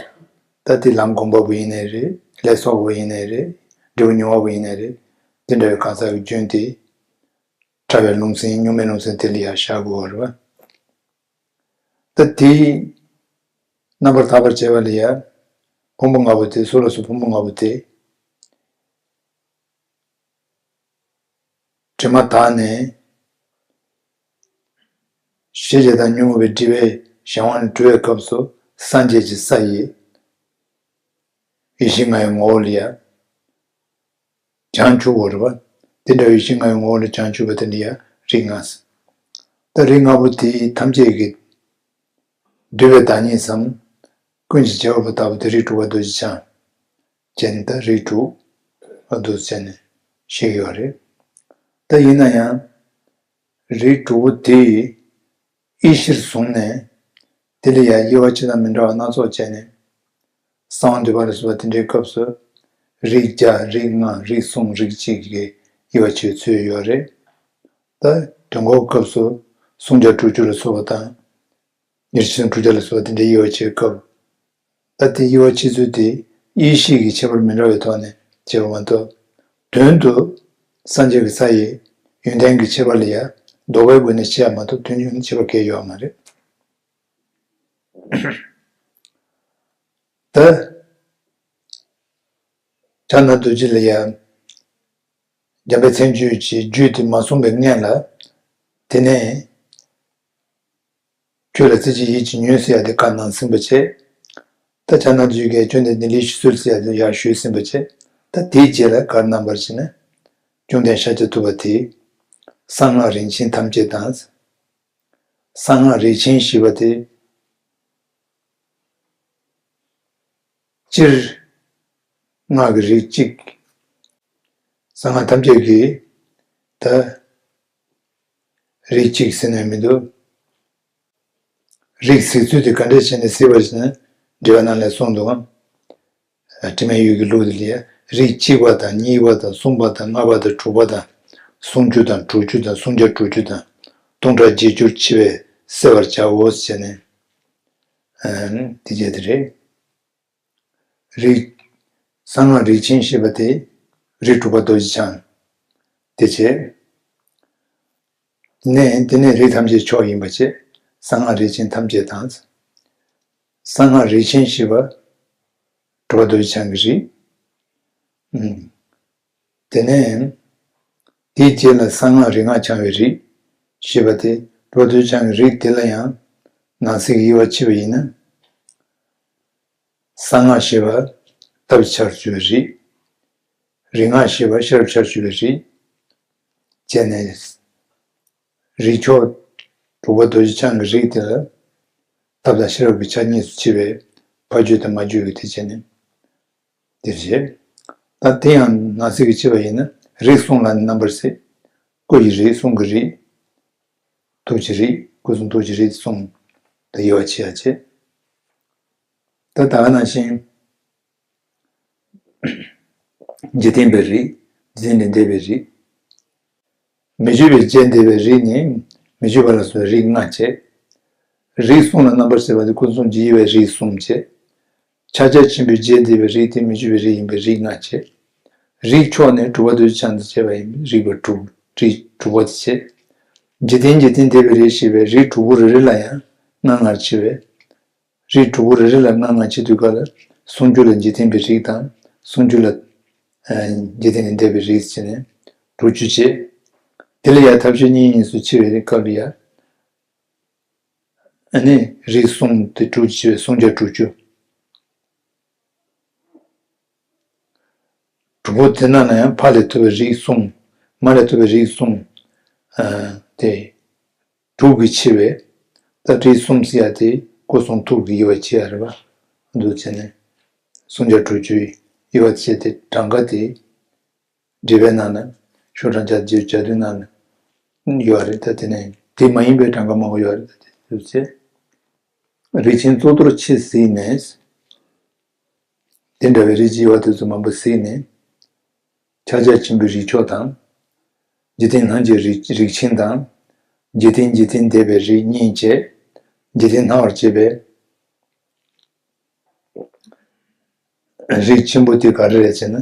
ད་དེ་ལམ་སྒོམ་པ་པོ་ཡིན་ནའི་རེད། ལས་གསོག་པ་ཡིན་ནའི་རེད། འབྲས་བུ་མྱོང་བ་པོ་ཡིན་ནའི་རེད། དེ་འདྲ་བའི་གང་ཟག་གི་རྒྱུན་དེ། ཕྲ་བའི་རླུང་སེམས་གཉུག་མའི་རླུང་སེམས་དེ་ལ་ཡར་བཞག་དགོས་པ་རེད་པ། ད་དེ་རྣམ་པར་དག་པར་བྱེད་པ་ལ་ཡ། ཕུང་པོ་ལྔ་པོ་དེ་སུ་ལ་སོགས་ཕུང་པོ་ལྔ་པོ་དེ། དྲི་མ་དག་ནས། ཞེས་བྱ་དང་ཉོན་མོངས་པའི་སྒྲིབ་པའི་གཞན་དབང་ལས་གྲོལ་བའི་སྐབས་སུ་སངས་རྒྱས་ཀྱི་ས་ཡི་ཡེ་ཤེས་ལྔ་ཡི་ངོ་བོ་ལ་ཡ། བྱང་ཆུབ་པ་རེད་པ། དེ་འདྲ་བའི་ཡེ་ཤེས་ལྔ་ཡི་ངོ་བོ་ལ་བྱང་ཆུབ་པ་དེ་ལ་ཡ་རིགས་ལྔ་ཟེར། ད་རིགས་ལྔ་པོ་དེ་ཐམས་ཅད་ཀྱི་འདུས་པའི་བདག་ཉིད་སམ། ཀུན་གྱི་རྒྱལ་བ་པོ་ལྟ་བུ་དེ་རིགས་དྲུག་པ་རྡོ་རྗེ་འཆང་། ཅན་ད་རིགས་དྲུག་པ་འདུག་ཟེར་ནས་བཤད་ཀྱི་ཡོད་རེད། ད་ཡིན་ན་ཡང་། རིགས་དྲུག་པོ་དེ་དབྱེ་གཞིར་བཟུང་ནས། དེ་ལ་ཡང་དབྱེ་བ་ཕྱེ་སྟངས་མི་འདྲ་བ་སྣ་ཚོགས་བྱས་ནས། གསང་བ་འདུས་པ་ལ་སོགས་པ་དེ་འདྲའི་སྐབས་སུ། རིགས་བརྒྱ། རིགས་ལྔ། རིགས་གསུམ། རིགས་གཅིག་གི་དབྱེ་བ་ཕྱེ་ཚུལ་ཡོད་རེད། ད་དོན་གོ་སྐབས་སུ་གསུམ་བརྒྱ་དྲུག་ཅུ་ལ་སོགས་པ་དང་། ཉེར་གཅིག་དྲུག་བརྒྱ་ལ་སོགས་པ་དེ་འདྲའི་དབྱེ་བ་ཕྱེ་སྐབས། ད་དེ་དབྱེ་བ་ཕྱེ་ཚུལ་དེ་དབྱེ་གཞི་གི་ཁྱད་པར་མི་འདྲ་བའི་ཐོག་ནས་བྱས་པ་མ་གཏོགས། དོན་དུ་སངས་རྒྱས་ཀྱི་ས་ཡི་ཡོན་ཏན་གྱི་ཁྱད་པར་ལ་ཡང་ལྡོག་པའི་སྒོ་ནས་བཤད་ཡ་མ་གཏོགས་དོན་ཡོད་ན་ཁྱད་པར་གང་ཡང་ཡོད་མ་རེད། ད་ཕྱག་ན་རྡོ་རྗེ་ལ་ཡང་འཇམ་དཔལ་མཚན་བརྗོད་ཀྱི་རྒྱུད་དེ་མ་གསུངས་པའི་སྔོན་ལ། དེ་ནས། ཁྱོད་ལ་བརྩེ་གཅིག་ཡིད་ཀྱིས་ཉོན་ཟེར་ཡ་དེ་བཀའ་གནང་ཟིན་པ་བྱས། ད་ཕྱག་ན་རྡོ་རྗེས་བཅོམ་ལྡན་འདས་ལེགས་ཤིག་གསོལ་ཟེར་ཡ་དེ་ཡར་ཞུས་ཟིན་པ་བྱས། ད་དེའི་རྗེས་ལ་ག་རེ་གནང་བ་རེད་ཟེར་ན། བཅོམ་ལྡན་ཤཱཀྱ་ཐུབ་པ་དེས། གསང་སྔགས་རིགས་ཆེན་ཐམས་ཅད་དང་། གསང་སྔགས་རིགས་ཆེན་ཞེས་པ་དེ། སྤྱིར། སྔགས་ཀྱི་རིགས་གཅིག་གསང་སྔགས་ཐམས་ཅད་ཀྱི། ད། རིགས་གཅིག་ཟེར་ནས་མི་འདུག་རིགས་གཟིགས་ཚུལ་དེ་ག་འདྲ་བྱས་ནས་གཟིགས་པ་ཞེ་ན། འགྲེལ་པ་ནང་ལ་གསུངས་འདུག་གམ། དྲི་མེད་འོད་ཀྱི་ལུགས་དེ་ལ་ཡ། རིགས་གཅིག་པ་དང་གཉིས་པ་དང་གསུམ་པ་དང་ལྔ་པ་དང་དྲུག་པ་དང་། སུམ་ཅུ་དང་དྲུག་ཅུ་དང་སུམ་བརྒྱ་དྲུག་ཅུ་དང་། སྟོང་ཕྲག་བརྒྱད་ཅུར་ཕྱེ་བས་བསལ་བར་བྱའོ་ཟེར་ནས། དེ་བྱས་དེ་རེད། རིགས། གསང་སྔགས་རིགས་ཆེན་ཞེས་པ་དེ། རིགས་དྲུག་པ་རྡོ་རྗེ་འཆང་། དེ་བྱས། ནས་དེ་ནས་རིགས་ཐམས་ཅད་མཆོག་ཡིན་པ་བྱས། གསང་སྔགས་རིགས་ཆེན་ཐམས་ཅད་དང་། གསང་སྔགས་རིགས་ཆེན་ཞེས་པ། གྲུབ་པ་རྡོ་རྗེ་འཆང་གི་རིགས། ཨུམ། དེ་ནས་དེའི་རྗེས་ལ་གསང་སྔགས་རིག་སྔགས་འཆང་བའི་རིགས་ཞེས་པ་དེ། གྲུབ་པ་རྡོ་རྗེ་འཆང་གི་རིགས་དེ་ལ་ཡང་ནང་གསེས་ཀྱི་དབྱེ་བ་ཕྱེ་བ་ཡིན་ན། གསང་སྔགས་ཞེས་པ་སྟོབས་ཆར་གྱུར་པའི་རིགས། རིག་སྔགས་ཞེས་པ་ཤེས་རབ་ཆར་གྱུར་པའི་རིགས། བྱས་ནས་རིགས་མཆོག་གྲུབ་པ་རྡོ་རྗེ་འཆང་གི་རིགས་དེ་ལ་སྟོབས་དང་ཤེས་རབ་ཀྱི་ཆ་གཉིས་སུ་ཕྱེ་བའི་ཕ་རྒྱུད་དང་མ་རྒྱུད་ཀྱི་དེ་བྱས་ནས་དེར་བཤད། ད་དེ་ཡང་ནང་གསེས་ཀྱི་ཕྱེ་བ་ཡིན་ན། རིགས་གསུམ་ལ་ནི་རྣམ་པར་གསལ། སྐུ་ཡི་རིགས། གསུང་གི་རིགས། ཐུགས་ཀྱི་རིགས། སྐུ་གསུང་ཐུགས་ཀྱི་རིགས་གསུམ་དུ་དབྱེ་བ་ཕྱེ་ཡ་བྱེད། ད་ད་ག་ནང་བཞིན། འཇིག་རྟེན་པའི་རིགས། འཇིག་རྟེན་ལས་འདས་པའི་རིགས། མི་བསྐྱོད་པའི་རྗེས་འདས་པའི་རིགས་ནི་མི་བསྐྱོད་པ་ལ་སོགས་པའི་རིགས་ལྔ་བྱས། རིགས་གསུམ་ལ་རྣམ་པར་གསལ་བ་དེ་སྐུ་གསུང་ཐུགས་ཀྱི་དབྱེ་བའི་རིགས་གསུམ་བྱས། ཕྱག་རྒྱ་ཆེན་པོའི་རྗེས་འདས་པའི་རིགས་དེ་མི་བསྐྱོད་པའི་རིགས་ཡིན་པས་རིགས་ལྔ་བྱས། རིགས་མཆོག་ནི་གྲུབ་པ་རྡོ་རྗེ་འཆང་དང་བཅས་པ་ཡིན་པས་རིགས་པ་དྲུག་རིགས་དྲུག་པོ་དེ་བྱས། འཇིག་རྟེན་འཇིག་རྟེན་འདས་པའི་རིགས་ཞེས་པའི་རིགས་དྲུག་པོ་རེ་རེ་ལ་ཡང་ལྔ་ལྔར་ཕྱེ་བས། རིགས་དྲུག་པོ་རེ་རེ་ལ་ལྔ་ལྔ་ཕྱེ་དུས་སྐབས་ལ་ཟུང་འཇུག་ལ་འཇིག་རྟེན་པའི་རིགས་དང་། ཟུང་འཇུག་ལ་ཨ་འཇིག་རྟེན་ལས་འདས་པའི་རིགས་བྱས་ནས་དྲུག་ཅུ་བྱས། དེ་ལ་ཡང་ཐབས་ཤེས་གཉིས་གཉིས་སུ་ཕྱེ་བའི་སྐབས་ལ་ཡང་ཨ་ནི་རིགས་གསུམ་དེ་དྲུག་ཅུ་བྱས་པས་སུམ་བརྒྱ་དྲུག་ཅུ། དྲུག་པོ་དེ་རྣམས་ལ་ཡང་ཕ་ལས་ཐོབ་པའི་རིགས་གསུམ། མ་ལས་ཐོབ་པའི་རིགས་གསུམ། ཨ་དེ་དྲུག་གིས་ཕྱེ་བས། ད་རིགས་གསུམ་ཟེར་ཡ་དེ་སྐུ་གསུང་ཐུགས་ཀྱི་དབྱེ་བ་ཕྱེ་ཡ་རེད་པ། འདུག་བྱས་ནས་སུམ་བརྒྱ་དྲུག་ཅུའི་དབྱེ་བ་ཕྱེ་སྟེ་གྲངས་ཀ་དེ། འགྲེལ་པའི་ནང་ན་ཤོག་གྲངས་བརྒྱ་བརྒྱད་ཅུ་གྱ་བདུན་ནང་ན་ཡོད་རེད། ད་དེ་ནས་དེ་མ་ཡིན་པའི་གྲངས་ཀ་མང་པོ་ཡོད་རེད། ད་དེ་ཚོ་བྱས། རིགས་ཆེན་གཙུག་ཏོར་མཆེད་གཟིགས་ནས། དེ་འདྲ་བའི་རིགས་ཀྱི་དབྱེ་བ་དེ་ཚོ་མང་པོ་གཟིགས་ནས། ཕྱག་རྒྱ་ཆེན་པོའི་རིགས་མཆོག་དང་། འཇིག་རྟེན་སྣང་བྱེད་རིགས་རིགས་ཆེན་དང་། འཇིག་རྟེན་འཇིག་རྟེན་འདས་པའི་རིགས་གཉིས་བྱས། འཇིག་རྟེན་སྣང་བར་བྱེད་པའི་རིགས་ཆེན་པོ་དེ་ག་རེ་རེད་ཟེར་ན།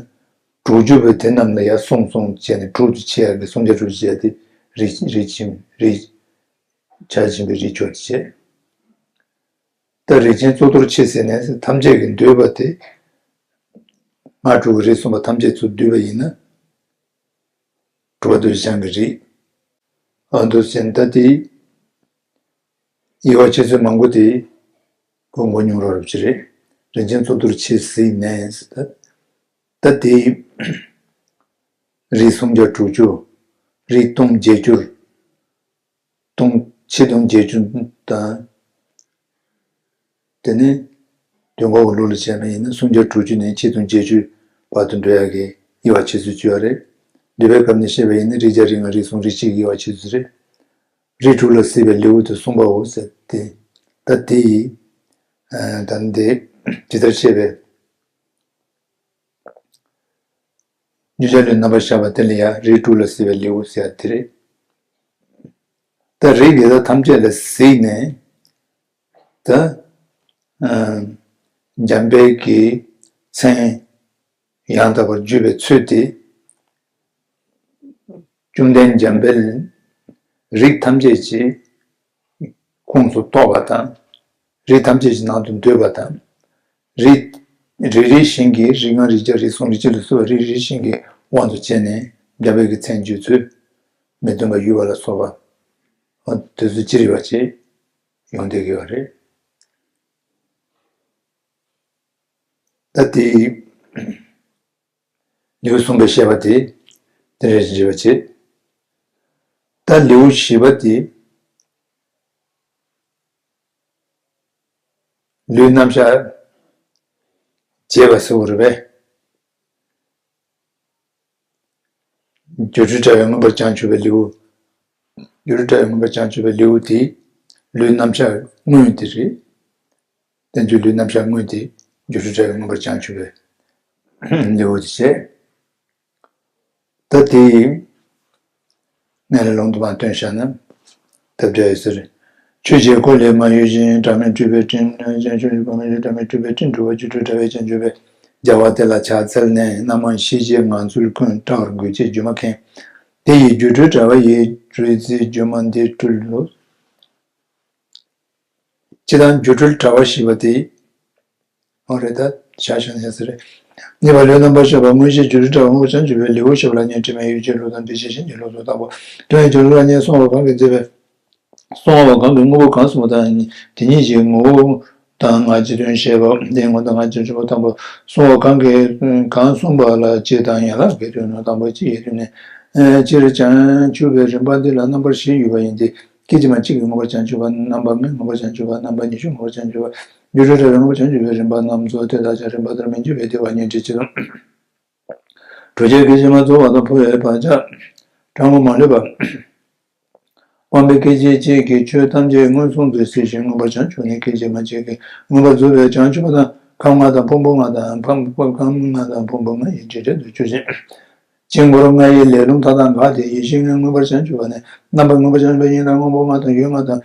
དྲུག་ཅུ་པོ་དེ་རྣམས་ལ་ཡང་གསུམ་གསུམ་བྱས་ནས་དྲུག་ཏུ་ཕྱེ་ཡ་གི་སུམ་བརྒྱ་དྲུག་ཅུ་བྱས་ཏེ་རིགས་རིགས་ཆེན་རིགས་ཕྱག་ཆེན་པོའི་རིགས་མཆོག་ཅེས། ད་རིགས་ཆེན་གཙུག་ཏོར་མཆེད་ཟེར་ནས་ཐམས་ཅད་ཀྱིས་འདོད་པ་དེ། སྔགས་དྲུག་གི་རིགས་གསུངས་པ་ཐམས་ཅད་ཚུར་བསྡུས་པ་ཡིན་ན། གྲུབ་པ་རྡོ་རྗེ་འཆང་གི་རིགས། ཨ་འདུག་ཟེར་ན་ད་དེ་དབྱེ་བ་ཕྱེ་ཚུལ་མང་པོ་དེ་གོ་མགོ་ཉུང་རོགས་རབ་ཅི་རེད། རིགས་ཆེན་གཙུག་ཏོར་མཆེད་གཟིགས་ནས་ད་ད་དེ་རིགས་སུམ་བརྒྱ་དྲུག་ཅུ། རིགས་སྟོང་བརྒྱད་ཅུར། སྟོང་ཆིག་སྟོང་བརྒྱད་ཅུ་དང་། དེ་ནས་དོན་གོ་གི་ལུགས་ལ་བྱས་པ་ཡིན་ན་སུམ་བརྒྱ་དྲུག་ཅུ་ནས་ཆིག་སྟོང་བརྒྱད་ཅུ་བར་དུ་འགྲོ་ཡག་གི་དབྱེ་བ་ཕྱེ་ཚུལ་བཅུ་ཡོད་རེད། འདུས་པའི་སྐབས་ནས་བཤད་པ་ཡིན་ན་རིགས་བརྒྱ་རིགས་ལྔ་རིགས་གསུམ་རིགས་གཅིག་གི་དབྱེ་བ་ཕྱེ་ཚུལ་རེད། རིགས་དྲུག་ལ་གཟིགས་པའི་ལེའུ་དེ་གསུམ་པའོ་ཟེར་ཏེ། ད་དེ་ཡིས་ད་འདི་ཇི་ལྟར་བཤད་པའི། རྒྱུ་ཆ་ལས་རྣམ་པར་བཞག་པ་དེ་ལ་ཡང་རིགས་དྲུག་ལ་གཟིགས་པའི་ལེའུ་ཟེར་ཡ་དེ་རེད། ད་རིགས་དེ་དག་ཐམས་ཅད་ལ་གཟིགས་ནས། ད་ཨ་འཇམ་དཔལ་གྱི་མཚན་ཡང་དག་པར་བརྗོད་པའི་ཚུལ་དེ། བཅོམ་ལྡན་འཇམ་དཔལ་རིགས་ཐམས་ཅད་ཀྱི་ཁོངས་སུ་གཏོགས་པ་དང་། རིགས་ཐམས་ཅད་ཀྱི་ནང་དུ་འདུས་པ་དང་། རིགས་རེ་རེ་བཞིན་གྱིས་རིགས་ལྔ་རིགས་བརྒྱ་རིགས་གསུམ་རིགས་གཅིག་ལ་སོགས་པ་རིགས་རེ་བཞིན་གྱི་དབང་དུ་བྱས་ནས་འཇམ་དཔལ་གྱི་མཚན་བརྗོད་ཚུལ། མི་མཐུན་པ་ཡོད་པ་ལ་སོགས་པ། དེ་ཚོ་ཅི་རིགས་པ་ཅིག་ཡོང་བསྡད་ཀྱི་ཡོད་རེད། ད་དེ་ལེའུ་གསུམ་པའི་བཤད་པ་དེ་དེ་འདྲ་ཞིག་བྱེད། ད་ལེའུ་བཞི་པ་དེ་ལུས་རྣམ་གཞག་བྱེད་པ་ཟེར་བ་རེད་པས། སྒྱུ་འཕྲུལ་དྲ་བས་མངོན་པར་བྱང་ཆུབ་པའི་ལེའུ། སྒྱུ་འཕྲུལ་དྲ་བས་མངོན་པར་བྱང་ཆུབ་པའི་ལེའུ་དེ་ལུས་རྣམ་གཞག་དངོས་དེ་རེད། བསྟན་བཅོས་ལུས་རྣམ་གཞག་དངོས་དེ་སྒྱུ་འཕྲུལ་དྲ་བས་མངོན་པར་བྱང་ཆུབ་པའི་ལེའུ་དེ་བྱས། ད་དེ་ཡིས་ནས་ལ་ལུང་དུ་མ་བཏོན་བཞག་ན་ཐབས་བྲལ་ཡོད་ཟེར། ཆོས་ཀྱི་འཁོར་ལས་མ་གཡོས་ཤིང་སྒྲ་མེད་སྤྲུལ་པའི་སྤྲིན། བྱང་ཆུབ་ཀྱི་བར་མ་ཡོད་སྒྲ་མེད་སྤྲུལ་པའི་སྤྲིན། གྲུབ་པ་སྒྱུ་འཕྲུལ་དྲ་བས་བྱང་ཆུབ་པའི་རྒྱལ་བ་དེ་ལ་ཕྱག་འཚལ་ནས། རྣམ་མང་ཤེས་བྱའི་ངང་ཚུལ་ཀུན། བཀྲག་འགུལ་བྱེད་སྒྱུ་མ་མཁན། དེ་ཡི་སྒྱུ་འཕྲུལ་དྲ་བ་ཡི་རོལ་རྩེད་སྒྱུ་མ་འདི་སྤྲུལ་ལོ། སྤྱིར་བཏང་སྒྱུ་འཕྲུལ་དྲ་བ་ཞེས་པ་དེ། འོ་རེད་ད། བཞག་བཞག་ནས་ཟེར། གཉིས་པ་ལུས་རྣམ་པར་ཤེས་པ་མངོན་ཤེས་བརྗོད་བྲལ་དྲྭ་བའི་མངོན་པར་བྱང་ཆུབ་པའི་ལེའུ་བཞི་པ་ལ་ཉན། དྲི་མེད་ཡུལ་གྱི་ལུགས་དང་འདུས་བྱས་གཞན་གྱི་ལུགས་སུ་བརྟག་པ། དོན་ཡོད་ཀྱི་ལུགས་ལ་ཉན། གསུང་བ་གང་གིས་མཛད་པའི། གསུང་བ་གང་གིས་དངོས་པོ་གང་གསུངས་པ་དང་། དེ་ཉིད་ཀྱི་ངོ་བོ་དང་ང་རྒྱལ་དོན་བཤད་པ། དེའི་ངོ་བོ་དང་ང་རྒྱལ་དོན་བཤད་པ་དང་པོ། གསུང་བ་གང་གིས་གང་གསུངས་པ་ལ་སྤྱི་དང་ཡན་ལག་གི་དོན་དང་པོ་སྤྱི་ཡི་དོན་ནི། སྤྱིར་བྱང་ཆུབ་པའི་རིམ་པ་འདི་ལ་རྣམ་པ་བཞི་ཡོད་པ་ཡིན་ཏེ། སྐད་ཅིག་མ་གཅིག་གིས་མངོན་པར་བྱང་ཆུབ་པ། རྣམ་པ་ལྔས་མངོན་པར་བྱང་ཆུབ་པ། རྣམ་པ་ཉི་ཤུས་མངོན་པར་བྱང་ཆུབ་པ། སྒྱུ་འཕྲུལ་དྲྭ་བས་མངོན་པར་བྱང་ཆུབ་པའི་རིམ་པ་རྣམས་སོ། དེ་དག་ཀྱང་རིམ་པ་ལྟར་མི་འགྱུར་བས་དེ་བས་ཉན་བྱེད་ཅེས་དང་། དྲུག་ཅུའི་སྐད་ཅིག་མ་རྫོགས་པ་དང་འཕོ་བའི་བག་ཆགས་གྲངས་ངོ་མ་ལུས་པ། སྤངས་པའི་སྐད་ཅིག་གཅིག་གིས་ཆོས་ཐམས་ཅད་མངོན་སུམ་དུ་གཟིགས་ཤིང་མངོན་པར་བྱང་ཆུབ་ནས། སྐད་ཅིག་མ་གཅིག་གིས་མངོན་པར་རྫོགས་པའི་བྱང་ཆུབ་པ་དང་། ཁམས་ལྔ་དང་ཕུང་པོ་ལྔ་དང་། ཕམ་ཕམ་ཁམས་ལྔ་དང་ཕུང་པོ་ལྔ་ཡི་འབྲས་རིམ་དུ་ཆོས་ཅན། དཀྱིལ་འཁོར་ལྔ་ཡི་ལས་རླུང་མཐའ་དག་འགགས་ཏེ་ཡེ་ཤེས་ལྔས་མངོན་པར་བྱང་ཆུབ་པ་ནི། རྣམ་པར་མངོན་པར་བྱང་ཆུབ་པ་ཡིན་ལ། དངོས་པོ་ལྔ་དང་ཡུལ་ལྔ་དང་།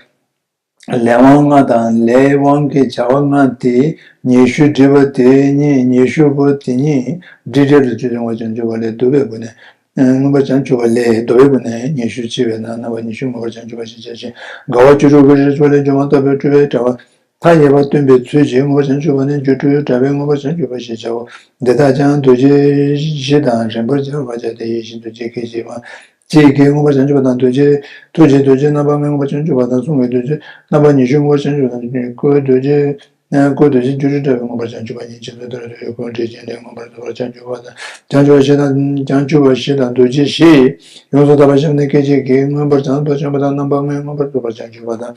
ལས་དབང་ལྔ་དང་། ལས་དབང་གི་བྱ་བ་ལྔ་སྟེ། ཉི་ཤུ་སྒྲིབ་པ་དེ་ཉིད། ཉི་ཤུ་པོ་དེ་ཉིད་སྒྲིབ་བྲལ་དུ་སྤྱོད་ཡོང་བར་བྱང་ཆུབ་པ་ལས་ལྡོག་པའི་སྒོ་ནས། མངོན་པར་བྱང་ཆུབ་པ་ལས་ལྡོག་པའི་སྒོ་ནས་ཉི་ཤུ་ཕྱེ་བས་ན། རྣམ་པ་ཉི་ཤུས་མངོན་པར་བྱང་ཆུབ་པ་ཞེས་བྱ་ཞིང་། དགའ་བ་བཅུ་དྲུག་གི་རིགས་ཆོས་ལས་སྒྱུ་མ་ལྟ་བུའི་སྤྲུལ་པའི་དྲྭ་བ། མཐའ་ཡས་པ་སྟོན་པའི་ཚུལ་གྱིས་མངོན་པར་བྱང་ཆུབ་པ་ནི་སྒྱུ་འཕྲུལ་དྲྭ་བས་མངོན་པར་བྱང་ཆུབ་པ་ཞེས་བྱའོ། འདི་དག་ཀྱང་རྡོ་རྗེ་བཞི་དང་རིམ་པར་སྦྱར་བར་བྱ་སྟེ། ཡིད་བཞིན་རྡོ་རྗེ་སྐད་ཅིག་མ་གཅིག་གིས་མངོན་པར་བྱང་ཆུབ་པ་དང་། རྡོ་རྗེ་ཐུགས་རྗེའི་རྡོ་རྗེ་རྣམ་པ་ལྔས་མངོན་པར་བྱང་ཆུབ་པ་དང་། གསུང་གི་རྡོ་རྗེ་རྣམ་པ་ཉི་ཤུས་མངོན་པར་བྱང་ཆུབ་པ་དང་། སྐུའི་རྡོ་རྗེ་སྐུའི་རྡོ་རྗེ་སྒྱུ་འཕྲུལ་དྲྭ་བས་མངོན་པར་བྱང་ཆུབ་པ་ཉིད་ཅེས་སོ། དེ་ལ་རྡོ་རྗེ་ཀུན་དྲིལ་གྱིས་ལས་མངོན་པར་རྫོགས་པར་བྱང་ཆུབ་པ་དང་། བྱང་ཆུབ་པ་བཞི་དང་། བྱང་ཆུབ་པ་བཞི་དང་རྡོ་རྗེ་བཞི་ཡིས་ཡོངས་སུ་དག་པར་བཤད་པ་ནི། སྐད་ཅིག་གིས་མངོན་པར་བྱང་དུ་བྱང་བ་དང་། རྣམ་པ་ལྔས་མངོན་པར་རྫོགས་པར་བྱང་ཆུབ་པ་དང་།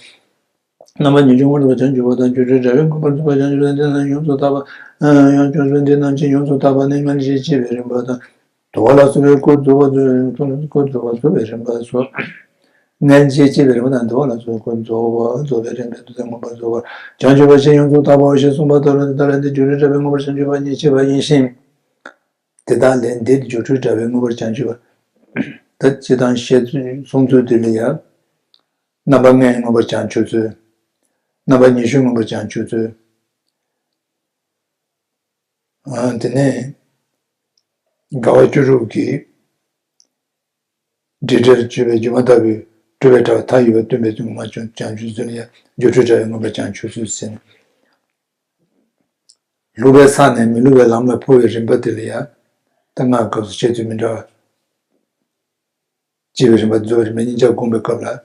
རྣམ་པ་ཉིད་ཀྱང་མངོན་པར་བྱང་ཆུབ་པ་དང་། སྒྱུ་འཕྲུལ་དྲྭ་བས་མངོན་པར་རྫོགས་པར་བྱང་ཆུབ་པ་དང་། འདི་རྣམས་ཡོངས་སུ་དག་པ། ཡང་སྐྱོན་སོགས་འདི་རྣམས་ཀྱིས་ཡོངས་སུ་དག་པ་ནི། སྔ་ཕྱི་སྐྱེ་བའི་རིམ་པ་དང་། དུ་བ་ལ་སོགས་པའི་སྐུ་རྫོགས་པ་སྐུ་རྫོགས་པ་རྫོགས་པའི་རིམ་པ་སོགས། སྔ་ཕྱི་སྐྱེ་བའི་རིམ་པ་དང་། དུ་བ་ལ་སོགས་པའི་སྐུ་རྫོགས་པ་རྫོགས་པའི་རིམ་པའི་དུས་མངོན་པར་རྫོགས་པར་བྱང་ཆུབ་པ་ཞེས་ཡོངས་སུ་དག་པའོ་ཞེས་གསུངས་པ་ལྟར། དེ་ལྟར་འདི་སྒྱུ་འཕྲུལ་དྲྭ་བས་མངོན་པར་བྱང་ཆུབ་པ་ཉིད་བཤད་པ་ཡིན་ཞིང་། དེ་དག་ལས་འདིར་སྒྱུ་འཕྲུལ་དྲྭ་བས་མངོན་པར་བྱང་ཆུབ་པ། ད་སྤྱིར་བཏང་བཤད་ཚུལ་གསུང་ཚུལ་དེ་ལ་ཡང་། རྣམ་པ་ལྔས་མངོན་པར་བྱང་ཆུབ་ཚུལ། རྣམ་པ་ཉི་ཤུས་མངོན་པར་བྱང་ཆུབ་ཚུལ། ཨ། དེ་ནས་དགའ་བ་བཅུ་དྲུག་གིས་སྒྲིབ་བྲལ་སྤྱོད་པའི་སྒྱུ་མ་ལྟ་བུའི་སྤྲུལ་པའི་དྲྭ་བ། མཐའ་ཡས་པ་སྟོན་པའི་ཚུལ་གྱིས་མངོན་པར་བྱང་ཆུབ་ཚུལ་ལ་ཡང་། སྒྱུ་འཕྲུལ་དྲྭ་བས་མངོན་པར་བྱང་ཆུབ་ཚུལ་ཟེར་ནས། བསླུ་བའི་ས་ནས་མི་བསླུ་བའི་ལམ་ལ་འཕོ་བའི་རིམ་པ་དེ་ལ་ཡང་། ད་སྔར་སྐབས་སུ་བཤད་ཚུལ་མི་འདྲ་བ། སྐྱེ་བའི་རིམ་པ་རྫོགས་པའི་རིམ་པ་གཉིས་ཆར་བསྒོམ་པའི་སྐབས་ལ།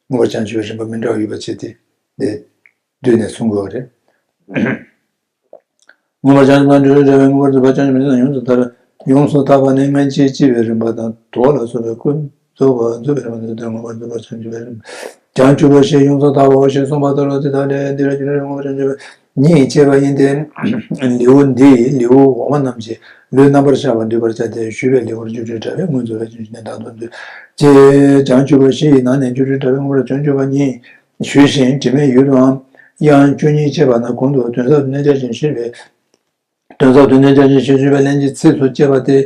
མངོན་པར་བྱང་ཆུབ་པའི་རིམ་པ་མི་འདྲ་བ་ཡོད་པ་བྱས་ཏེ། དེ་བསྡུས་ནས་གསུང་དགོས་པ་རེད། མངོན་པར་བྱང་ཆུབ་དང་སྒྲིབ་བྲལ་དྲྭ་བས་མངོན་པར་རྫོགས་པ། བྱང་ཆུབ་མི་འདུག་ན་ཡོངས་སུ་དག་པ། ཡོངས་སུ་དག་པ་ནི་སྔ་ཕྱི་སྐྱེ་བའི་རིམ་པ་དང་། དུ་བ་ལ་སོགས་པའི་སྐུ་རྫོགས་པ་རྫོགས་པའི་རིམ་པ་དང་། དེ་ལྟར་མངོན་པར་རྫོགས་པ་བྱང་ཆུབ་པའི་རིམ་པ། བྱང་ཆུབ་པ་ཞེས་ཡོངས་སུ་དག་པའོ་ཞེས་གསུངས་པ་ལྟར་རོ། དེ་དག་ལས་འདིར་སྒྱུ་འཕྲུལ་དྲྭ་བས་མངོན་པར་བྱང་ཆུབ་པ་ཉིད་བཤད་པ་ཡིན་ཏེ། ལེའུ་འདིའི་ལེའུ་འོག་མ་རྣམས་ཀྱིས་ལུས་རྣམ་པར་ཤར་བ་འདྲེན་པར་བྱ་སྟེ། ཞུས་པའི་ལེའུར་སྒྱུ་འཕྲུལ་དྲྭ་བས་མངོན་རྫོགས་པའི་བྱང་ཆུབ་ནས་བདག་ཏུ་འདུས་ཅེས། བྱང་ཆུབ་པ་བཞི་ཡི་ནང་ནས་སྒྱུ་འཕྲུལ་དྲྭ་བས་མངོན་པར་བྱང་ཆུབ་པ་ཉིད་ཞུས་ཤིང་། དྲི་མེད་ཡུལ་དུའང་དབྱངས་བཅུ་གཉིས་བྱས་པ་ན། གོང་དུ་དོན་ཟབ་ཏུ་གནས་བྱ་ཞིང་ཞེས་པའི། དོན་ཟབ་ཏུ་གནས་བྱ་ཞིང་ཞེས་ཞུས་པའི་ལན་གྱི་ཚིགས་སུ་བཅད་པ་སྟེ།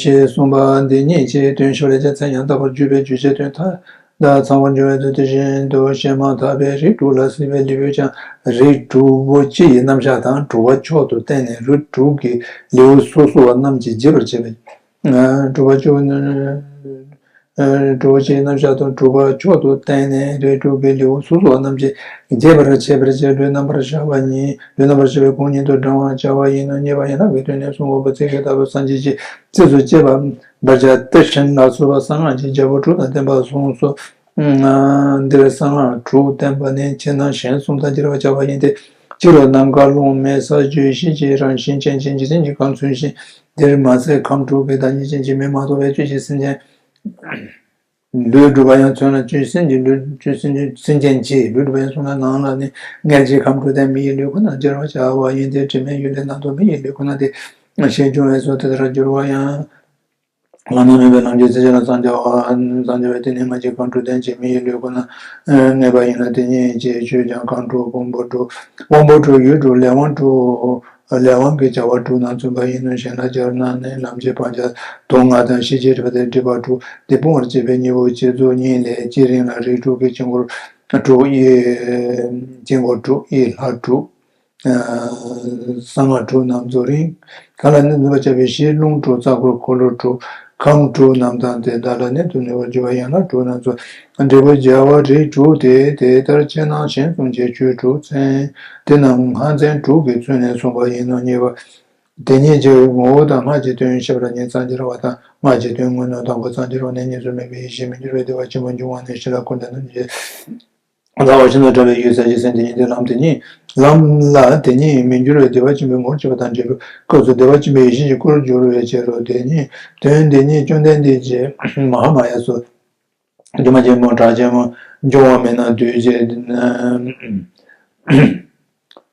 ཞེས་གསུངས་པ་འདི་ཉིད་ཀྱི་དོན་ཞུ་བ་ལས་ཀྱང་མཚན་ཡང་དག་པར་བརྗོད་པའི་རྗོད་བྱེད་དོན་མཐའ་དག་ཚང་བར་འབྱུང་བའི་ཚུལ། དེ་བཞིན་དུ་བཤད་མ་ཐག་པའི་རིགས་དྲུག་ལ་སྲིད་པའི་ལེའུས་ཀྱང་རིགས་དྲུག་པོ་སྤྱི་ཡི་རྣམ་གཞག་དང་། དྲུག་པ་མཆོག་ཏུ་བསྟན་ནས་རིགས་དྲུག་གི་ལེའུ་སོ་སོ་བ་རྣམས་ཀྱིས་རྒྱས་པར་བྱས་པའི། དྲུག་པ་མཆོག་ནི། དྲུག་པོ་སྤྱི་ཡི་རྣམ་གཞག་དང་། དྲུག་པ་མཆོག་ཏུ་བསྟན་ནས་རིགས་དྲུག་གི་ལེའུ་སོ་སོ་བ་རྣམས་ཀྱིས་རྒྱས་པར་བྱས་པའི་ཕྱིར། ལུས་རྣམ་པར་ཤར་བ་ཉིད། ལུས་རྣམ་པར་ཤར་བའི་གོང་ཉིད་དུ་བགྲང་བར་བྱ་བ་ཡིན་ནོ། རྙེད་པ་ཡན་ལག་གི་དོན་ནི་གསུང་དགོས་པ་ཚིག་གི་བདག་པོས་སངས་རྒྱས་ཀྱི་ཚིགས་སུ་བཅད་པ་འབད་བྱ་སྟེ། ཕྲིན་ལས་སོགས་པ་གསང་སྔགས་ཀྱི་རྒྱལ་པོ་དྲུག་དང་ལྡན་པ་གསུངས་སོ། འདིར་གསང་སྔགས་དྲུག་བསྟན་པ་ནི་ཕྱི་ནང་གཞན་གསུམ་དང་སྦྱར་བར་བྱ་བ་ཡིན་ཏེ། སྤྱི་ལོ་ནམ་མཁའ་རླུང་མེ་ས་བཅུད་བཞི་གི་རང་བཞིན་ཅན་གྱི་འཇིག་རྟེན་གྱི་ཁམས་མཚོན་ཞིང་། འདིར་མ་ཟད་ཁམས་དྲུག་གི་བདག་ཉིད་ཅན་གྱི་མི་མ་གཏོགས་པའི་བཅུད་ཀྱི་སེམས་ཅན། ལུས་གྲུབ་པ་ཡང་མཚོན་ལ། བཅུད་སེམས་ཀྱི་ལུས། བཅུད་སེམས་ཀྱི་སེམས་ཅན་གྱི་ལུས་གྲུབ་པ་ཡང་མཚོན་ལ། ནང་ལ་ནི་མངལ་གྱི་ཁམས་དྲུག་སྟེ། མི་ཡི་ལུས་ཁོ་ནར་སྦྱར་བར་བྱ་བ་ཡིན་ཏེ། དྲི་མེད་ཡུལ་ལས་ནང་དུ་མི་ཡི་ལུས་ཁོ་ན་སྟེ། ཞེས་འབྱུང་བས་སོ། དེ་ལྟར་སྦྱོར་བ་ཡང་། བླ་ན་མེད་པའི་ལམ་གྱི་ཚིགས་བཅད་ལ་སངས་རྒྱ་བ། སངས་རྒྱ་བས་དེ་ནི་མངལ་གྱི་ཁམས་དྲུག་སྟེ། ཕྱི་མི་ཡི་ལུས་ཁོ་ནར་ངེས་པ་ཡིན་ལ། དེ་ཉིད་ཀྱི་ཆོས་ཀྱང་ཁམས་དྲུག་དབང་པོ་དྲུག་དབང་པོ་དྲུག་ཡུལ་དྲུག་ལས་དབང་དྲུག་ལས་དབང་གི་བྱ་བ་དྲུག་རྣམས་མཚོན་པ་ཡིན་ནོ། གཞན་ལ་སྦྱར་ན་ནི་ལམ་གྱི་བག་ཆགས་དུག་ལྔ་དང་། ཤེས་བྱའི་སྒྲིབ་པ་དང་སྒྲིབ་པ་དྲུག་སྟེ། སྤོང་བར་བྱེད་པའི་གཉེན་པོ་བསྐྱེད་རྫོགས་གཉིས་ལས། དཀྱིལ་རིང་ལ་རིགས་དྲུག་གི་དཀྱིལ་འཁོར་དྲུག་ཡི། དཀྱིལ་འཁོར་དྲུག་ཡི་ལྷ་དྲུག་གསང་སྔགས་དྲུག་རྣམས་རྫོགས་རིམ་གང་ལ་ནི་འཛིན་པར་བྱ་བའི་གཞི། རླུང་དྲུག་རྩ་འཁོར་འཁོར་ལོ་དྲུག་ཁམས་དྲུག་རྣམས་དང་དེ་དག་ལ་གནས་སུ་གནས་པར་འགྱུར་བ་ཡན་ལག་དྲུག་རྣམས་སོ། འབྲས་བུ་བྱ་བ་རིགས་དྲུག་སྟེ། དེ་ལྟར་ཕྱི་ནང་གཞན་གསུམ་གྱི་ཆོས་དྲུག་ཚན། དེ་རྣམས་སྔགས་ཚན་དྲུག་གི་ཚུལ་ནས་གསུངས་པ་ཡིན་ནོ། གཉིས་པ། དེ་ཉིད་ཀྱི་ངོ་བོ་དང་སྔགས་ཀྱི་དོན་ཤེས་པར་ཉིད་ཙམ་གྱིས་ར་བ་དང་། སྔགས་ཀྱི་དོན་དངོས་སྣང་དང་པོ་ཙམ་གྱིས་ར་བ་ནས་གཉིས་སུ་མེད་པའི་ཡེ་ཤེས་མི་འགྱུར་བའི་བདེ་བ་ཆེན་པོ་འབྱུང་བ་ནི་ཞི་ལ་ཁོ་ན་རྣམས་ཀྱི། རྩ་བ་ཤིན་ཏུ་ཕྲ་བའི་ཡུལ་ས་གཞི་སེམས་དེ་ཉིད་དེ་ལམ་དེ་ཉིད་ལམ་ལ་དེ་ཉིད་མི་འགྱུར་བའི་བདེ་བ་ཆེན་པོའི་ངོར་སྐྱེ་བ་དང་འབྲས་བུ་སྐབས་སུ་བདེ་བ་ཆེན་པོའི་ཡེ་ཤེས་ཀྱི་སྐུར་འགྱུར་བའི་ཕྱིར་རོ། དེ་ཉིད་དོན་དེ་ཉིད་བཅོམ་ལྡན་འདས་ཀྱིས་མ་ཧཱ་མ་ཡ་སོགས་སྒྱུ་མ་ཆེན་མོ་གྲགས་ཆེན་མོ་འབྱུང་བ་མེད་ན་འདུས་བྱས།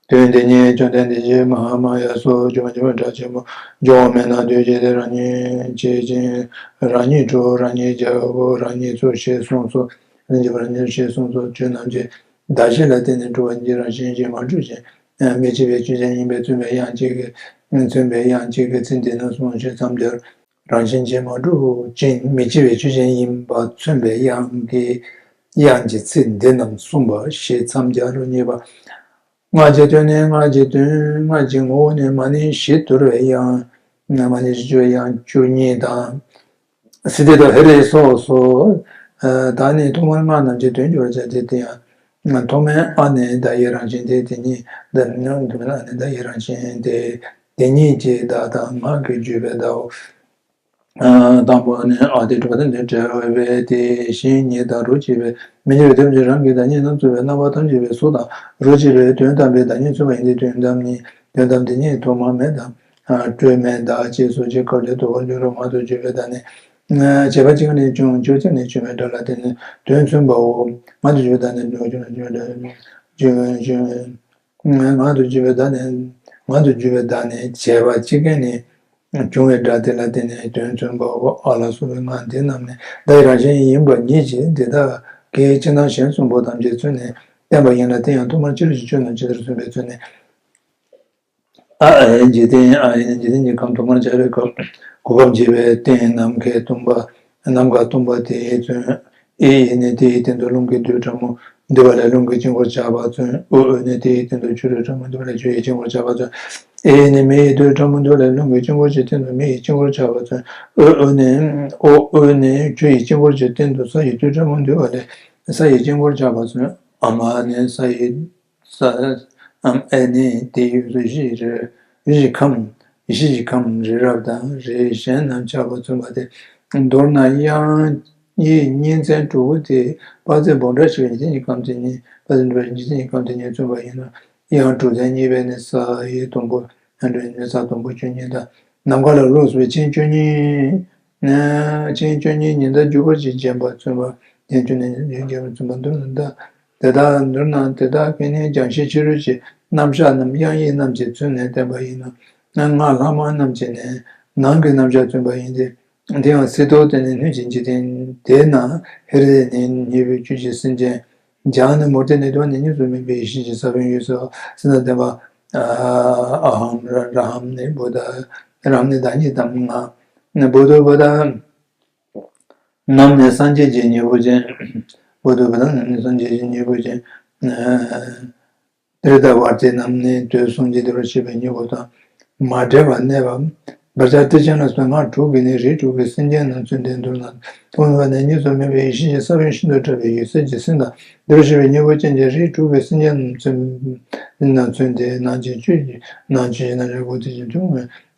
དོན་དེ་ཉིད་བཅོམ་ལྡན་འདས་ཀྱིས་མ་ཧཱ་མ་ཡ་སོགས་སྒྱུ་མ་ཆེན་མོ་གྲགས་ཆེན་མོ་འབྱུང་བ་མེད་ན་འདུས་བྱས་ཏེ། རང་ཉིད་ཆེ་ཆུང་རང་ཉིད་གྲོགས་རང་ཉིད་རྒྱལ་པོ་རང་ཉིད་ཚུལ་ཞེས་གསུངས་སོ། རང་ཉིད་རང་ཉིད་ཞེས་གསུངས་སོ། ཆོས་རྣམས་ཀྱི་བདག་གཞན་ལ་བརྟེན་ནས་གྲུབ་པ་ཉིད་རང་བཞིན་གྱིས་མ་གྲུབ་ཅིང་མི་སྐྱེ་བའི་ཆོས་ཅན་ཡིན་པས་མཚོན་པའི་དབྱངས་གཅིག་གིས་མཚོན་པའི་དབྱངས་གཅིག་གིས་ཚིག་འདི་རྣམས་གསུངས་ཞེས་མཚམས་སྦྱར། རང་བཞིན་གྱིས་མ་གྲུབ་ཅིང་མི་སྐྱེ་བའི་ཆོས་ཅན་ཡིན་པ་མཚོན་པའི་དབྱངས་ཀྱི་དབྱངས་ཀྱི་ཚིག་འདི་རྣམས་གསུངས་པ་ཞེས་མཚམས་སྦྱར་རོ། གཉིས་པ། སྔགས་ཀྱི་དོན་ནི་སྔགས་ཀྱི་དོན་སྔགས་ཀྱི་ངོ་བོ་ནི་མ་ཎི་བཞི་དུར་བའི་དབྱངས། མ་ཎི་བཞི་དུར་བའི་དབྱངས་བཅུ་གཉིས་དང་། སིདྡྷི་དང་ཧྲཱིཿསོགས་སོ། ད་ནི་ཐོག་མར་སྔགས་རྣམས་ཀྱི་དོན་བསྒྱུར་བར་བྱ་སྟེ། དེ་ཡང་ཐོག་མའི་ཨ་ནི་བརྡ་ཡི་རང་བཞིན་ཏེ། དེ་ཉིད་ཐོག་མའི་ཨ་ནི་བརྡ་ཡི་རང་བཞིན་ཏེ། དེ་ཉིད་ཀྱི་བརྡ་དང་སྔགས་ཀྱི་བརྗོད་པའི་བརྡའོ། དང་པོ་ནི། ཨ་ཏི་སྒྲུབ་པ་དང་དོན་བྲལ་བའི་དེ་བཞིན་ཉིད་དང་རོ་གཅིག་པའི་མི་འགྱུར་བའི་བདེ་བ་ཅན་རང་གི་བདག་ཉིད་རྣམས་མཚོན་པའི་རྣམ་པ་ཐམས་ཅད་པའི་གཟུགས་དང་རོ་གཅིག་པའི་དོན་དམ་པའི་བདག་ཉིད་མཚོན་པ་ཡིན་ཏེ། དོན་དམ་ཉིད་དོན་དམ་དེ་ཉིད་ཐོག་མ་མེད་དང་སྤྲོས་མེད་བདག་ཅེས་སོགས་ཀྱི་སྐབས་ལས་རྟོགས་པར་འགྱུར་རོ། སྔགས་ཏུ་བརྗོད་པའི་བརྡ་ནི། བྱས་པ་གཅིག་ནས་བྱུང་། བཅུ་གཅིག་ནས་བྱུང་བའི་སྒྲ་ལ་བརྟེན་ནས་དོན་མཚོན་པའོ། སྔགས་ཏུ་བརྗོད་པའི་བརྡ་ནི་བྱུང་བ་བྱུང་བའི་སྒྲ་ལ་བརྟེན་ནས་དོན་མཚོན་པའོ། སྔགས་ཏུ་བརྗོད་པའི་བརྡ་ནི་བྱས་པ་གཅིག་ནས། བྱུང་བའི་སྒྲ་དེ་ལ་བརྟེན་ནས་དོན་མཚོན་པའོ། ཨ་ལ་སོགས་པའི་སྔགས་འདི་རྣམས་ནི་བརྡ་ཡི་རང་བཞིན་ཡིན་པ་ཉིད་ཀྱིས་དེ་དག་གི་ཕྱི་ནང་གཞན་གསུམ་པོ་ཐམས་ཅད་མཚོན་ནས་བསྟན་པ་ཡིན་ལ། དེ་ཡང་ཐོག་མར་ཕྱི་རོལ་གྱི་ཆོས་རྣམས་ཇི་ལྟར་མཚོན་པའི་ཚུལ་ནི། ཨ་ཨེ་འཇིག་རྟེན། ཨ་ཨེ་ནི་འཇིག་རྟེན་གྱི་ཁམས་ཐོག་མར་སྦྱར་བའི་སྐབས་གོ་སྐབས་འབྱེད་པའི་རྟེན་ནམ་མཁའི་སྟོང་པ། ནམ་མཁའ་སྟོང་པ་དེའི་མཚོན། ཨེ་ཡིས་ནི་དེ་ཡི་སྟེང་དུ་རླུང་གི་རྡུལ་ཕྲ་མོ་འདུས་པ་ལས་རླུང་གི་དཀྱིལ་འཁོར་ཆགས་པ་མཚོན། ཨུ་ཨུ་ནི་དེ་ཡི་སྟེང་དུ་ཆུ་རུད་ཕྲ་མོ་འདུས་པ་ལས་ཆུ་ཡི་དཀྱིལ་འཁོར་ཆགས་པ་མཚོན། ཨེ་ཡིས་ནི་མེ་ཡི་རྡུལ་ཕྲ་མོ་འདུས་པ་ལས་རླུང་གི་དཀྱིལ་འཁོར་གྱི་སྟེང་དུ་མེ་ཡི་དཀྱིལ་འཁོར་ཆགས་པ་མཚོན། ཨུ་ཨུ་ནི་ཨོ་ཨུ་ནི་ཆུ་ཡི་དཀྱིལ་འཁོར་གྱི་སྟེང་དུ་ས་ཡི་རྡུལ་ཕྲ་མོ་འདུས་པ་ལས་ས་ཡི་དཀྱིལ་འཁོར་ཆགས་པ་མཚོན། ཨ་མ་ནི་ས་ཡི་ས་ཨམ་ཨེ་ནི་དེ་ཡི་རི་ཡི་རི་ཁམས་གཞི་ཡི་ཁམས་རི་རབ་དང་རི་གཞན་རྣམས་ཆགས་པ་མཚོན་པ་སྟེ། མདོར་ན་དབྱངས་ཡིག་གཉིས་ཚན་དྲུག་པོ་དེ་དཔག་ཚད་འབུམ་ཕྲག་བཞི་པའི་འཇིག་རྟེན་གྱི་ཁམས་དེ་ཉིད། དཔག་ཚད་འབུམ་ཕྲག་བཞི་པའི་འཇིག་རྟེན་གྱི་ཁམས་དེ་ཉིད་མཚོན་པ་ཡིན་ནོ། དབྱངས་དྲུག་ཚན་གཉིས་པས་ནི་ས་ཡི་དང་པོ། དབྱངས་དྲུག་ནི་ས་དང་པོ་བཅུ་གཉིས་དང་། ནམ་མཁའ་ལ་ལོགས་སུ་བྱིང་བཅུ་གཉིས། བྱིང་བཅུ་གཉིས་ཉི་ཟླ་རྒྱུ་སྐར་གྱིས་བརྒྱན་པ་མཚོན་པ། བྱིང་བཅུ་གཉིས་ཉི་ཟླ་རྒྱུ་སྐར་གྱིས་བརྒྱན་པ་མཚོན་པ། མདོར་ན་དེ་དག་དེ་དག་གིས་ནི་རྒྱང་ཤེལ་ཕྱི་རོལ་གྱི་རྣམ་གཞག་རྣམས་དབྱངས་ཡིག་རྣམས་ཀྱིས་མཚོན་ནས་བསྟན་པ་ཡིན་ནོ། སྔགས་ལྷག་མ་རྣམས་ཀྱིས་ནི་ནང་གི་རྣམ་གཞག་མཚོན་པ་ཡིན་ཏེ། དེ་ཡང་སི་ཏོ་དེ་ནི་སྣོད་ཀྱི་འཇིག་རྟེན་དེ་ན་ཧེ་ར་ཏི་ནི་ཉེ་བའི་བཅུད་ཀྱི་སེམས་ཅན། ཛྙཱ་ན་མུར་ཏི་ནི་དེ་ནི་གཉིས་སུ་མེད་པའི་ཡེ་ཤེས་ཀྱི་ས་བོན་ཡོད་ཟེར་བ་སེམས་དང་ལྡན་པ། ཨ་ཧམ་ར་ར་ཧམ་ནི་བོ་དྷ། ར་ཧམ་ནི་བདག་ཉིད་དམ་ང་། ནི་བོ་དྷོ་བོ་དྷ། ནམ་ནི་སངས་རྒྱས་ཀྱི་མྱུ་གུ་ཅན། བོ་དྷོ་བོ་དྷ་ནམ་ནི་སངས་རྒྱས་ཀྱི་མྱུ་གུ་ཅན། ཏྲི་ཏ་ཝར་ཏི་ནམ་ནི་དུས་གསུམ་གྱི་བདེ་བར་གཤེགས་པའི་མྱུ་གུ་དང་མ་བྲལ་བར་གནས་པ། བཛྲ་ཏི་ཅན་ལ་སོགས་སྔགས་དྲུག་གིས་ནི་རིགས་དྲུག་གི་སེམས་ཅན་རྣམས་མཚོན་ཏེ། མདོར་ན་ཐོག་མ་མེད་པ་ནས་གཉིས་སུ་མེད་པའི་ཡེ་ཤེས་ཀྱི་ས་བོན་ཤིན་ཏུ་ཕྲ་བའི་འོད་གསལ་གྱི་སེམས་དང་བདེ་བར་གཤེགས་པའི་མྱུ་གུ་ཅན་གྱི་རིགས་དྲུག་གི་སེམས་ཅན་རྣམས་མཚོན་ཏེ། ནང་གི་བཅུད་ནང་གི་བཅུད་ཀྱི་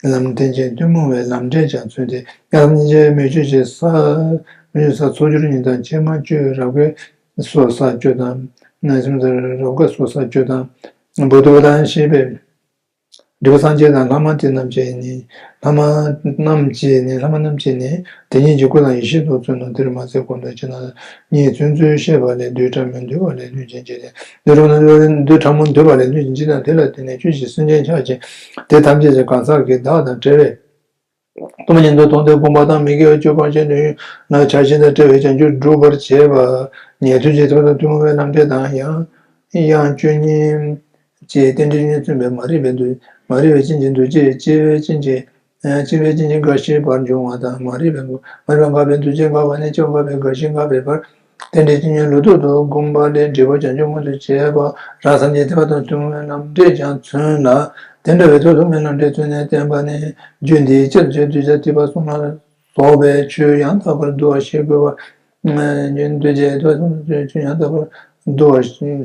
ནང་བཅུད་ཀྱི་རྣམ་གཞག་སྒོ་དེ་བཞིན་ཐུན་མོང་བའི་ལམ་འབྲས་ཀྱང་མཚོན་ཏེ། ཡང་སྙིང་རྗེ་མི་བསྐྱོད་ཀྱི་ས། མི་བསྐྱོད་ས་ཚོགས་སྦྱོར་གཉིས་དང་ཕྱེ་མ་བཅུ་རབ་དགའི་སོ་ས་བཅུ་དང་། ནང་སེམས་རབ་དགའ་སོ་ས་བཅུ་དང་། བོ་དྷོ་བོ་དྷ་ཞེས་པའི་འབྲས་བུ་སངས་རྒྱས་དང་ལྷ་མ་དེ་རྣམས་ཀྱིས་ནི། ལྷ་མ་རྣམས་ཀྱིས་ནི། ལྷ་མ་རྣམས་ཀྱིས་ནི་དེ་ཉིད་ཀྱི་སྐུ་དང་ཡེ་ཤེས་སུ་མཚོན་ནོ། དེར་མ་ཟད་གོང་དུ་ཕྱི་ནང་གཉིས་མཚོན་ཚུལ་བཤད་པ་ལས་རྡུལ་ཕྲ་མོ་འདུས་པ་ལས་སྣོད་ཀྱི་འཇིག་རྟེན། རྡུལ་ཕྲ་མོ་འདུས་པ་ལས་སྣོད་ཀྱི་འཇིག་རྟེན་དེ་ལ་བརྟེན་ནས་བཅུད་ཀྱི་སེམས་ཅན་ཆགས་ཤིང་དེ་ཐམས་ཅད་ཀྱི་གང་ཟག་གི་བདག་དང་བྲལ་བའི། ཐོག་མ་ཉིད་དུ་མཐོང་སྟེ་སྒོམ་པ་དང་མི་དགེ་བ་བཅུ་སྤང་བྱའི་དོན་ཡོད་ན་ཆགས་ཞེན་དང་བྲལ་བའི་བྱང་ཆུབ་སྒྲུབ་པར་བྱེད་པ། ཉན་ཐོས་ཀྱི་ཐོབ་ཐང་ཐུན་མོང་བའི་ལམ་འབྲས་དང་ཡང་། ཡང་བཅུ་གཉིས། ཅེས་རྟེན་འབྲེལ་གཉིས་མཚོན་པའི་མ་རིག་པའི་འདུ། མ་རིག་པའི་རྐྱེན་གྱིས་འདུ་བྱེད་སྐྱེ་བའི་རྐྱེན་གྱིས། སྐྱེ་བའི་རྐྱེན་གྱིས་རྒ་ཤི་བར་འབྱུང་བ་དང་མ་རིག་པའི་འགོག་མ་རིག་པ་འགགས་པའི་འདུ་བྱེད་འགག་པ་ནས་སྐྱེ་བ་འགག་པའི་རྒ་ཤི་འགག་པའི་བར། རྟེན་འབྲེལ་གྱི་ཉོན་ལུགས་ཐོག་ཏུ་སྒོམ་པ་ལས་འབྲས་བུ་བྱང་ཆུབ་མངོན་དུ་བྱེད་པ་རང་སངས་རྒྱས་ཐེག་པ་དང་ཐུན་མོང་བའི་ལམ་འབྲས་ཀྱང་མཚོན་ལ། དེ་འདྲ་བའི་ཐོག་ཐུན་མོང་ལམ་འབྲས་མཚོན་ནས་བསྟན་པ་ནི་རྒྱུད་འདིའི་སྤྱི་དང་ཆོས་གདུལ་བྱ་ཐེག་པ་གསུམ་ལ་ འགོག་པའི་ཆོས་ཡང་དག་པར་བསྡུ་བ་ཤེས་དགོས་པ། འདུས་བྱས་ཐོས་བསམ་ཆོས་ཡང་དག་པར་བསྡུ་བ་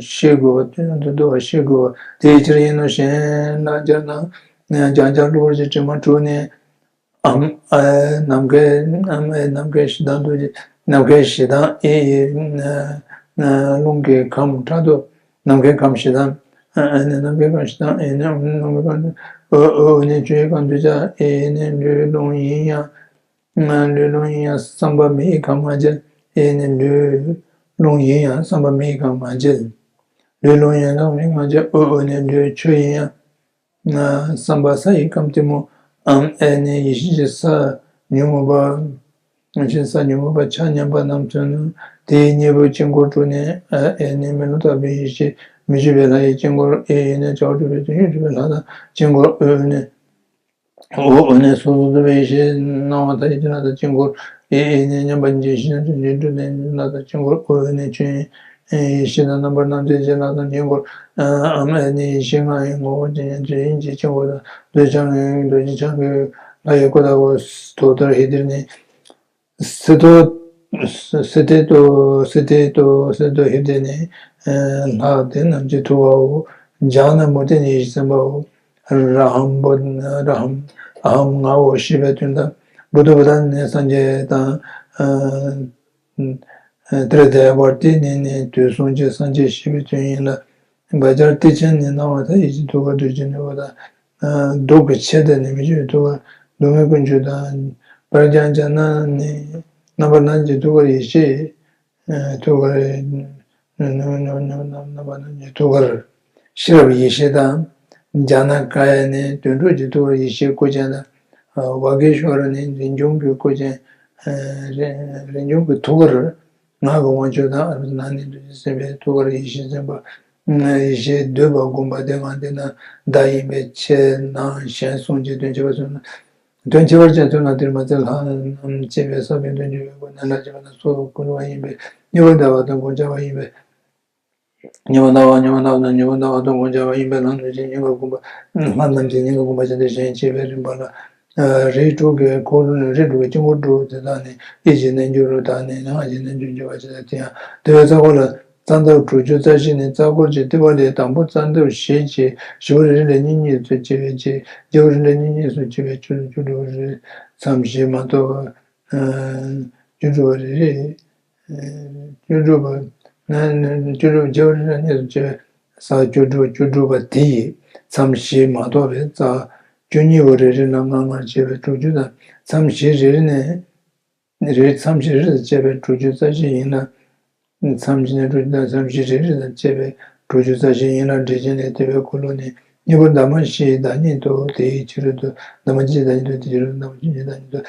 ཤེས་དགོས་པ། དོན་དུ་བསྡུ་བ་ཤེས་དགོས་པ། དེའི་ཕྱིར་ཡིན་ནོ། གཞན་ལ་སྦྱར་ན། སྦྱང་བྱ་གློ་བུར་གྱི་དྲི་མ་དྲུག་ནི། ཨམ་ཨེ་ནམ་མཁའི་ཨམ་ཨེ་ནམ་མཁའི་གཞི་དང་། འདུས་བྱས་ནམ་མཁའི་གཞི་དང་། ཨེ་ཨེ་ཨ་རླུང་གི་ཁམས་ཕྲག་དོག་ནམ་མཁའི་ཁམས་གཞི་དང་། ཨ་ཨེ་ནི་ནམ་མཁའི་ཁམས་གཞི་དང་། ཨེ་ནི་ཨམ་ནམ་མཁའི་ཁམས། འོ་འོ་ནི་ཆོས་ཁམས་འདུས་བྱས། ཨེ་ནི་ལུས་རླུང་ཡིན་ཡང་། ལུས་རླུང་ཡིན་ཡང་བསམ་པ་མེ་ཡི་ཁམས་ང་རྒྱལ། ཨེ་ནི་ལུས་རླུང་ཡིན་ཡང་བསམ་པ་མེ་ཡི་ཁམས་ང་རྒྱལ། ལུས་རླུང་ཡིན་ཡང་བསམ་པ་མེ་ཡི་ཁམས་ང་རྒྱལ། འོ་འོ་ནི་ལུས་ཆོས་ཡིན་ཡང་། བསམ་པ་ས་ཡི་ཁམས་གཏི་མུག་ཨམ་ཨེ་ནི་ཡེ་ཤེས་ཀྱི་ས་ཉོན་མོངས་པ། ཡེ་ཤེས་ས་ཉོན་མོངས་པ་ཆ་མཉམ་པ་རྣམས་མཚོན་ནོ། དེའི་གཉེན་པོའི་དཀྱིལ་འཁོར་དྲུག་ནི། ཨ་ཨེ་ནི་མེ་ལོང་ལྟ་བུའི་ཡེ་ཤེས། མི་བསྐྱོད་པའི་ལྷ་ཡི་དཀྱིལ་འཁོར། ཨེ་ཨེ་ནི་བྱ་བ་གྲུབ་པའི་དོན་ཡོད་གྲུབ་པའི་ལྷ་དང་དཀྱིལ་འཁོར། འོ་ཨེ་ནི། འོ་འོ་ནི་སོ་སོར་རྟོག་པའི་ཡེ་ཤེས། སྣང་བ་མཐའ་ཡས་ཀྱི་ལྷ་དང་དཀྱིལ་འཁོར། ཨེ་ཨེ་ནི་མཉམ་པར་འབྱེད་ཤེས་རྣམ་དག་ཅན་གྱི་ལྷ་དང་དཀྱིལ་འཁོར། འོ་ཨེ་ནི་ཆོས་དབྱིངས་ཡེ་ཤེས་དང་རྣམ་པར་སྣང་མཛད་ཀྱི་ལྷ་དང་དཀྱིལ་འཁོར། ཨམ་ཨེ་ནི་ཡེ་ཤེས་ལྔ་ཡི་ངོ་བོ་ཅན་ཡང་དེ་ཡིན་གྱི་དཀྱིལ་འཁོར་དང་། རྡོ་རྗེ་འཆང་གི་རྡོ་རྗེ་འཆང་གི་ལྷ་ཡི་སྐུ་ལྟ་བུ། ཏོ་ཏོར་ཧེ་དིར་ནི། སི་ཏོ། སི་ཏེ་ཏོ། སི་ཏེ་ཏོ། སི་ཏོ་ཧེ་དིར་ནི། ལྷ་དེ་རྣམས་ཀྱི་ཐུ་བའོ། ཛྙཱ་ན་མུརྟི་ནི་ཡེ་ཤེས་སེམས་དཔའོ། ར་ཧམ་བོ། ར་ཧམ། ཨ་ཧམ་ངའོ་ཞེས་པའི་དོན་དང་། བུདྡྷ་བརྟ་ནི་སངས་རྒྱས་དང་། ཏྲི་ཏི་ཡ་བརྟི་ནི་ནི་དུས་གསུམ་གྱི་སངས་རྒྱས་ཞེས་པའི་དོན་ཡིན་ལ། བཛྲ་ཏི་ཆ་ནི་སྣང་བ་མཐའ་ཡས་ཀྱི་ཐུགས་ཀར་གདུལ་བྱའི་ནུས་པ་དང་། གདུགས་ཀྱི་ཆེ་དང་ནི་མི་བསྐྱོད་པའི་ཐུགས་ཀར་གདུང་བའི་ཀུན་འཁྱུད་དང་། པྲཛྙཱ་ན་ནི་རྣམ་པར་སྣང་མཛད་ཀྱི་ཐུགས་ཀར་ཡེ་ཤེས། ཐུགས་ཀར། རྣམ་པར་སྣང་མཛད་ཀྱི་ཐུགས་ཀར་ཤེས་རབ་ཡེ་ཤེས་དང་། ཛྙཱ་ན་ཀ་ཡ་ནི་དོན་གྲུབ་ཀྱི་ཐུགས་ཀར་ཡེ་ཤེས་སྐུ་ཅན་དང་། བ་གི་ཤྭ་ར་ནི་རིན་འབྱུང་གི་སྐུ་ཅན། རིན་རིན་འབྱུང་གི་ཐུགས་ཀར་ངག་གི་དབང་ཕྱུག་དང་། ཨ་རུ་ན་ནི་རྡོ་རྗེ་སེམས་དཔའི་ཐུགས་ཀར་ཡེ་ཤེས་སེམས་དཔའ། ཡེ་ཤེས་འདོད་པ་བསྒོམ་པ་དེ་ང་འདི་ན་བདག་ཡིན་པས་ཆེ་ནའང་གཞན་གསུངས་ཀྱི་དོན་ཁྱད་པར་མཚོན་ན། དོན་ཁྱད་པར་ཅན་མཚོན་ན། དེར་མ་ཚད་ལྷ་རྣམས་བསྐྱེད་པའི་ས་བོན་དོན་གྱི་འོད་ཀྱི་སྣོད་ལ་བྱེད་པ་དང་སོགས་ཀུན་འགྲོ་བ་ཡིན་པས་ཉེ་བར་བལྟ་བ་དང་སྒོམ་བྱ་བ་ཡིན་པས། ཉེ་བར་བལྟ་བ་ཉེ་བར་བལྟ་བ་དང་ཉེ་བར་བལྟ་བ་དང་སྒོམ་བྱ་བ་ཡིན་པས། ལྷ་རྣམས་ཀྱི་སྙིང་གར་བསྒོམ་པ། ལྷ་རྣམས་ཀྱི་སྙིང་གར་བསྒོམ་པ་བྱས་ཏེ་གཞན་གཅེས་པའི་རིམ་པ་ལ། རིགས་དྲུག་གི་འཁོར་ལོ། རིགས་དྲུག་གི་དཀྱིལ་འཁོར་དྲུག་དེ་དག་ནི་ཡིད་ཀྱི་རྣལ་འབྱོར་རོ། དག་ནི་སྔགས་ཀྱི་རྣལ་འབྱོར་འབྱོར་བ་བྱེད་ལ། དེ་ཡང་དེ་བས་རྩ་འཁོར་ལ་རྩ་འདབ་དྲུག་ཅུ་རྩ་བཞི་ནི། རྩ་འཁོར་གྱི་ལྟེ་བ་ལས་དང་པོ་རྩ་འདབ་བཞི་བྱས། བཞི་པོ་རེ་རེ་ལ་གཉིས་གཉིས་སུ་བྱས་པའི་བརྒྱད། བརྒྱད་པོ་རེ་རེ་ལ་གཉིས་གཉིས་སུ་བྱས་པའི་བཅུ། བཅུ་དྲུག་པོ་རེ་རེ་མཚམས་བཞི་མ་གཏོགས་པ། བཅུ་དྲུག་པོ་རེ་རེ། བཅུ་དྲུག་པོ། བཅུ་དྲུག་བརྒྱད་པོ་རེ་རེ་ལ་གཉིས་སུ་བྱས་པའི་རྩ་བཅུ་དྲུག། བཅུ་དྲུག་པོ་དེ་ཡི་མཚམས་བཞི་མ་གཏོགས་པའི་རྩ་བཅུ་གཉིས་པོ་རེ་རེ་ལ་ལྔ་ལྔར་བྱས་པའི་དྲུག་ཅུ་དང་། མཚམས་བཞི་རེ་རེ་ནས། རེ་མཚམས་བཞི་རེ་རེ་དང་བཅས་པའི་དྲུག་ཅུ་རྩ་བཞི་ཡིན་ལ། མཚམས་བཞི་ནས་དྲུག་ཅུ་དང་མཚམས་བཞི་རེ་རེ་དང་བཅས་པའི་དྲུག་ཅུ་རྩ་བཞི་ཡིན་ལ། འགྲེལ་ཆེན་ལས་ལྟེ་བའི་འཁོར་ལོ་ནི་སྙིང་པོ་འདབ་མ་བཞིའི་བདག་ཉིད་དོ། དེའི་ཕྱི་རོལ་དུ་འདབ་མ་བརྒྱད་ཀྱི་བདག་ཉིད་དོ། དེའི་ཕྱི་རོལ་དུ་འདབ་མ་བཅུ་གཉིས་བདག་ཉིད་དོ།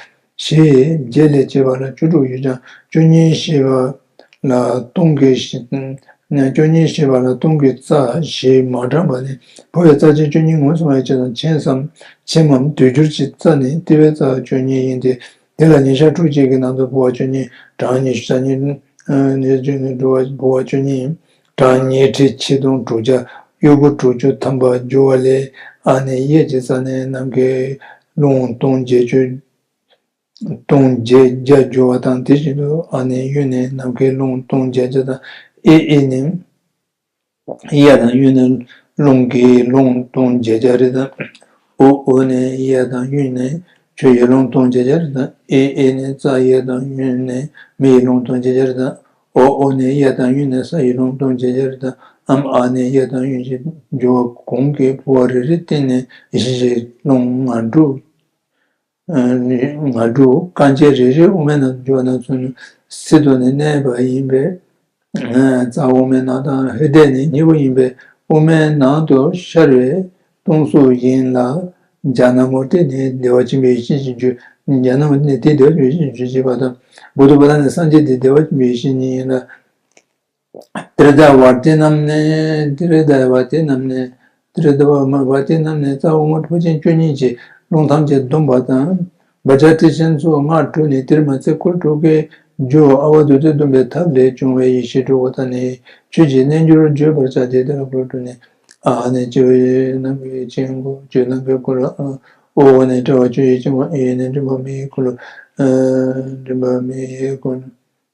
ཞེས་བརྒྱད་ལས་བྱས་པ་ལ་བཅུ་དྲུག་ཡོད་ཀྱང་བཅུ་གཉིས་ཞེས་པ་ལ་སྟོང་གི། བཅུ་གཉིས་ཞེས་པ་ལ་སྟོང་གི་རྩ་ཞེས་མ་བགྲངས་པ་ནི། འཕོ་བའི་རྩ་ཆེན་བཅུ་གཉིས་ངོས་བཟུང་བའི་ཕྱིར་དང་། ཆེན་སམ་ཆེམ་མམ་དུས་འགྱུར་གྱི་རྩ་ནི་ལྟེ་བའི་རྩ་བཅུ་གཉིས་ཡིན་ཏེ། དེ་ལ་ཉིན་ཞག་ཕྲུགས་གཅིག་གི་ནང་དུ་འཕོ་བ་བཅུ་གཉིས། གྲངས་ཉི་ཤུ་རྩ་གཉིས། ཉི་ཤུ་རྩ་གཉིས་འཕོ་བ་བཅུ་གཉིས། གྲངས་ཉི་ཁྲི་ཆིག་སྟོང་དྲུག་བརྒྱ་དབྱུ་གུ་དྲུག་ཅུ་ཐམ་པ་རྒྱུ་བ་ལས། ཨ་ནི་གཡས་ཀྱི་རྩ་ནས་ནམ་མཁའི་རླུང་སྟོང་བརྒྱད་ཅུ། སྟོང་བརྒྱད་བརྒྱ་རྒྱུ་བ་དང་། དེ་བཞིན་དུ་ཨ་ནི་གཡོན་ནས་ནམ་མཁའི་རླུང་སྟོང་བརྒྱད་བརྒྱ་དང་། ཨེ་ཨེ་ནས། གཡས་དང་གཡོན་ནས་རླུང་གི་རླུང་སྟོང་བརྒྱད་བརྒྱ་རེ་དང་། འོ་འོ་ནས་གཡས་དང་གཡོན་ནས་ཆུ་ཡི་རླུང་སྟོང་བརྒྱད་བརྒྱ་རེ་དང་། ཨེ་ཨེ་ནས་རྩ་གཡས་དང་གཡོན་ནས་མེ་ཡི་རླུང་སྟོང་བརྒྱད་བརྒྱ་རེ་དང་། འོ་འོ་ནས་གཡས་དང་གཡོན་ནས་ས་ཡི་རླུང་སྟོང་བརྒྱད་བརྒྱ་རེ་དང་། ཨམ་ཨ་ནས་གཡས་དང་གཡོན་གྱི་རྒྱུ་བ་གོང་གི་འཕོ་བ་རེ་རེའི་སྟེང་ནས་ཡེ་ཤེས་ཀྱི་རླུང་ལྔ་དྲུག་ལྔ་དྲུག་རྐང་རྗེས་རེ་རེ་དབུ་མའི་ནང་དུ་རྒྱུ་བ་རྣམས་ཚུན་སྲིད་དུ་ནི་གནས་པ་ཡིན་པས། རྩ་དབུ་མའི་ནང་དང་ཧྲཱིཿདྷཱིཿ་ནི་གཉིས་པོ་ཡིན་པས། དབུ་མའི་ནང་དུ་ཤར་བའི་སྟོང་གཟུགས་ཡིན་ལ། ཛྙཱ་ན་མུརྟི་ནི་བདེ་བ་ཆེན་པོའི་ཡེ་ཤེས་ཀྱི་རྒྱུ། ཛྙཱ་ན་མུརྟི་ནི་དེ་བདེ་བ་ཆེན་པོའི་ཡེ་ཤེས་ཀྱི་རྒྱུ་ཞེས་པ་དང་། བུདྡྷ་བརྟ་ནི་སངས་རྒྱས་དེ་བདེ་བ་ཆེན་པོའི་ཡེ་ཤེས་ཉིད་ཡིན་ལ། ཏྲི་ཏི་ཡ་བརྟི་རྣམས་ནི། ཏྲི་ཏི་ཡ་བརྟི་རྣམས་ནི། ཏྲི་ཏི་ཡ་བརྟི་རྣམས་ནི་རྩ་དབུ་མ་འཕོ་ཆེན་བཅུ་གཉིས་ཀྱི་རླུང་ཐམས་ཅད་བསྡོམས་པ་དང་། བཛྲ་ཏི་ཆ་སོགས་སྔགས་དྲུག་ནི། དེར་མ་ཚད་འཁོར་དྲུག་གི་རྒྱུ་ཨ་ཝ་ཏུ་ཏི་བསྡོམས་པའི་ཐབས་ལས་བྱུང་བའི་ཡེ་ཤེས་དྲུག་པོ་དང་ནི། ཆོས་ཀྱི་རྣལ་འབྱོར་བརྗོད་པར་བྱ་སྟེ། དེ་ལ་འཁོར་དྲུག་ནི། ཨ་ནི་སྤྱི་བོའི་ནམ་མཁའི་དཀྱིལ་འཁོར། སྤྱི་ནམ་མཁའི་འཁོར་ལ། འོ་ནི་དཔྲལ་བ་བཅུ་ཡི་དཀྱིལ་འཁོར། ཨེ་ནི་མགྲིན་པ་མེ་ཡི་འཁོར་ལོ། མགྲིན་པ་མི་ཡི་འཁོར་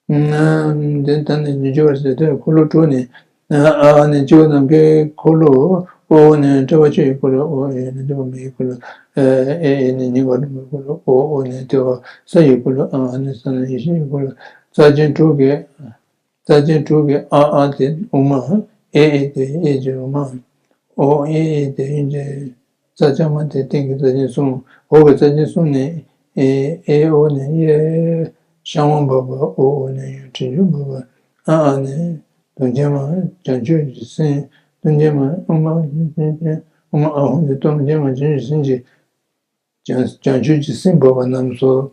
ལོ། དེ་ལྟར་ནི་བྱིན་གྱིས་བརླབས་ཟེར་དུས་འཁོར་ལོ་དྲུག་ནི། ཨ་ཨ་ནི་སྤྱི་བོ་ནམ་མཁའི་འཁོར་ལོ། ཨོ་ཨོ་ནི་ཕྲེང་བ་ཆུ་ཡི་འཁོར་ལོ། ཨོ་ཨེ་ནི་མགྲིན་པ་མི་ཡི་འཁོར་ལོ། ཨེ་ཨེ་ནི་སྙིང་ག་འགྲོ་མའི་འཁོར་ལོ། ཨོ་ཨོ་ནི་ལྟེ་བ་ས་ཡི་འཁོར་ལོ། ཨ་ཨ་ནི་ས་ནི་ཡེ་ཤེས་ཀྱི་འཁོར་ལོ། རྩ་ཅན་དྲུག་གི། རྩ་ཅན་དྲུག་གི་ཨ་ཨ་དེ་དབུ་མ། ཨེ་ཨེ་དེ་གཡས་ཀྱི་དབུ་མ། ཨོ་ཨེ་ཨེ་དེ་གཡོན་གྱི། རྩ་ལྕང་མ་དེ་སྟེང་གི་རྩ་ཅན་གསུམ། འོག་གི་རྩ་ཅན་གསུམ་ནི། ཨེ་ཨེ་ཨོ་ནི་གཡས། ཤམ་བྷ་བ། ཨོ་ཨོ་ནི་གཡོན། ཁྲི་ཇུ་བྷ་བ། ཨ་ཨ་ནི་གདོང་བྱེ་མ། བྱང་ཆུབ་ཀྱི་སེམས། གདོང་བྱེ་མ། དབུ་མ། དབུ་མ་ཨ་ཧོ་ནི་གདོང་བྱེ་མ་བྱང་ཆུབ་སེམས་ཀྱི། བྱང་བྱང་ཆུབ་ཀྱི་སེམས་བབས་པ་རྣམས་སོ།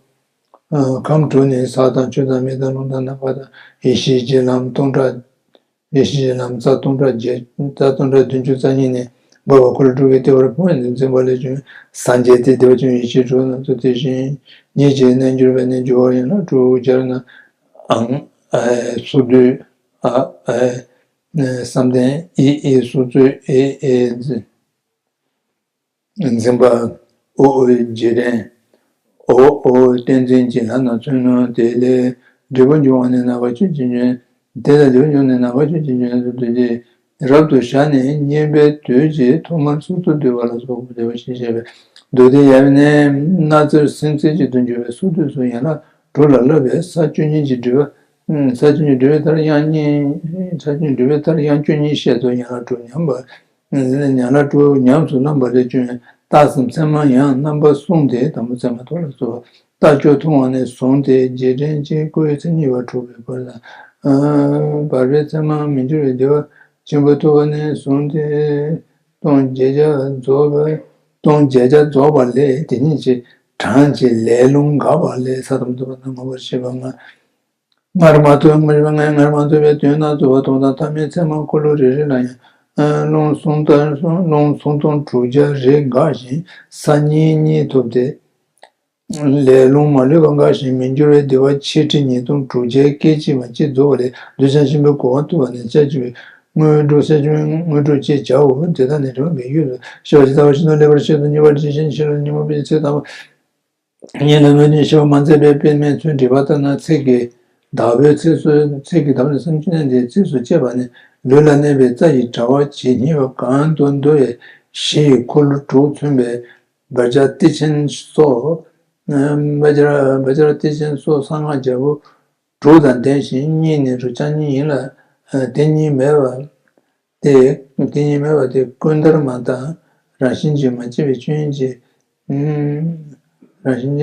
ཁམས་དྲུག་ནི་ས་དང་ཆུ་དང་མེ་དང་རླུང་དང་ནམ་མཁའ་དང་ཡེ་ཤེས་ཀྱི་ལམ་སྟོང་ཕྲག་ཡེ་ཤེས་ཀྱི་ལམ་རྩ་སྟོང་ཕྲག་བརྒྱད། རྩ་སྟོང་ཕྲག་བདུན་ཅུ་རྩ་གཉིས་ནི་བབས་པ་འཁོར་ལོ་དྲུག་གི་ལྟེ་བར་ཕུང་བོ་འཛིན་པ་ལས་བྱུང་བའི་སངས་རྒྱས་ཏེ། བདེ་བ་ཅན་ཡེ་ཤེས་དྲུག་རྣམས་སོ། དེ་བཞིན་ཉིད་ཀྱི་རྣལ་འབྱོར་པས་ནི་སྦྱོར་བ་ཡན་ལག་དྲུག་སྦྱར་ན། ཨང་། ཨེ། སོ་བདུན། ཨ། ཨེ། བསམ་གཏན། ཨི་ཨི་སོ་བཙོས། ཨེ་ཨེ་འཛིན། འཛིན་པ། ཨོ་ཨོའི་རྗེས་དྲན། ཨོ་ཨོ་བསྟན་འཛིན་གྱི་ལྷ་རྣམས་མཚོན་ནོ། དེ་ལས་འབྲས་བུ་འབྱུང་བ་ནི་རྣམ་པ་བཅུ་གཅིག་འབྱུང་། དེ་ལས་འབྲས་བུ་འབྱུང་ནི་རྣམ་པ་བཅུ་གཅིག་འབྱུང་དུ་འདོད་ཅིང་། རབ་ཏུ་བྱ་ནི་བསྙེན་པའི་དུས་ཀྱི་ཐོག་མར་སོ་སོར་སྡུད་པ་ལ་སོགས་པ་བདེ་བར་གཤེགས་པའི་མདོ་སྡེ་ཡབ་ནས་སྣ་རྩེར་སེམས་རྩེ་གཅིག་ཏུ་འགྱུར་བའི་སོ་བདུན་སོགས་ཡན་ལག་དྲུག་ལ་བསླབ་པའི་ས་བཅུ་གཉིས་ཀྱི་སྒྲིབ་པ། ས་བཅུ་གཉིས་སྒྲིབ་པའི་མཐར་དབྱངས་གཉིས། ས་བཅུ་གཉིས་སྒྲིབ་པའི་མཐར་དབྱངས་བཅུ་གཉིས་བཤད་དོ། ཡན་ལག་དྲུག་ཉམས་པ། ཡན་ལག་དྲུག་ཉམས་སུ་བླངས་པ་ལས་བྱུང་བའི་རྟགས་སམ་མཚན་མ་ཡང་རྣམ་པ་གསུམ་སྟེ། དང་པོ་མཚན་མ་ཐོབ་ལ་སོགས་པ་རྟགས་བཅུ་མཐོང་བ་ནས་བཟུང་སྟེ་རྗེས་དྲན་གྱི་སྐུའི་མཚན་ཉིད་པ་དྲུག་པའི་བར་དང་། བར་པའི་མཚན་མ་མི་འགྱུར་བའི་བདེ་བ་ཆེན་པོ་ཐོབ་པ་ནས་བཟུང་སྟེ། སྟོང་བརྒྱད་བརྒྱ་རྫོགས་པ། སྟོང་བརྒྱད་བརྒྱ་རྫོགས་པ་ལས་དེ་ཉིད་ཀྱི་གྲངས་ཀྱི་ལས་རླུང་འགགས་པ་ལས་ས་དང་པོ་ཐོབ་པ་དང་མངོན་པར་ཤེས་པ་ལྔ། སྔར་མ་ཐོབ་སྔར་མ་ཐོབ་པའི་དོན་སྣ་ཚོགས་པ་དང་། མཐའ་མའི་མཚན་མ་འཁོར་ལོ་རེ་རེ་ལ་ཡང་རླུང་སུམ་སྟོང་རླུང་སུམ་སྟོང་དྲུག་བརྒྱ་རེ་འགགས་ཤིང་ས་གཉིས་གཉིས་ཐོབ་སྟེ། ལས་རླུང་མ་ལུས་པ་འགགས་ཤིང་མི་འགྱུར་བའི་བདེ་བ་ཆེ་ཁྲི་ཉིས་སྟོང་དྲུག་བརྒྱ་སྐད་ཅིག་མ་གཅིག་རྫོགས་པ་ལས་གདུལ་བྱ་ཆེན་པོའི་གོ་འཕང་ཐོབ་པ་ནི་སྐྱབས་གཅིག་པའི་དངོས་གྲུབ། སྐྱབས་གཅིག་པའི་དངོས་གྲུབ་ཅེས་བྱའོ། དེ་དག་ནི་དྲི་མ་མེད་རྒྱུད་དུ་ཤེས་པ་ཇི་ལྟ་བ་བཞིན་དུ་ལེགས་པར་ཤེས་སོ། ཉེ་བར་ཞི་ཞིང་ཕྱི་རོལ་ཉོན་མོངས་པའི་ཚེ་དང་པོ། ཉེ་ལམ་མོས་ནས་ཤེས་པ་མ་མཛད་པའི་པདྨའི་མཚོན་བྲིས་པ་ལྟར་ན། ཚིག་གི་བདག་པོའི་ཚིགས་སུ། ཚིག་གི་བདག་པོ་ནི་སུམ་ཅུ་ནས་འདས་ཚིགས་སུ་བཅད་པ་ནི་ལུས་ལ་གནས་པའི་རྩ་ཡི་དྲ་བ་ཇི་སྙེད་པ་གང་དུ་འདུ་བའི་གཞི་ཡི་འཁོར་ལོ་དྲུག་མཚོན་པའི་བཛྲ་ཏི་ཆེན་སོགས། བཛྲ་བཛྲ་ཏི་ཆེན་སོགས་གསང་སྔགས་རྒྱལ་པོ་དྲུག་དང་ལྡན་ཞིང་གཉིས་ནི་རུ་ལྕགས་གཉིས་ཡིན་ལ། དེ་གཉིས་མེད་པ། དེ་དེ་ཉིད་མེད་པ་དེ་ཀུན་འདར་མ་དང་། རང་བཞིན་གྱིས་མ་སྐྱེས་པའི་ཆོས་ཉིད་ཀྱི། རང་བཞིན་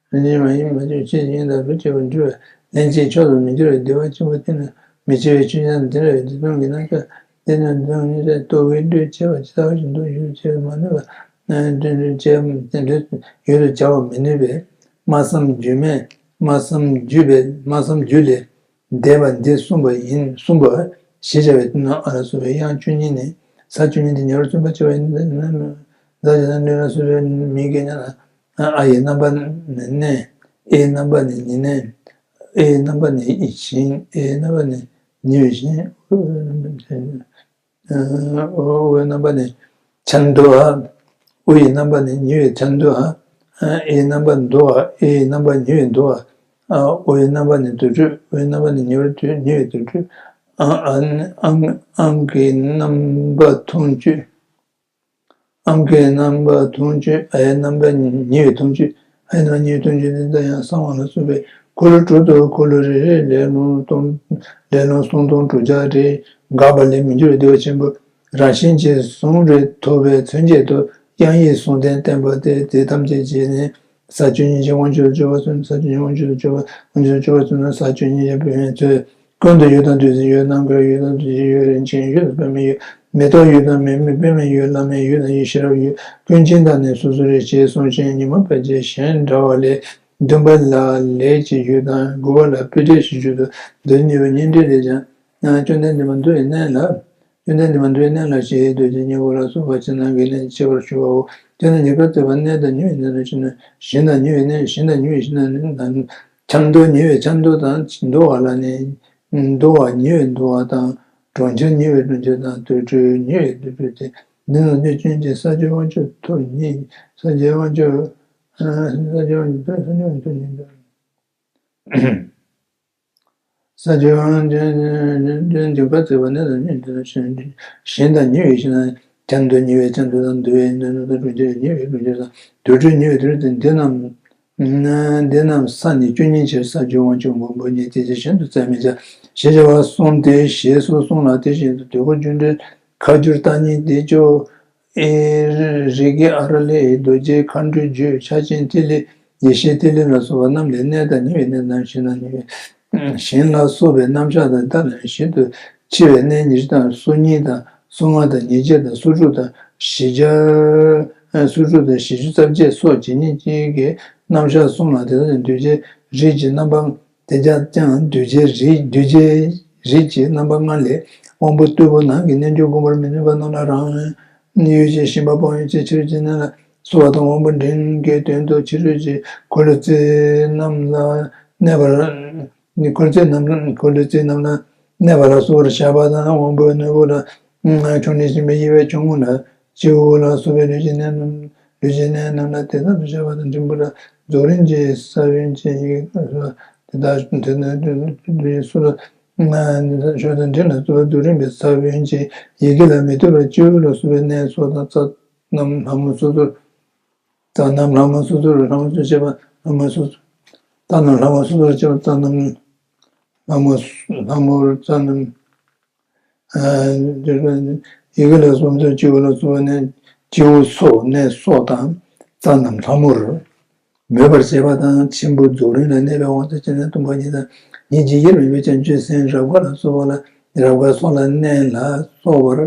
རང་བཞིན་མ་ཡིན་མ་སྐྱེས་པའི་ཆོས་ཉིད་དང་རུ་སྐྱེས་པར་འགྱུར་བ་ལན་ཅིག་མཆོག་ཏུ་མི་འགྱུར་བའི་བདེ་བ་ཆེན་པོ་དེ་ནི་མི་སྐྱེ་བའི་ཆོས་ཉིད་དང་དེ་འདྲ་བའི་བདེ་སྟོང་གི་རྣམ་གཞག་དེ་ནི་བདེ་སྟོང་གི་རྟོག་གེའི་བློས་བྱས་པ་ཇི་ལྟ་བ་བཞིན་དུ་ཡུལ་དུ་བྱེད་པར་མི་ནུས་པ། ཡུལ་དུ་བྱ་བར་མི་ནུས་པས་སྨྲ་བསམ་བརྒྱུད་མས། སྨྲ་བསམ་བརྒྱུད་པས་སྨྲ་བསམ་བརྒྱུད་ལས། འདས་པ་འདི་གསུངས་པ་ཡིན། གསུངས་པ་ཞེས་བྱ་བའི་དོན་ནི་ཨ་ལ་སོགས་པའི་དབྱངས་བཅུ་གཉིས་ནི་ས་བཅུ་གཉིས་ཏེ་ཉེ་བར་སོན་པ་ཆེ་བ་ཡིན། ཟླ་ཞེ་ན་ལུས་ལ་སོགས་པའི་མིང་གི་ཉ་ལ་ཨ་ཡི་རྣམ་པ་ནི་གནས། ཨེ་ཡི་རྣམ་པ་ནི་ཉི་གནས། ཨེ་ཡི་རྣམ་པ་ནི་ཡི་ཞིང་། ཨེ་ཡི་རྣམ་པ་ནི་ཉི་འོད་ཞིང་། ཨོ་ཡི་རྣམ་པ་ནི་ཆར་འདུ་བ། ཨོ་ཡི་རྣམ་པ་ནི་ཉི་འོད་ཆར་འདུ་བ། ཨེ་ཡི་རྣམ་པ་འདུ་བ། ཨེ་ཡི་རྣམ་པ་ཉི་འོད་འདུ་བ། ཨོ་ཡི་རྣམ་པ་ནི་དུར་ཁྲོད། ཨོ་ཡི་རྣམ་པ་ནི་ཉི་འོད་དུར་ཉི་འོད་དུར་ཁྲོད། ཨང་ཨང་ཨང་གི་རྣམ་པ་མཐོང་བཅུད། ཨང་གི་རྣམ་པ་མཐོང་བཅུད། ཨ་ཡི་རྣམ་པ་ཉི་འོད་མཐོང་བཅུད། ཨ་ཡི་རྣམ་པ་ཉི་འོད་མཐོང་བཅུད་དེ་དག་ཡང་གསང་བ་ལ་སོགས་པའི་འཁོར་ལོ་དྲུག་ཏུ་འཁོར་ལོ་རེ་རེ་ལས་རླུང་སྟོང་ལས་རླུང་སུམ་སྟོང་དྲུག་བརྒྱ་རེ་འགགས་པ་ལས་མི་འགྱུར་བའི་བདེ་བ་ཆེན་པོ། རང་བཞིན་གྱིས་ཟུང་རེ་ཐོབ་པའི་མཚོན་བྱེད་དུ་དབྱངས་ཡིག་ཟུང་ལྡན་བསྟན་པ་སྟེ། དེ་ཐམས་ཅད་ཀྱིས་ནི་ས་བཅུ་གཉིས་ཀྱི་དབང་ཕྱུག་ཏུ་གྱུར་པ་གསུངས། ས་བཅུ་གཉིས་དབང་ཕྱུག་ཏུ་གྱུར་པ་དབང་ཕྱུག་ཏུ་གྱུར་པ་གསུངས་ན་ས་བཅུ་གཉིས་ཀྱི་བུད་མེད་ཚོས་ཀུན་ཏུ་འོད་དང་བདུད་རྩིའི་འོད། རྣམ་དཀར་འོད་དང་བདུད་རྩིའི་འོད། རིན་ཆེན་འོད་དང་པདྨའི་འོད། མེ་ཏོག་འོད་དང་མེ་མེ་པདྨའི་འོད། བླ་མའི་འོད་དང་ཡེ་ཤེས་རབ་འོད། ཀུན་མཁྱེན་དང་ནི་སོ་སོར་ཞེས་གསུངས་ཤིང་ཉི་མ་བར་གྱི་གཞན་འདྲ་བ་ལས། བདུན་པ་ལ་ལས་ཀྱི་འོད་དང་། དགུ་པ་ལ་སྤུ་གྲིའི་བཞུར་རྒྱུན་དུ་འདིར་ཉེ་བའི་སྙན་འགྲེལ་ལས་ཀྱང་། བཅོམ་ལྡན་འདས་མ་འདུ་བའི་གནས་ལ། བཅོམ་ལྡན་འདས་མ་འདུ་བའི་གནས་ལ་ཞེས་འདོད་ཅིང་སྙན་པོ་ལ་སོགས་པ་ཅི་སྣང་གི་གནས་ཤེས་པར་ཞུའོ། དེ་ནི་ཉེ་དགའ་བརྩེ་བ་གནས་དང་ཉེ་བའི་གནས་ལ་ཞེན་ན་ཉེ་བའི་གནས། ཞེན་དང་ཉེ་བའི་གནས། ཞེན་དང་ཆར་འདུ་ཉེ་བའི་ཆར་འདུ་དང་འདུ་བ་ལ་ནི། འདུ་བ་ཉེ་བའི་འདུ་བ་དང་། གྲོང་ཁྱེར་ཉེ་བའི་གྲོང་ཁྱེར་དང་། དུར་ཁྲོད་ཉེ་བའི་དུར་ཁྲོད་དེ། འདི་རྣམས་ཀྱི་སྐྱོན་གྱིས་ས་བཅུའི་དབང་ཕྱུག་ཐོབ་ཉིད། ས་བཅུའི་དབང་ཕྱུག་ས་བཅུ་པ་ནི་ས་བཅུ་པ་ནི་འཇིགས་པ་བརྩེགས་པ་ནི་དང་གཉིས་ཏེ། གཞན་དང་ཉེ་བའི་གཞན་དང་། གྱེན་དུ་ཉེ་བའི་གྱེན་དུ་དང་། འདུ་བའི་འདུ་དང་། གྲོང་ཁྱེར་ཉེ་བའི་གྲོང་ཁྱེར་དང་། དུར་ཁྲོད་ཉེ་བའི་དུར་ཁྲོད་དང་། འདི་རྣམས་འདི་རྣམས་ས་ནི་བཅུ་གཉིས་ཕྱིར། ས་བཅུ་དབང་ཕྱུག་མགོན་པོ་ཉིད། དེ་ཕྱིར་གཞན་དུ་བཙལ་མི་བྱ། ཞེས་བྱ་བ་གསུམ་སྟེ། ཞེས་སོགས་གསུངས་ལ། དེ་བཞིན་དུ་དུས་འཁོར་རྒྱུ་འབྲས་མཁའ་སྦྱོར་བརྟག་གཉིས་བཟླས་བཅུ། ཨེ་རི་ཀའི་ཨ་ར་ལས་རྡོ་རྗེ་མཁའ་འགྲོའི་རྒྱུད་ཕྱག་ཆེན་ཐིག་ལེ་ཡེ་ཤེས་ཐིག་ལེ་ལ་སོགས་པ་རྣམས་ལས་གནས་དང་ཉེ་བའི་གནས་དང་། གཞན་དང་ཉེ་བའི་གཞན་ལ་སོགས་པའི་རྣམ་གཞག་དང་། ད་ལན་ཞིང་དུ་ཕྱེ་བའི་གནས་ཉེར་བཞི་དང་། སོ་གཉིས་དང་། སོ་ལྔ་དང་། ཉེར་གཅིག་དང་། སོ་དྲུག་དང་། བཞི་བརྒྱ། སོ་དྲུག་དང་། བཞི་བཅུ་རྩ་བརྒྱད་སོགས་ཇི་སྙེད་ཅིག་གི་རྣམ་གཞག་གསུངས་ལ། དེ་དག་ཀྱང་འདུས་བྱས་རིས་ཀྱི་རྣམ་པ། དེ་དག་ཀྱང་འདུས་བྱས་རིས་འདུས་བྱས་རིས་ཀྱི་རྣམ་པ་ལྔ་ལས། དབང་པོ་རྟུལ་པོ་ནང་གི་རྣལ་འབྱོར་བསྒོམ་པར་མི་ནུས་པ་རྣམས་ལ་རང་ཡུལ་གྱི་ཞེན་པ་སྤོང་བའི་ཕྱིར་ཕྱི་རོལ་གྱི་གནས་ལ་སོགས་པ་དང་། དབང་པོ་འབྲིང་གི་དོན་དུ་ཕྱི་རོལ་གྱི་འཁོར་ལོ་རྩིབས་རྣམས་ལ་གནས་པར། འཁོར་ལོ་རྩིབས་རྣམས་འཁོར་ལོ་རྩིབས་རྣམས་ལ་གནས་པ་ལ་སོགས་པར་བྱ་བ་དང་། དབང་པོ་རྣོན་པོ་ལ་ཆུང་ནས་ཞེན་པའི་དབྱེ་བས་ཆུང་ངུ་ལ། སྤྱི་བོ་ལ་སོགས་པའི་ལུས་ཀྱི་གནས་རྣམས། ལུས་ཀྱི་གནས་རྣམས་ལ་དེ་ལྟར་དུ་བྱ་བ་དང་། འབྲིང་པོ་ལ་རྫོགས་རིམ་གྱི་ས་བོན་གྱི་ཡི་གེ་དེ་དག་དེ་ནི་སུ་ལ་ཆོས་དང་འབྲིང་ལ་སོགས་པ་རྫོགས་རིམ་པའི་ས་བོན་གྱི་ཡི་གེ་ལ་མི་ལྟོས་པར་སྤྱི་བོ་ལ་སོགས་པའི་གནས་སོགས་དང་། རྩ་རྣམས་ལྷ་མོ་སོ་སོར། རྩ་རྣམས་ལྷ་མོ་སོ་སོར། ལྷ་མོ་སོ་སོར་བྱེད་པ་ལྷ་མོ་སོ་སོར། རྩ་རྣམས་ལྷ་མོ་སོ་སོར་བྱེད་པ་རྩ་རྣམས་ལྷ་མོ་ལྷ་མོར་རྩ་རྣམས། ཡི་གེ་ལ་སོགས་པ་དང་། སྤྱི་བོ་ལ་སོགས་པ་ནས་སྤྱི་བོ་སོགས་གནས་སོགས་དང་། རྩ་རྣམས་ལྷ་མོར་མོས་པར་བྱེད་པ་དང་། ཆེན་པོ་རྫོགས་རིམ་ལ་གནས་པའི་དབང་དུ་བྱས་ནས་སྟོང་པ་ཉིད་དང་། ཉིད་ཀྱི་དབྱེར་མེད་པའི་བྱང་ཆུབ་སེམས་རབ་དགའ་ལ་སོགས་པ་ལ་རབ་དགའ་སོགས་ལ་གནས་ལ་སོགས་པར་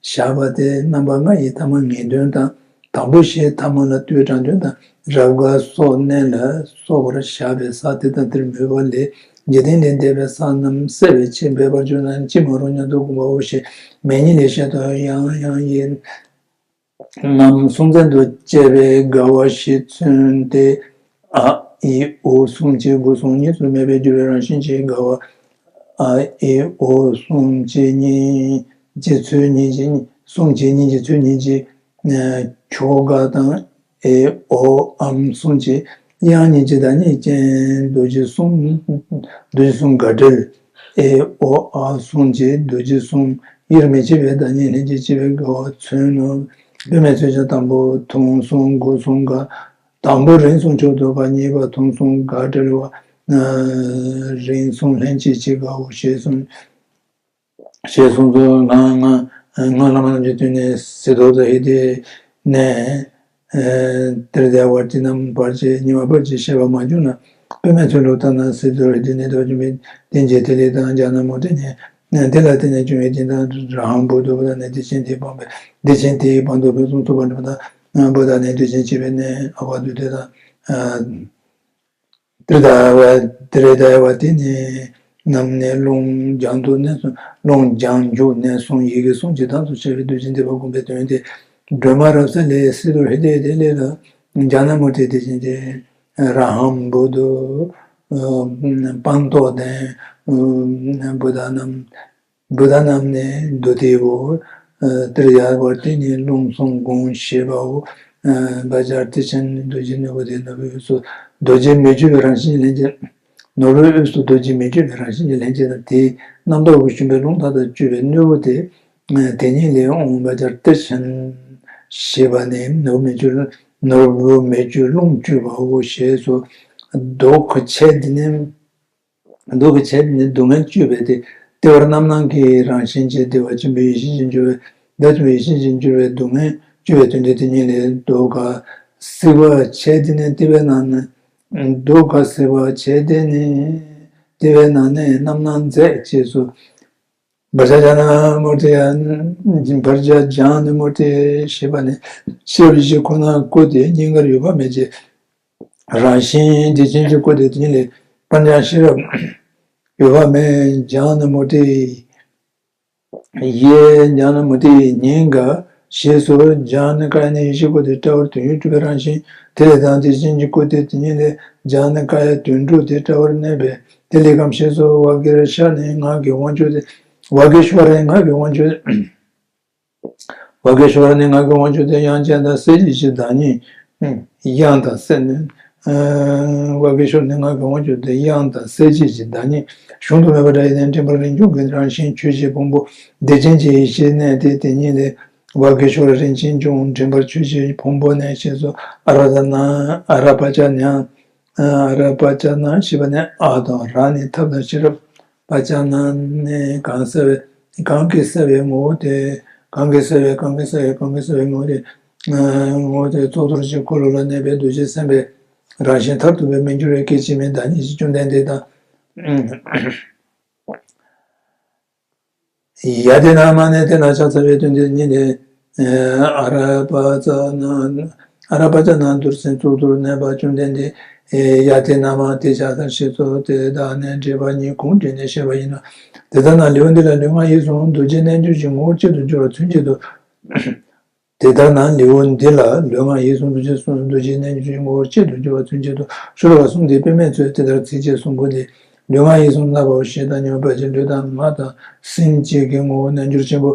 བཞག་པ་སྟེ། རྣམ་པ་ལྔ་ཡི་ཐ་མ་ངེས་དོན་དང་། དང་པོ་བཞིའི་ཐ་མ་ལ་ལྟོས་དྲངས་དོན་དང་། རབ་དགའ་སོགས་གནས་ལ་སོགས་པར་བཞག་པའི་ས་དེ་དང་དེར་མོས་པ་ལས། འཇིག་རྟེན་ལས་འདས་པའི་ས་རྣམས་བསལ་བའི་ཕྱིར་འབད་པར་གྱུར་ན་ཅི་མ་རུང་སྙམ་དུ་དགོངས་པའོ་ཞེས་མེ་ཉིད་ལས་བཤད་དོ། ཡང་ཡང་ཡིན། རྣམ་གསུམ་ཚན་དུ་བཅད་པའི་དགའ་བ་བཞི་མཚོན་ཏེ། ཨ་ཨི་ཨོ་གསུམ་གྱི་སྒོ་གསུམ་གཉིས་སུ་མེད་པར་གྱུར་པའི་རང་བཞིན་གྱིས་དགའ་བ། ཨ་ཨི་ཨོ་གསུམ་གྱི་གཉིས་ཀྱི་ཚུལ་གཉིས་ཀྱི་གསུམ་གྱི་གཉིས་ཀྱི་ཚུལ་གཉིས་ཀྱི་ཆོ་ག་དང་། ཨེ་ཨོ་ཨམ་གསུམ་གྱི་དབྱངས་གཉིས་ཀྱི་བདག་ཉིད་ཅན། རྡོ་རྗེ་གསུམ། རྡོ་རྗེ་གསུམ་དགའ་བྲལ། ཨེ་ཨོ་ཨ་གསུམ་གྱི་རྡོ་རྗེ་གསུམ་དབྱེར་མི་ཕྱེད་པའི་བདག་ཉིད་ལྷན་ཅིག་སྐྱེས་པའི་དགའ་བ་མཚོན་ནོ། དཔེ་མེད་མཚོན་བྱ་དང་པོ་ཐུན་གསུམ་སྒོ་གསུམ་དགའ། དང་པོ་རིམ་གསུམ་མཆོག་ཏུ་དགའ། གཉིས་པ་ཐུན་གསུམ་དགའ་བྲལ་བ། རིམ་གསུམ་ལྷན་ཅིག་སྐྱེས་དགའ་བོ་ཞེས་གསུངས། ཞེས་གསུངས་སོ། ལྷ་ང་ང་ལྷ་མ་རྣམས་ཀྱི་དུས་ནས་སིདྡྷོ་ཏ་ཧི་དེ་ནས་ཏྲི་ཏ་ཡ་བར་ཏི་རྣམས་བར་ཆད་ཉེ་བར་བར་ཆད་ཤེས་པ་མ་བྱུང་ན། དཔེ་མེད་ཚུལ་ལུགས་ལྟར་ན་སིདྡྷོ་ཏ་ཧི་དེ་ནས་དོན་བྱུང་བའི་རྟེན་གྱི་ཐིག་ལེ་དང་། ཛྙཱ་ན་མུ་ཏི་ནས་དེ་ལ་བརྟེན་ནས་བྱུང་བའི་རྟེན་དང་། ར་ཧཾ་བུདྡྷོ་བུདྡྷ་ནས་དེ་བཞིན་དེའི་དཔང་པོས་དེ་བཞིན་དེའི་དཔང་པོས་ཕུན་སུམ་ཚོགས་པར་འགྲུབ་པ་དང་། བུདྡྷ་ནས་དེ་བཞིན་གཤེགས་པའི་གནས་ཨ་བ་ཏུ་ཏེ་དང་། ཏྲི་ཏ་ཡ་བ་ཏྲི་ཏ་ཡ་བ་ཏི་ནས་རྣམས་ནས་རླུང་སྦྱང་དུ་གནས་གསུམ། རླུང་སྦྱང་འཇུག་གནས་གསུམ། ཡི་གེ་གསུམ་གྱི་དབང་དུ་བྱས་པའི་དུས་ཀྱི་འདས་པ་བསྒོམ་པའི་དོན་ཏེ། སྒྲོལ་མ་རབ་གསལ་ལས། སིདྡྷོ་ཧི་དེ་ཡི་ཐིག་ལེ་ལ་ཛྙཱ་ན་མུ་ཏི་དེ་བཞིན་ཏེ། ར་ཧཾ་བུདྡྷོ། སྤངས་རྟོགས་ལྡན་བུདྡྷ་རྣམས། བུདྡྷ་རྣམས་ནས་བུདྡྷ་ཏེ་བོ། ཏྲི་ཏ་ཡ་བར་ཏི་ནས་རླུང་གསུམ་བསྒོམ་ཞེས་པའོ། བཛྲ་ཏི་ཤཱ་ནི་རྡོ་རྗེ་ནོར་བུ་སྟེ། ནོར་བུའི་དབུས་སུ་རྡོ་རྗེ་མི་བསྐྱོད་པའི་རང་བཞིན་གྱི་ལྷན་སྐྱེས། ནོར་བུའི་དབུས་སུ་རྡོ་རྗེ་མི་བསྐྱོད་པའི་རང་བཞིན་གྱི་ལྷན་སྐྱེས་དང་། དེའི་རྣམ་རྟོག་གིས་ཞུམ་པའི་རླུང་མཐའ་དག་བསྐྱོད་པའི་སྣོད་པོ་དེ། དེ་ཉིད་ལས་འོངས་བཛྲ་ཏི་ཤཱ་ཞེས་པ་ནི་ནོར་བུ་མི་བསྐྱོད། ནོར་བུ་མི་བསྐྱོད་རླུང་བསྐྱོད་པའོ་ཞེས་སོ། མདོ་གི་ཆས་འདི་ནི། མདོ་གི་ཆས་ནི་སྡུག་བསྔལ་གཅོད་པའི་སྟེ། བདེ་བ་རྣམ་སྣང་གི་རང་བཞིན་གྱིས་བདེ་བ་ཆེན་པོའི་ཡེ་ཤེས་ཀྱི་འགྱུར་བའི། བདེ་བ་ཆེན་པོའི་ཡེ་ཤེས་ཀྱི་འགྱུར་བའི་སྡུག་བསྔལ་གཅོད་པའི་དོན་ཏེ། དེ་ཉིད་ལས་མདོ་ཁ་སྲིད་པ་ཆས་འདི་ནི་ཏི་པའི་ནང་ན། མདོ་ཁ་སྲིད་པ་ཆས་འདི་ནི་ཏི་པའི་ནང་ནས་རྣམ་སྣང་མཛད་ཅེས་སོ། བཛྲ་ཛྙཱ་ན་མུ་ཏི་ཡ། བཛྲ་ཛྙཱ་ན་མུ་ཏི་ཞེས་པ་ནི་ཤེས་པ་ཡེ་ཤེས་ཁོ་ན་བཀོད་དེ་སྙིང་གར་འོད་དཔག་མེད་ཀྱི་རང་བཞིན་དེ་བཞིན་གྱི་སྐུ་དེ་དེ་ཉིད་ལས་པྲཛྙཱ་ཤེས་རབ་འོད་དཔག་མེད་ཛྙཱ་ན་མུ་ཏི་ཡེ། ཛྙཱ་ན་མུ་ཏི་ཡེ་ཉིད་ག་ཞེས་སོ། ཛྙཱ་ན་ཀཱ་ཡ་ནི་ཡེ་ཤེས་སྐུ་དེ་འཕྲལ་བར་དོན་ཡོད་གྲུབ་པའི་རང་བཞིན་དེ་ལས་དང་། དེ་བཞིན་གྱི་སྐུ་དེ་དེ་ཉིད་ལས་ཛྙཱ་ན་ཀཱ་ཡ་དོན་གྲུབ་དེ་འཕྲལ་བར་གནས་པས་དེ་ལས་ཀྱང་ཞེས་སོ། ཝ་གི་ར་ཤ་ནི་ངག་གི་དབང་ཕྱུག་སྟེ། ཝ་གི་ཤྭ་ར་ནི་ངག་གི་དབང་ཕྱུག་ཝ་གི་ཤྭ་ར་ནི་ངག་གི་དབང་ཕྱུག་སྟེ། དབྱངས་ཅན་དང་གསལ་བྱེད་ཀྱི་བདག་ཉིད། དབྱངས་དང་གསལ། བ་གི་ཤོ་ནི་ང་གི་འོང་གྱུར་ཏེ། དབྱངས་དང་གསལ་བྱེད་ཀྱི་བདག་ཉིད་གཞོམ་དུ་མེད་པར་སྒྲ་ཡི་ནི། འདྲེན་པར་རིན་འབྱུང་གི་རང་བཞིན་ཆོས་ཀྱི་ཕུང་པོ། བདེ་ཆེན་གྱི་ཡེ་ཤེས་གནས་དེ་དེ་ཉིད་ལས། བ་གི་ཤོ་རིན་ཆེན་འབྱུང་འདྲེན་པར་ཆོས་ཀྱི་ཕུང་པོ་ནས་ཞེས་སོ། ཨ་ར་ད་ན། ཨ་ར་པ་ཅ་ཉ། ཨ་ར་པ་ཅ་ན་ཞེས་པ་ནས་ཨ་དང་ར་ནི་ཐབས་དང་ཤེས་རབ། པ་ཅ་ན་ནི་གང་གསལ་བའི། གང་གིས་གསལ་བའི་ངོ་བོ་དེ། གང་གིས་གསལ་བའི། གང་གིས་གསལ་བའི། གང་གིས་གསལ་བའི་ངོ་བོ་དེ། ངོ་བོ་དེ་གཙུག་ཏོར་གྱི་འཁོར་ལོ་ལ་གནས་པའི་རྡོ་རྗེ་སེམས་དཔའི་རང་བཞིན་མཐར་ཐུག་པའི་མི་འགྱུར་བའི་སྐད་ཅིག་མའི་བདག་ཉིད་ཀྱི་བཅོམ་ལྡན་འདས་དང་། ཡ་དེ་ན་མ་ནས་དེ་ན་ཕྱག་འཚལ་བའི་དོན་དེ་ཉིད་ནི། ཨ་ར་པ་ཙ་ན། ཨ་ར་པ་ཙ་ན་རྡུལ་སེམས་གཙུག་ཏོར་གནས་པ་བཅོམ་ལྡན་འདས། ཡ་དེ་ན་མ་དེ་ཕྱག་འཚལ་ཞེས་སོགས་དེ་དག་ནས་འགྲེལ་པ་ཉིད་གུང་བསྒྲིལ་ནས་བཤད་པ་ཡིན་ནོ། དེ་ལྟར་ན་ལེའུ་འདི་ལ་ལུས་ངག་ཡིད་གསུམ་རྡོ་རྗེ་རྣལ་འབྱོར་གྱི་ངོ་བོར་གཅིག་ཏུ་གྱུར་པ་མཚོན་བྱེད་དུ། དེ་ལྟར་ན་ལེའུ་འདི་ལ་ལུས་ངག་ཡིད་གསུམ་རྡོ་རྗེ་གསུམ་རྡོ་རྗེ་རྣལ་འབྱོར་གྱི་ངོ་བོར་གཅིག་ཏུ་གྱུར་པ་མཚོན་བྱེད་དུ་ཤོ་ལོ་ཀ་གསུམ་དེའི་དཔེ་མེད་ཚོས་དེ་ལྟར་ཚིགས་བཅད་གསུམ་པོ་འདི། ལུས་ངག་ཡིད་གསུམ་ལ་བབ་ཞེས་དང་ཉོན་མོངས་པ་ཅན་ལུས་དང་ངག་དང་སེམས་བཅས་ཀྱི་ངོ་བོ་རྣལ་འབྱོར་ཆེན་པོ།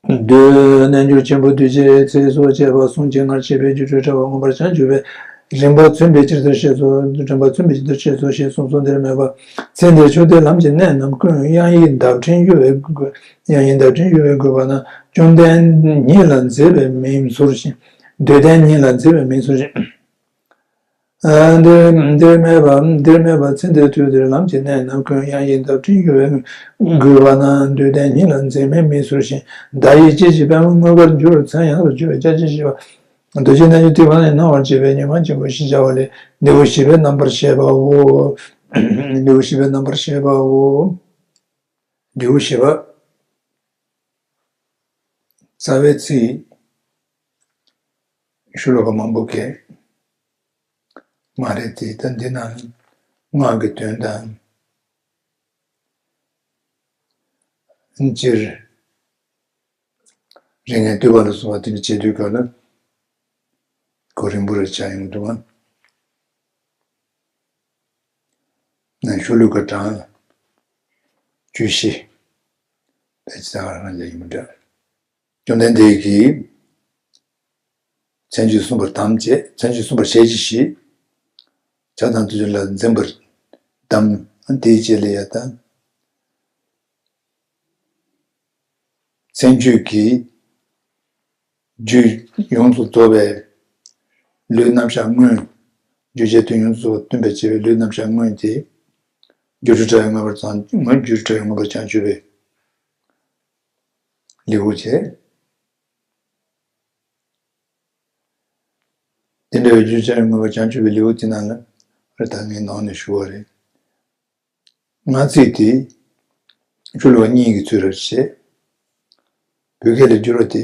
རྡོ་རྣལ་འབྱོར་ཆེན་པོ་རྡོ་རྗེའི་ཚིགས་སུ་བཅད་པ་གསུང་གི་ངག་བཅས་པའི་སྒྱུ་འཕྲུལ་དྲྭ་བ་མངོན་པར་བྱང་ཆུབ་པའི་རིམ་པ་མཚོན་པའི་ཕྱིར་དུ་ཞེས་སོ། རིམ་པ་མཚོན་པའི་ཕྱིར་དུ་ཞེས་སོ་ཞེས་གསུངས་སོ། འདིར་སྨྲས་པ། ཚེ་འདིར་མཆོག་ལྡན་ལམ་གྱི་གནད་རྣམས་ཀུན་དབྱངས་ཡིག་འདབ་ཕྲེང་གཡོ་བའི་དབྱངས་ཡིག་འདབ་ཕྲེང་གཡོ་བའི་དགོས་པ་ན། བཅོམ་ལྡན་ཉིད་ལ་མཛེས་པའི་མིང་ཟུར་ཞིང་། འདོད་ལྡན་ཉིད་ལ་མཛེས་པའི་མིང་ཟུར་ཞིང་། འདིར་འདིར་སྨྲས་པ། འདིར་སྨྲས་པ། ཚེ་འདིར་དུས་འདིར་ལམ་གྱི་གནད་རྣམས་ཀུན་དབྱངས་ཡིག་འདབ་ཕྲེང་གཡོ་བའི་དགོས་པ་ན། འདོད་ལྡན་ཉིད་ལ་མཛེས་མའི་མིང་ཟུར་ཞིང་། བརྡ་ཡིག་ཅེས་བྱ་བའི་མངོན་པར་འགྱུར་ཚེ་ཡང་དུ་འགྱུར་བའི་ཅ་ཆས་ཞེས་པ། རྡོ་རྗེ་རྣལ་འབྱོར་ཐེག་པ་ནི་སྣང་བར་བྱེད་པའི་ཉོན་མོངས་ཆེན་པོ་ཞེས་བྱ་བ་ལས་ལེའུ་བཞི་པའི་རྣམ་པར་བཤད་པའོ། ལེའུ་བཞི་པའི་རྣམ་པར་བཤད་པའོ། ལེའུ་བཞི་པ། རྩ་བའི་ཚིག་ཤོ་ལོ་ཀ་མང་པོ་གས་མ་རེད་དེ། ད་འདི་ན་སྔགས་ཀྱི་དོན་དང་། སྤྱིར་རིགས་ལྔའི་བསྟོད་པ་ལ་སོགས་པ་དེ་འདྲ་བྱེད་དུས་སྐབས་ལ་གོ་རིམ་པོ་རེ་ཆགས་ཡོང་འདུག་ང་། ཤོ་ལོ་ཀ་གྲངས་བཅུ་བཞི། ཕལ་ཆེར་རང་ལ་ཡིན་པ་འདྲ། བཅོམ་ལྡན་འདས་ཀྱིས་མཚན་བཅས་གསུངས་པར་དམ་བཅས། མཚན་བཅས་གསུངས་པར་བྱས་ཀྱི་ཞེས། བྱ་དང་དུས་ལ་འཛིན་པར་གདམས། དེའི་རྗེས་ལ་ཡ་ད། མཚན་བཅས་ཀྱི་རྒྱུད་ཡོངས་སུ་རྫོགས་པའི་ལུས་རྣམ་གཞག་དངོས། རྒྱུད་རྒྱས་བསྟོད་ཡོངས་སུ་རྫོགས་པ་སྟོན་པར་བྱེད་པའི་ལུས་རྣམ་གཞག་དངོས་དེ། སྒྱུ་འཕྲུལ་དྲྭ་བའི་མངོན་པར་བྱང་། སྒྱུ་འཕྲུལ་དྲྭ་བའི་མངོན་པར་བྱང་ཆུབ་པའི་ལེའུ་བྱས། དེ་འདྲ་བའི་རྒྱུ་ཆ་ཡི་མངོན་པར་བྱང་ཆུབ་པའི་ལེའུ་དེ་ནང་ལ་རེ་ད་ངས་ནང་ནས་ཞུ་བ་རེད། སྔགས་ཚིག་དེ་ཤོ་ལོ་ཀ་གཉིས་ཀྱི་ཚུལ་རེ་བྱས། བོད་སྐད་ལ་བསྒྱུར་བ་དེ།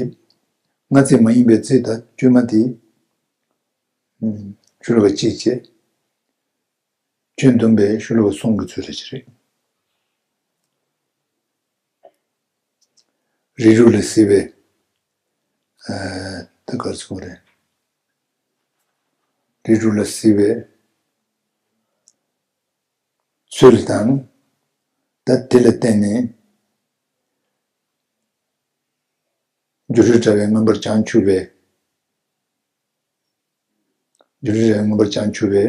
སྔགས་ཚིག་མ་ཡིན་པའི་ཚིག་དང་བཅོས་མ་དེ་ཤོ་ལོ་ཀ་གཅིག་བྱས། ཁྱོན་བསྡོམས་པའི་ཤོ་ལོ་ཀ་གསུམ་གྱི་ཚུལ་རེ་བྱས་རེད། རིགས་དྲུག་ལ་གཟིགས་པའི། ཨ། ད་ག་རེ་ཟེར་དགོས་རེད། རིགས་དྲུག་ལ་གཟིགས་པའི་ཚུལ་དང་། ད་དེ་ལ་བརྟེན་ནས་སྒྱུ་འཕྲུལ་དྲྭ་བའི་མངོན་པར་བྱང་ཆུབ་པའི། སྒྱུ་འཕྲུལ་དྲྭ་བའི་མངོན་པར་བྱང་ཆུབ་པའི་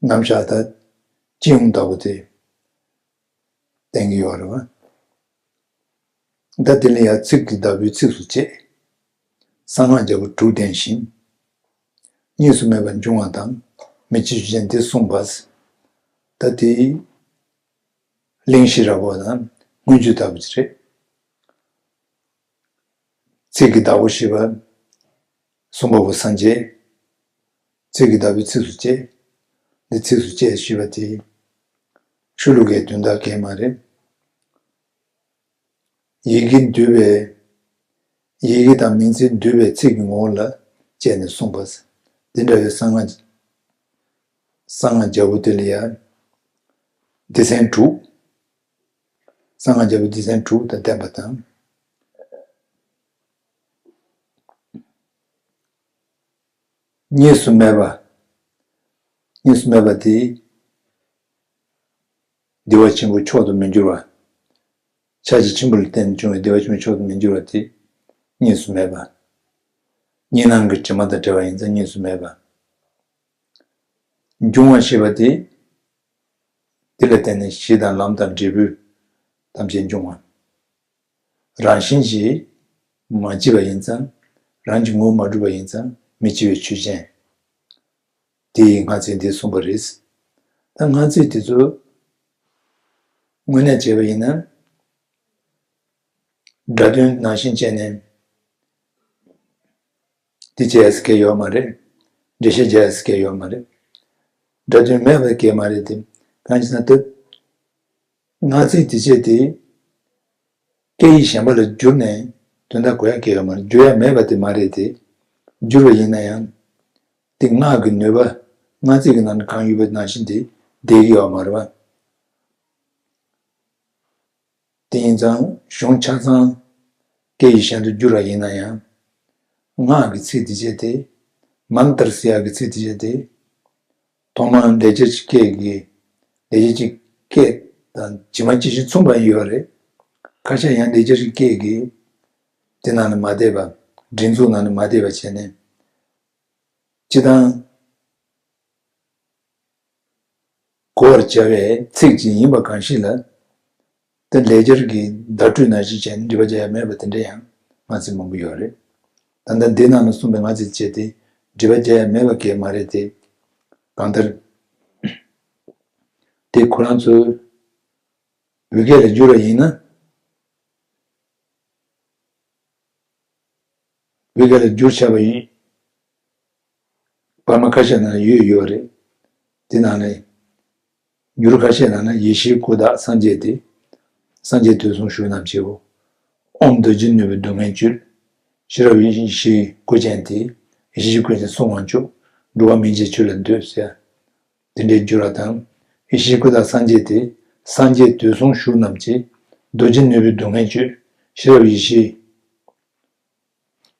རྣམ་གཞག་དང་སྤྱི་ཡོངས་ལྟ་བུ་དེ་བསྟན་གྱི་ཡོད་རེད་བ། ད་དེ་ལ་ཡང་ཚིག་གི་བདག་པོའི་ཚིགས་སུ་བཅད། གསང་སྔགས་རྒྱལ་པོ་དྲུག་ལྡན་ཞིང་། གཉིས་སུ་མེད་པར་འབྱུང་བ་དང་མི་ཕྱེད་རྒྱུ་ཅན་དེ་གསུངས་པ། ད་དེ་གླེང་གཞི་ར་བོ་དང་མངོན་བརྗོད་ལྟ་བུ་ཅིག་རེད། ཚིག་གི་བདག་པོ་ཞེས་པ། གསུང་པ་པོ་སངས་རྒྱས། ཚིག་གི་བདག་པོའི་ཚིགས་སུ་བཅད། འདི་ཚིགས་སུ་བཅད་ཞེས་པ་དེ། ཤོ་ལོ་ཀའི་དོན་དག་གས་མ་རེད། ཡི་གེ་འདུས་པའི། ཡི་གེ་དང་མིང་ཚིག་འདུས་པའི་ཚིག་གི་ངོ་བོ་ལ་དཔྱད་ནས་གསུངས་པ། འདི་འདྲ་བའི་གསང་སྔགས། གསང་སྔགས་རྒྱལ་པོ་དེ་ལ་ཡང་སྡེ་ཚན་དྲུག། གསང་སྔགས་རྒྱལ་པོ་སྡེ་ཚན་དྲུག་དང་ལྡན་པ་དང་། གཉིས་སུ་མེད་པ། གཉིས་སུ་མེད་པ་དེ། བདེ་བ་ཆེན་པོ་མཆོག་ཏུ་མི་འགྱུར་བ། ཕྱག་རྒྱ་ཆེན་པོ་ལ་བརྟེན་ནས་བྱུང་བའི་བདེ་བ་ཆེན་པོ་མཆོག་ཏུ་མི་འགྱུར་བ་དེ་གཉིས་སུ་མེད་པ། གཉིས་སྣང་གི་དྲི་མ་དང་བྲལ་བ་ཡིན་ཙང་གཉིས་སུ་མེད་པ། འབྱུང་བ་ཞེས་པ་དེ། དེ་ལ་བརྟེན་ནས་གཞི་དང་ལམ་དང་འབྲས་བུ་ཐམས་ཅད་འབྱུང་བ། རང་བཞིན་གྱིས་མ་སྐྱེས་པ་ཡིན་ཙང་། རང་གི་ངོ་བོ་མ་གྲུབ་པ་ཡིན་ཙང་མི་སྐྱེ་བའི་ཆོས་ཅན། དེ་ཡི་སྔ་ཚིག་འདི་གསུངས་པ་རེད། ད་སྔ་ཚིག་དེ་ཚོ་དངོས་གནས་བྱས་པ་ཡིན་ན། སྒྲ་དོན་ནང་བཞིན་བྱས་ནས། དེ་བྱས་ཟེར་མཁན་ཡོད་མ་རེད། འགྲེལ་བཤད་བྱས་ཟེར་མཁན་ཡོད་མ་རེད། སྒྲ་དོན་མེད་པ་གང་ཡང་མ་རེད་དེ། གང་ཡིན་ཟེར་ན་ད། སྔ་ཚིག་དེ་བྱས་ཏེ། སྐད་ཡིག་གཞན་པ་ལ་བསྒྱུར་ནས་དོན་དག་གོ་ཡ་གང་ཡང་ཡོད་མ་རེད། བསྒྱུར་ཡ་མེད་པ་དེ་མ་རེད་དེ། བསྒྱུར་བ་ཡིན་ན་ཡང་། དེ་སྔགས་ཀྱི་ནུས་པ། སྔ་ཚིག་གི་ནང་ན་གང་ཡོད་པ་ནང་བཞིན་དེ་བསྡད་ཀྱི་ཡོད་མ་རེད་པ། དེ་ཡིན་ཙང་གཞུང་ཆ་ཚང་སྐད་ཡིག་གཞན་དུ་བསྒྱུར་བ་ཡིན་ན་ཡང་། སྔགས་ཀྱི་ཚིག་དེ་བྱས་ཏེ། མནྟྲ་ཟེར་ཡག་གི་ཚིག་དེ་བྱས་ཏེ། ཐོག་མར་ལེགས་སྦྱར་གྱི་སྐད་ཀྱི། ལེགས་སྦྱར་གྱི་སྐད་དང་ཇི་མ་ཇི་བཞིན་མཚུངས་པ་ཡོད་རེད། ཁ་ཤས་ཡང་ལེགས་སྦྱར་གྱི་སྐད་ཀྱི། དེ་ནང་ནས་མ་བསྡད་པ། སྒྲིག་འཛུགས་ནང་ནས་མ་བསྡད་པ་བྱས་ནས། སྤྱིར་བཏང་གོ་བར་བྱ་བའི་ཚིག་ཅིག་ཡིན་པ་གང་ཞིག་ལ། དེ་ལེགས་སྦྱར་གྱི་བརྡ་སྤྲོད་ནང་བཞིན་བྱས་ནས་འགྲེལ་པ་རྒྱག་ཡ་མེད་པ་དེ་འདྲ་ཡང་སྔ་ཚིག་མང་པོ་ཡོད་རེད། ད་ལྟ་འདི་ནང་ན་གསུངས་པའི་སྔ་ཚིག་བྱས་ཏེ་འགྲེལ་པ་རྒྱག་ཡ་མེད་པ་གང་ཡང་མ་རེད་དེ། གང་ལྟར། དེ་ཁོ་རང་ཚོའི་བོད་སྐད་ལ་བསྒྱུར་བ་ཡིན་ན། བོད་སྐད་ལ་བསྒྱུར་བྱས་པ་ཡིན། བར་མ་ཁ་ཤས་ནང་ཡོད་ཡོད་རེད། དེ་ནང་ནས། འགྱུར་ཁ་ཤས་ནང་ན་ཡེ་ཤེས་སྐུ་དག་སངས་རྒྱས་ཏེ། སངས་རྒྱས་དུས་གསུམ་བཞུགས་རྣམས་ཀྱིའོ། ཨོཾ་རྡོ་རྗེ་ནོར་བུས་སྡུག་བསྔལ་གཅོད། ཤེས་རབ་ཡེ་ཤེས་སྐུ་ཅན་ཏེ། ཡེ་ཤེས་སྐུ་ཅན་གསུང་དབང་སྐྱོབ། འགྲོ་བ་མི་མཇེད་ཆོས་ལ་འདུད་ཟེར། དེ་འདྲའི་བསྒྱུར་བ་དང་། ཡེ་ཤེས་སྐུ་དག་སངས་རྒྱས་ཏེ། སངས་རྒྱས་དུས་གསུམ་བཞུགས་རྣམས་ཀྱིའོ། རྡོ་རྗེ་ནོར་བུས་སྡུག་བསྔལ་གཅོད། ཤེས་རབ་ཡེ་ཤེས་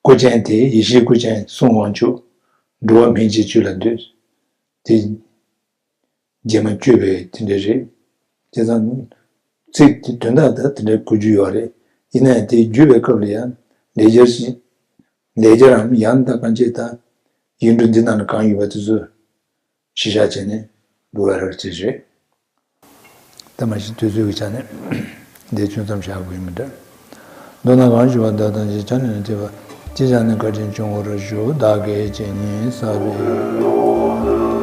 སྐུ་ཅན་ཏེ། ཡེ་ཤེས་སྐུ་ཅན་གསུང་དབང་སྐྱོབ། འགྲོ་བ་མི་མཇེད་ཆོས་ལ་འདུད། དེ་རྗེས་མ་བསྐྱོད་པའི་དེ་འདྲ་རེད། བྱས་ཙང་ཚིག་དེ་དོན་དག་ད་དེ་འདྲ་གོ་རྒྱུ་ཡོད་རེད། ཡིན་ན་ཡང་དེ་བསྒྱུར་བའི་སྐབས་ལ་ཡང་ལེགས་སྦྱར་ཞིག་ལེགས་སྦྱར་རམ་ཡང་ད་གང་བྱེད་ད་ཡིག་འབྲུ་འདི་ནང་ན་གང་ཡོད་པ་དེ་ཚོ་གཞི་བཞག་བྱས་ནས་འགྲོ་བ་རེད་ཅེས་རེད། ད་མ་གཞི་དུས་ཚོད་ཀྱི་ཆ་ནས་འདི་ཅུང་ཙམ་བཞག་དགོས་ཡིན་མི་འདྲ། མདོར་ན་གང་ཞུ་བ་བདག་དང་གཞན་ཆ་ནས་ནི་བརྩེ་བ་ཅི་བྱ་ནས་བཀའ་དྲིན་ཆུང་བར་ཞུ། བདག་གིས་ཇི་སྙེད་བསགས་པའི།